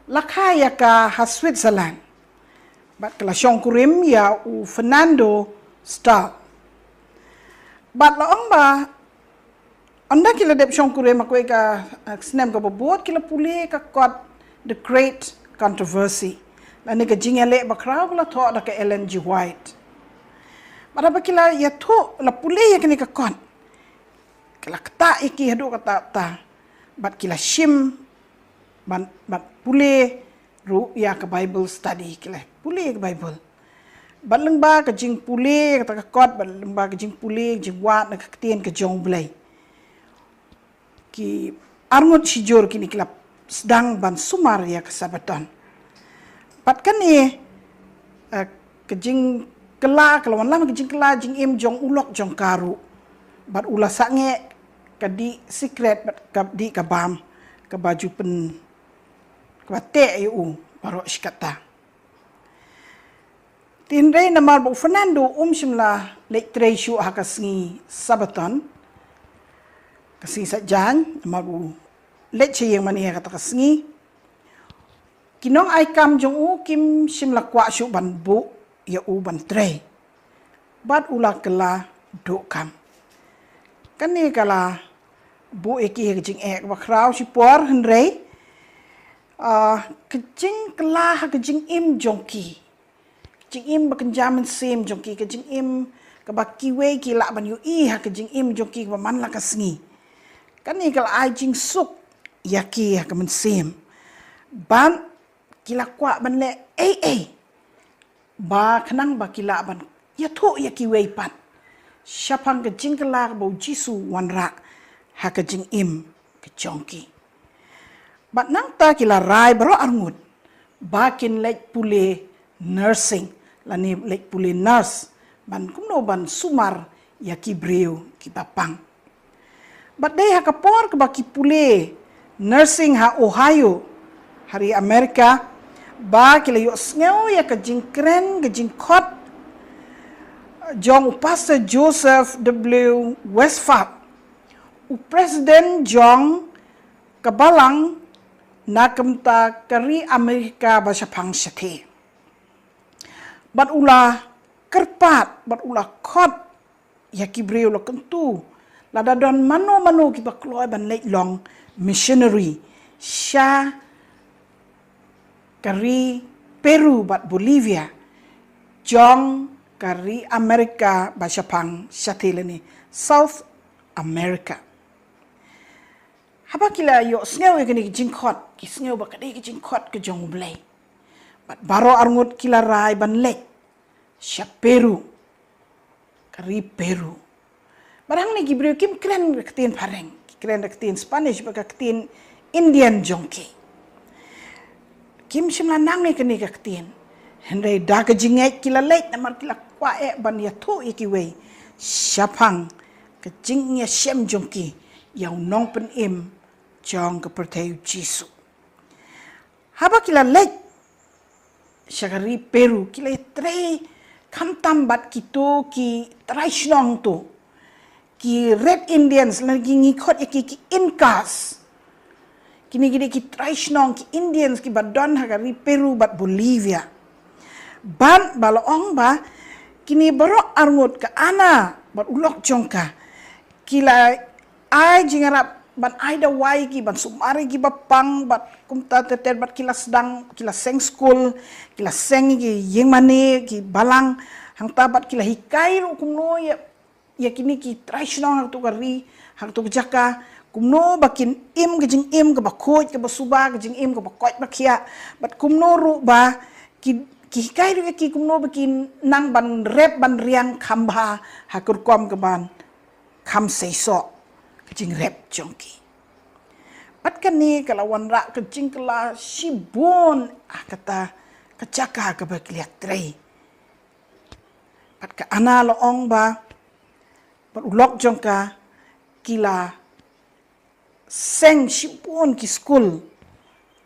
la kha ïa ka ha Switzerland bad ka la shongkurim ïa u Fernando Stahl. Bad la ong ba ynda ki la dep shongkurim ha kawei ka, eh, snem kaba bud, ki la pule ka kot The Great Controversy, lane ka jingïaleh bakhraw ba la thoh da ka Ellen G. White. Bad haba ki la ïathuh, la pule ïa kane ka kot, ka la ktah ïa ki haduh katta katta. Bad ki la shim ban, ban pule ruh ïa ka Bible study, ki la pule ïa ka Bible. Bad lyngba ka jingpule ïa kata ka kot, bad lyngba ka jingpule, jingwad na ka ktien ka jong U Blei, ki arngut shijur kine ki la sdang ban sumar ïa ka Sabaton. Bad kane, eh, ka jingkylla, ka la wanlam ka jingkylla jingim jong u lok jong ka ruh. Bad u la sangeh ka dih sikret bad ka dih ka bam kaba ju pyn, kaba teh ïa u baroh shi katta. Hynrei namar ba u Fernando um shym la leit trei shuh ha ka sngi Sabaton, ka sngi Saitjaiñ, namar ba u leit sha ïing mane ha kata ka sngi, ki nongai kam jong u kim shym la kwah shuh ban buh ïa u ban trei. Bad u la kylla duh kam. Kane ka la buh ïa ki ha ka jingeh kaba khraw shipor, hynrei, ah, ka jingkylla ha ka jingim jong ki, jingim ba kynja mynsiem jong ki, ka jingim kaba kiwei ki lah ban ïohi ha ka jingim jong ki kaba man la ka sngi, kane ka la ai jingsuk ïa ki ha ka mynsiem. Bad ki la kwah ban leh ei ei ba khnang ba ki lah ban ïathuh ïa kiwei pat shaphang ka jingkylla kaba u Jisu u wanrah ha ka jingim ka jong ki. Bad nangta ki la rai baroh arngut ba kin leit pule nursing, lane leit pule nurse, ban kumno ban sumar ïa ki briew kiba pang. Bad dei ha ka por kaba ki pule nursing ha Ohio, ha ri Amerika, ba ki la ïohsngew ïa ka jingkren, ka jingkhot jong u Pastor Joseph W. Westphal, u president jong ka balang na ka bynta ka ri Amerika ba shaphang shathie. Bad u la kyrpad, bad u la khot ïa ki briew, la kyntu lada don mano mano kiba kloi ban leit long missionary sha ka ri Peru bad Bolivia jong ka ri Amerika ba shaphang shathie lane South America. Haba ki la ïohsngew ïa kane ka jingkhot, ki sngew ba ka dei ka jingkhot ka jong U Blei. Bad baroh arngut ki la rai ban leit sha Peru, ka ri Peru. Bad hangne ki briew kim kren da ka ktien phareng, ki kren da ka ktien Spanish bad ka ktien Indian jong ki. Kim shym la nang ïa kane ka ktien. Hynrei da ka jingngeit ki la leit namar ki la kwah eh ban ïathuh ïa kiwei shaphang ka jingïashem jong ki ïa u nongpynim jong ka pyrthei, u Jisu. Haba ki la leit sha ka ri Peru, ki la trei khamtam bad kito ki trai shnong to, ki Red Indians, lane ki ngi khot ïa ki, ki Incas. Kine ki dei ki trai shnong, ki Indians kiba don ha ka ri Peru bad Bolivia. Bad ba la ong ba kine baroh arngut, ka Ana bad u lok jong ka, ki la ai jingïarap ban ai dawai ïa ki, ban sumar ïa kiba pang, bad kumta ter ter, bad ki la sdang, ki la seng skul, ki la seng ki ïing mane, ki balang, hangta bad ki la hikai ruh kumno ïa, ïa kine ki trai shnong ha kato ka ri, ha kato ka jaka, kumno ba kin im ka jingim kaba khuid, kaba suba, ka jingim kaba koit ba khiah, bad kumno ruh ba ki, ki hikai ruh ïa ki kumno ba kin nang ban rep ban riang kham bha ha ka rukom kaban kham seisoh ka jingrep jong ki. Bad kane ka la wanrah ka jingkylla shibun ha kata ka jaka kaba ki la trei. Bad ka Ana la ong ba bad u lok jong ka ki la seng shibun ki skul,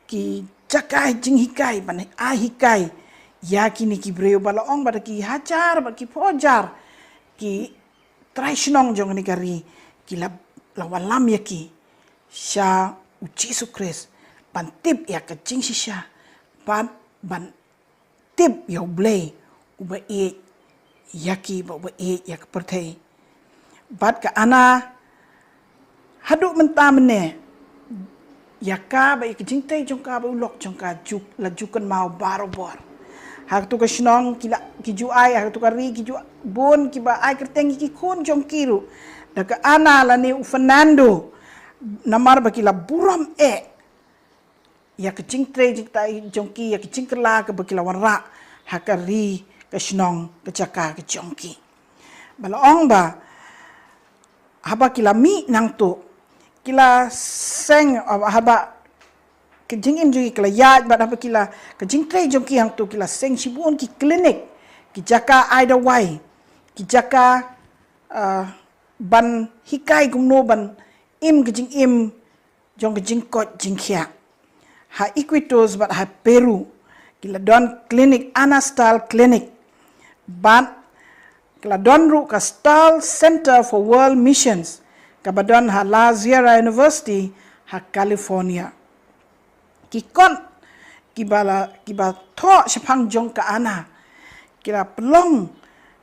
ki jaka jinghikai, ban ai hikai ïa kine ki briew, ba la ong ba da ki hajar bad ki phew hajar ki trai shnong jong kane ka ri ki la, la wallam ïa ki sha u Jisu Khrist, ban tip ïa ka jingshisha, ban, ban tip ïa U Blei uba ïeit ïa ki bad uba ïeit ïa ka pyrthei. Bad ka Ana haduh mynta mynne, ïa ka bad ïa ka jingtrei jong ka bad u lok jong ka ju, la ju kynmaw barobor. Ha kato ka shnong ki la, ki ju ai, ha kato ka ri ki ju bun kiba ai kyrteng ïa ki khun jong ki ruh da ka Ana lane u Fernando, namar ba ki la burom eh ïa ka jingtrei jingktah jong ki, ïa ka jingkylla kaba ki la wanrah ha ka ri ka shnong ka jaka ka jong ki. Ba la ong ba haba ki la mih nangto, ki la seng, haba ka jingim jong ki ka la ïaid, bad haba ki la, ka jingtrei jong ki hangto, ki la seng shibun ki klinik, ki jaka ai dawai, ki jaka, ah, ban hikai kumno ban im ka jingim jong ka jingkoit jingkhiah. Ha Iquitos bad ha Peru ki la don klinik, Ana Style Clinic, Bad ka la don ruh ka Stahl Center for World Missions, kaba don ha La Sierra University ha California. Ki kot kiba la, kiba thoh shaphang jong ka Anna ki la pynlong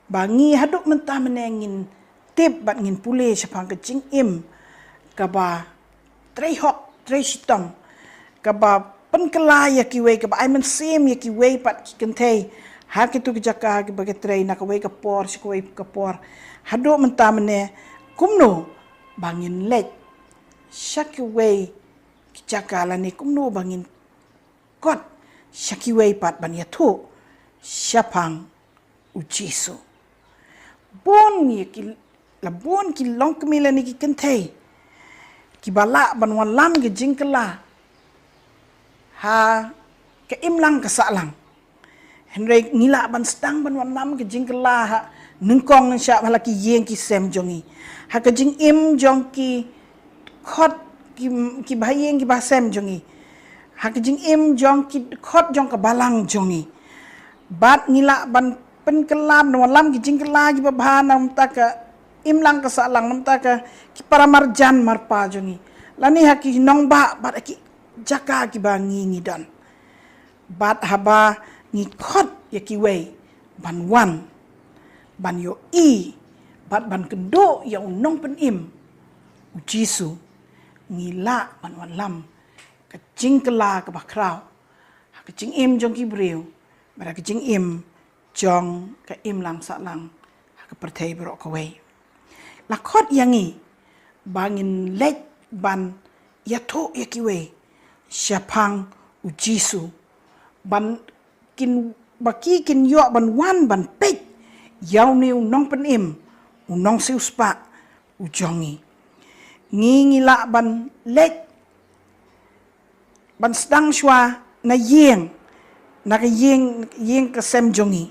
ba ngi haduh mynta mynne ngin tip bad ngin pule shaphang ka jingim kaba trei hok, trei shitom, kaba pynkylla ïa kiwei, kaba ai mynsiem ïa kiwei pat ki kynthei ha kitu ki jaka kiba ki trei na kawei ka por sha kawei ka por. Haduh mynta mynne kumno ba ngin leit sha kiwei ki jaka lane kumno ba ngin kot sha kiwei pat ban ïathuh shaphang U Jisu. Bun ïa ki, la bun ki longkmie lane ki kynthei kiba lah ban wallam ka jingkylla ha ka imlang ka sahlang. Hynrei ngi lah ban sdang ban wallam ka jingkylla ha nyngkong nyngshap ha la ki ïing ki sem jong ngi, ha ka jingim jong ki khot ki, ki bahaïing ki bahasem jong ngi, ha ka jingim jong ki khot jong ka balang jong ngi. Bad ngi lah ban pynkylla, ban wallam ki jingkylla kiba bha na bynta ka imlang ka sahlang, na bynta ka ki para marjan marpa jong ngi, lane ha ki nongbah bad ha ki jaka kiba ngi, ngi don. Bad haba ngi khot ïa kiwei ban wan, ban ïohi bad ban kynduh ïa U Nongpynim U Jisu, ngi lah ban wallam ka jingkylla kaba khraw ha ka jingim jong ki briew bad ha ka jingim jong ka imlang sahlang ha ka pyrthei baroh kawei. La khot ïa ngi ba ngin leit ban ïathuh ïa kiwei shaphang U Jisu, ban kin, ba ki kin ïoh ban wan ban peit ïa une U Nongpynim, U Nongsiewspah U jong ngi. Ngi, ngi lah ban leit ban sdang shuwa na ïing, na ka ïing, ïing ka sem jong ngi.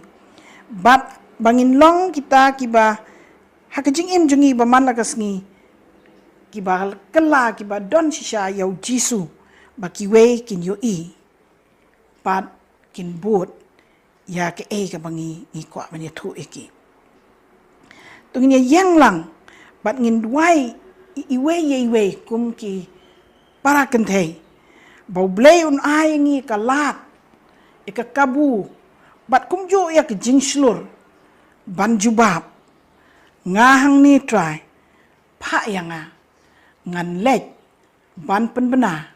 Bad ba ngin long kita kiba ha ka jingim jong ngi ba man la ka sngi, kiba kylla, kiba don shisha ïa U Jisu, ba kiwei kin ïohi bad kin bud ïa kaei kaba ngi, ngi kwah ban ïathuh ïa ki. To ngin ïa ïeng lang bad ngin duwai i, iwei ïa iwei kum ki para kynthei, ba U Blei un ai ïa ngi ka lad, ïa ka kabu, bad kumjuh ïa ka jingshlur ban jubab. Nga hangne Trai, phah ïa nga, ngan leit ban pynbna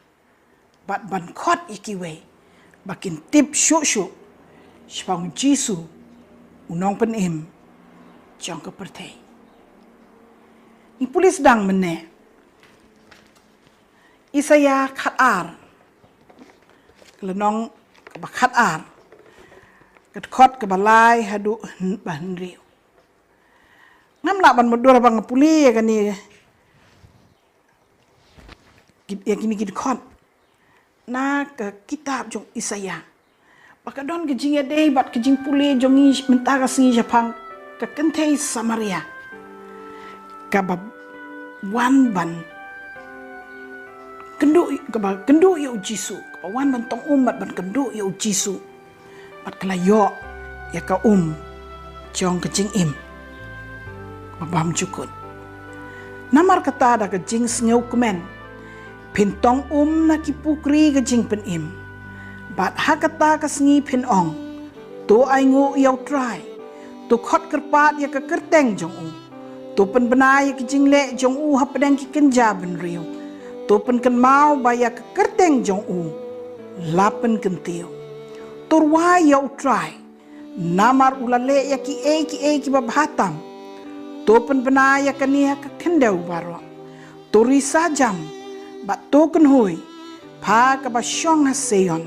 bad ban khot ïa kiwei ba kin tip shuh shuh shaphang U Jisu, U Nongpynim jong ka pyrthei. Ngi pule sdang mynne Isaïah khatar, ka lynnong kaba khatar, ka dkhot kaba lai haduh hyn-, ba hynriew. Ngam lah ban mutdur ba nga pule ïa kane, ki, ïa kine ki dkhot na ka kitab jong Isaïah. Ba ka don ka jingïadei bad ka jingpule jong ngi mynta ka sngi shaphang ka kynthei Samaria, kaba wan ban kynduh, kaba kynduh ïa U Jisu, kaba wan ban tong um bad ban kynduh ïa U Jisu. Bad ka la ïoh ïa ka um jong ka jingim ba bymjukut. Namar kata, da ka jingsngewkmen phin tong um na ki pukri ka jingpynim, bad ha kata ka sngi phin ong: To ainguh ïa U Trai, to khot kyrpad ïa ka kyrteng jong u, to pynbna ïa ka jingleh jong u hapdeng ki kynja bynriew, to pynkynmaw ba ïa ka kyrteng jong u la pynkyntiew. To rwai ïa U Trai, namar u la leh ïa kiei kiei kiba bha tam. To pynbna ïa kane ha ka khyndew baroh. To ri sarjam bad to kynhoi, pha kaba shong ha Seion,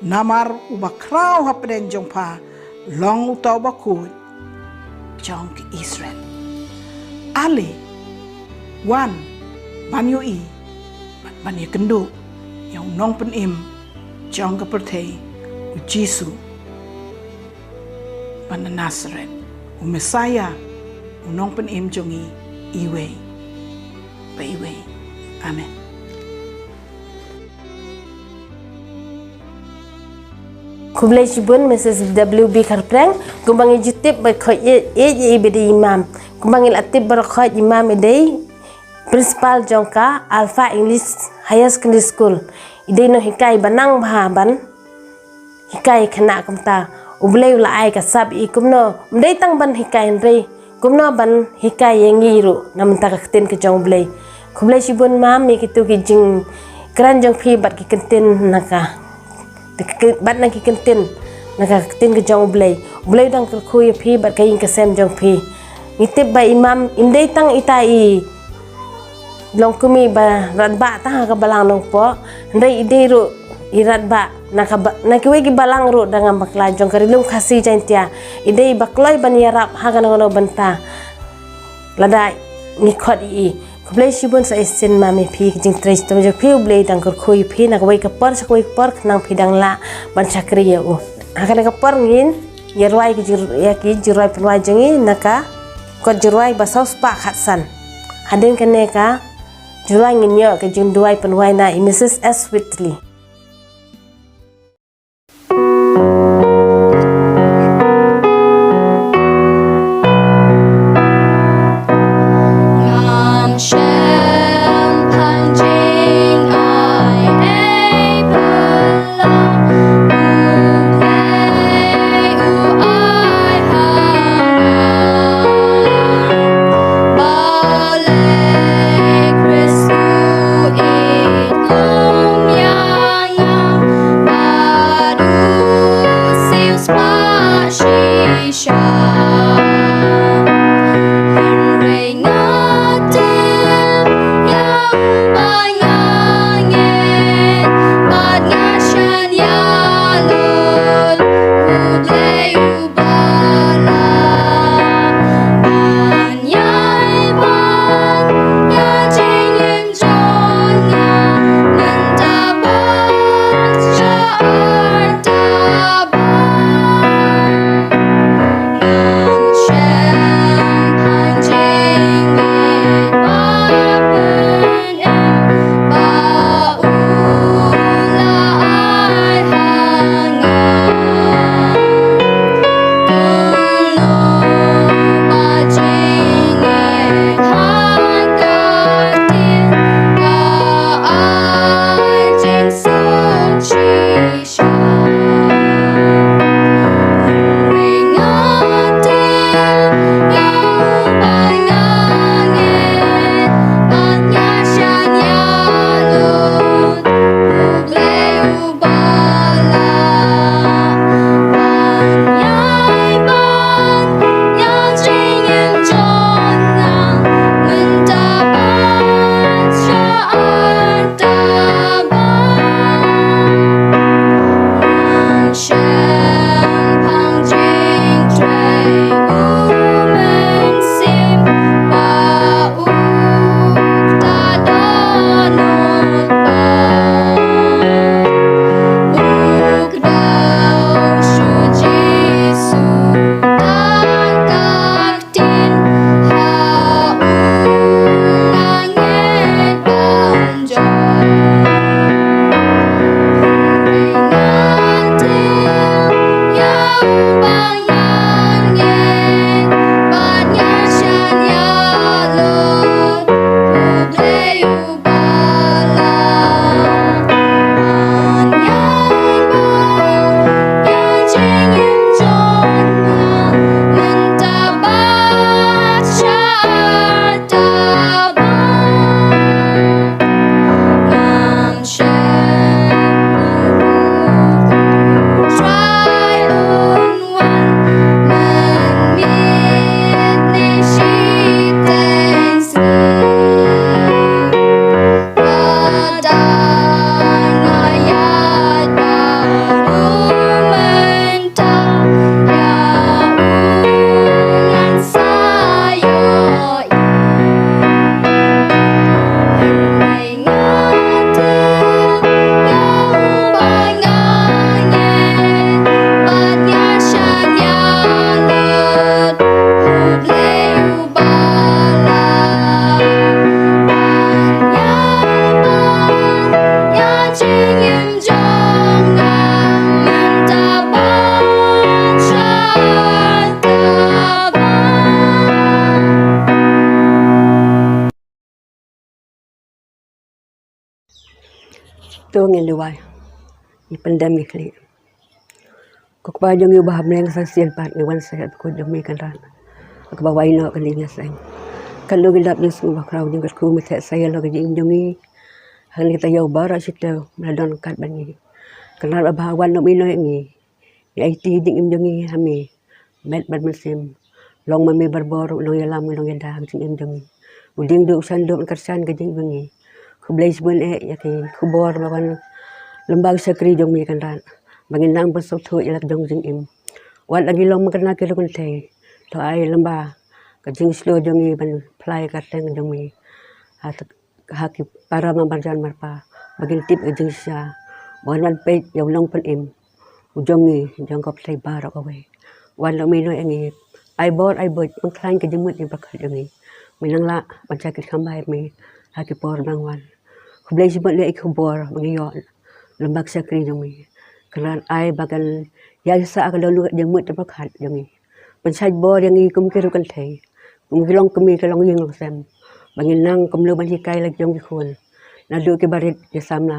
namar uba khraw hapdeng jong pha long uta Uba Khuid jong ki Israel. Ale, wan ban ïohi bad ban ïakynduh ïa U Nongpynim jong ka pyrthei, U Jisu ba na Nasareth, U Messaïah, U Nongpynim jong ngi, iwei pa iwei. Amen. Khublei shibun Missus W B Kharpreng, kumba ngi ju tip ba khot i, i, i ba dei i Mam. Kumba ngi la tip baroh khot i Mam i dei principal jong ka Alpha English Higher Secondary School. I dei nonghikai ba nang bha ban hikai khynnah kumta. U Blei u la ai ka sap i kumno, ym dei tang ban hikai hynrei kumno ban hikai ïa ngi ruh na bynta ka ktien ka jong U Blei. Khublei shibun Mam ïa kito ki jingkren jong phi bad ki kyntien na ka, bad na ki kyntien na ka ktien ka jong U Blei. U Blei u dang kyrkhu ïa phi bad ka ïing ka sem jong phi. Ngi tip ba i Mam ym dei tang ita i long kum i ba rangbah tang ha ka Balang Nongpoh, hynrei i dei ruh i rangbah na ka ba, na kiwei ki balang ruh da ngam bakla jong ka Ri Lum Khasi Jaiñtia. I dei ba kloi ban ïarap ha kano kano bynta lada ngi khot ïa i. Khublei shibun sa shisien Mam ïa phi, ka jingtrei shitom jong phi U Blei u dang kyrkhu ïa phi na kawei ka por sha kawei ka por, khnang phi dang lah ban shakri ïa u. Ha kane ka por ngin ïa rwai ki jing, ïa ki jingrwai pynrwai jong ngi na ka kot jingrwai ba saw spah khatsan. Hadien kane ka jingrwai ngin ïoh ka jingduwai pynrwai na i Missus S Whitley. Ngi liwai, ngi pyndem ngi khlieh. Ko Kpa jong ngi uba ha bneng, sa shisien pat ngi wan sha ka kut jong me Kynrad, kaba wai noh ka jingïaseng. Katno ngi dap jingshngaiñ bakhraw, jingkyrkhu mynta sa ïa la ka jingim jong ngi. Hangne ka taïew baroh shi taïew ba la don ryngkat bad ngi. Kynrad babha, wan noh me noh ïa ngi. Ngi aiti jingim jong ngi ha me, met bad mynsiem. Long ma me barabor u nongïalam, u nongïada ka jingim jong ngi. U dieng duh u san duh ban kyrshan ka jingim jong ngi. Khublei shibun eh ïa ki khubor ba wan lyngba ka shakri jong me Kynrad, ba ngin nang ban sngewthuh ïa la ka jong jingim. Wat la ngi long man kane ki riewkynthei, to ai lyngba ka jingshlur jong ngi ban phla ïa ka kyrteng jong me ha ki para marjan marpa, ba kin tip ka jingshisha, ba wan ban peit ïa u nongpynim u jong ngi, jong ka pyrthei baroh kawei. Wan noh me noh ïa ngi. Ai bor ai buit, ban khlaiñ ka jingmut jingpyrkhat jong ngi. Me nang lah ban shakri kham bha ïa me ha ki por ban wan. Khublei shibun ïa ki khubor ba ngi ïoh lyngba ka shakri jong me. Kynrad, ai ba kan ïaisah ka dohnud jingmut jingpyrkhat jong ngi. Pynshait bor ïa ngi kum ki riewkynthei, kum ki longkmie ki longïing longsem, ba ngin nang kumno ban hikai la ki jong ki khun, naduh ki barit ki samla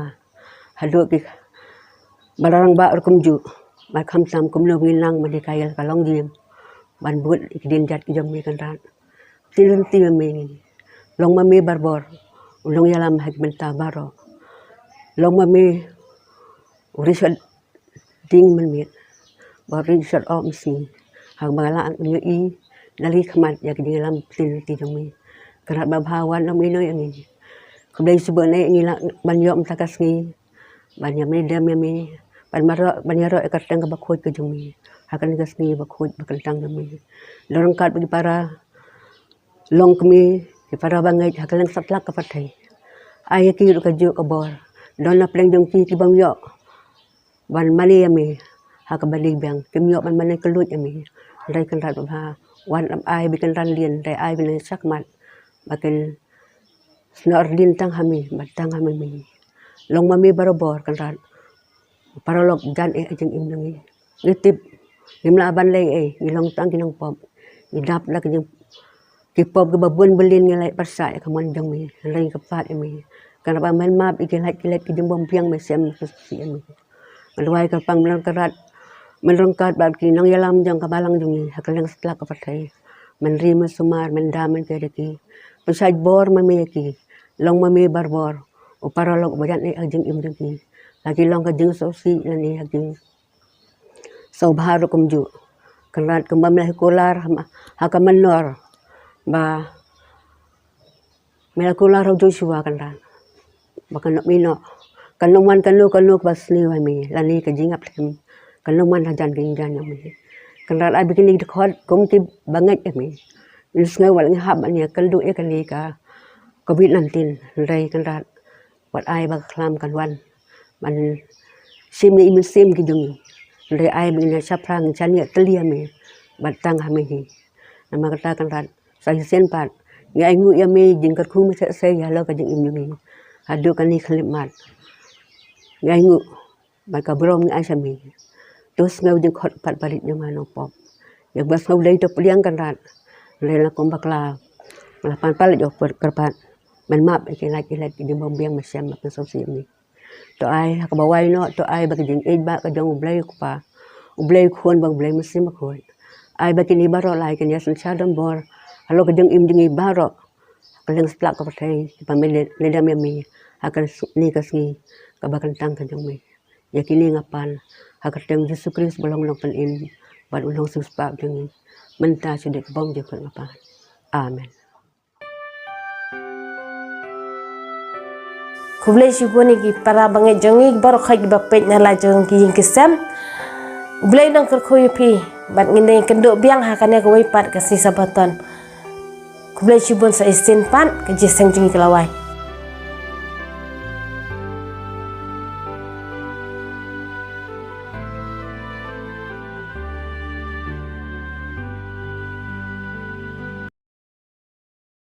haduh ki balang rangbah ruh kumjuh. Bad khamtam kumno ba ngin nang ban hikai la ka longïing, ban bud ïa ki dienjat ki jong me Kynrad. Ktien lynti ma me ngi. Long ma me barabor u nongïalam ha ki bynta baroh. Long ma me u rishot ding mynmiet, ba u rishot oh mynsngi, ha kaba lah ban ïohi na la ki khmat ïa ka jingïalam ktien lynti jong me. Kynrad babha, wan noh me noh ïa ngi. Khublei shibun eh ngi lah ban ïoh mynta ka sngi ban ïa me, dem ïa me, ban ïaroh, ban ïaroh ïa ka kyrteng kaba khuid ka jong me ha kane ka sngi ba khuid ba kyntang jong me. Don ryngkat bad ki para longkmie, ki para bangeit ha kylleng satlak ka pyrthei. Ai ïa ki ruh kajuh ka bor. Don na pdeng jong ki ki bym ïoh ban mane ïa me ha kaba dei biang, kim ïoh ban mane kylluid ïa me. Hynrei Kynrad babha, wan ym ai ba kin ran lien, hynrei ai ba kin shakmat, ba kin snoh ardin tang ha me bad tang ha me me. Long ma me barabor Kynrad, u paralok ba jan eh ha jingim jong ngi. Ngi tip ngim lah ban leh ei, ngi long tang ki nongpop. Ngi dap la ki jing, ki pop kiba bun byllien, ngi leh pyrshah ïa ka mon jong me, hynrei ngi kyrpad ïa me. Kynrad ba men map ïa ki lait ki lait ki jingbymbiang, me shem sngewsih ïa me. Nga duwai kyrpang, men ryngkat, men ryngkat bad ki nongïalam jong ka balang jong ngi ha kylleng satlak ka pyrthei. Men ri men sumar, men da men kyrkieh ïa ki. Pynshait bor ma me ïa ki. Long ma me barabor u paralok ba jan eh ha jingim jong ki. Ha ki long ka jingsngewsih lane ha ki jingsngewbha ruh kumjuh. Kynrad kumba me la kular ha ma, ha ka mynnor ba me la kular ha u Joshua Kynrad, ba kan ym ïehnoh, kan ym wan kano kano kaba sniew ha me, lane ka jingïap them kan ym wan hajan ka jingjan jong me. Kynrad ai ba kine ki dkhot kum ki bangeit ïa me, ngin sngew wat la ngi hap ban ïakynduh ïa kane ka covid nineteen, hynrei Kynrad wat ai ba ka khlam kan wan ban shim ïa i mynsiem ki jong ngi. Hynrei ai ba ngin ïa shaphrang, ngin shaniah tylli ha me bad tang ha me hi. Namar kata Kynrad, sa shisien pat ngi ainguh ïa me, jingkyrkhu me seh seh ïa la ka jingim jong ngi haduh kane ka khyllipmat. Ngi ainguh bad ka burom ngi ai sha me. To sngew jingkhot pat barit jong nga nongpop. Ïa ba sngew dei to pdiang Kynrad. Hynrei la kum bakla, la pan pat la jop kyrpad. Men map ïa ki lait ki lait ki jingbymbiang, me shem bad pynsngewsih ïa me. To ai ha kaba wai noh, to ai ba ka jingïeit ba ka jong U Blei U Kpa, U Blei U Khun bad U Blei Mynsiem Bakhuid, ai ba kine baroh lai kin ïa synshar donbor halor ka jingim jong ngi baroh ha kylleng satlak ka pyrthei, ba me leh, leh dem ïa me ha kane ka sngi kaba kyntang ka jong me. Ïa kine nga pan ha ka kyrteng U Jisu Khrist ba long u Nongpynim bad u Nongsiewspah jong ngi, mynta sha dei ka bymjukut nga pan. Amen. Khublei shibun ïa ki para bangeit jong ngi baroh khoit kiba peit na la jong ki ïing ki sem. U Blei un nang kyrkhu ïa phi bad ngin ïakynduh biang ha kane kawei pat ka sngi Sabaton. Khublei shibun, sa shisien pat ka jingïaseng jong ngi ka la wai.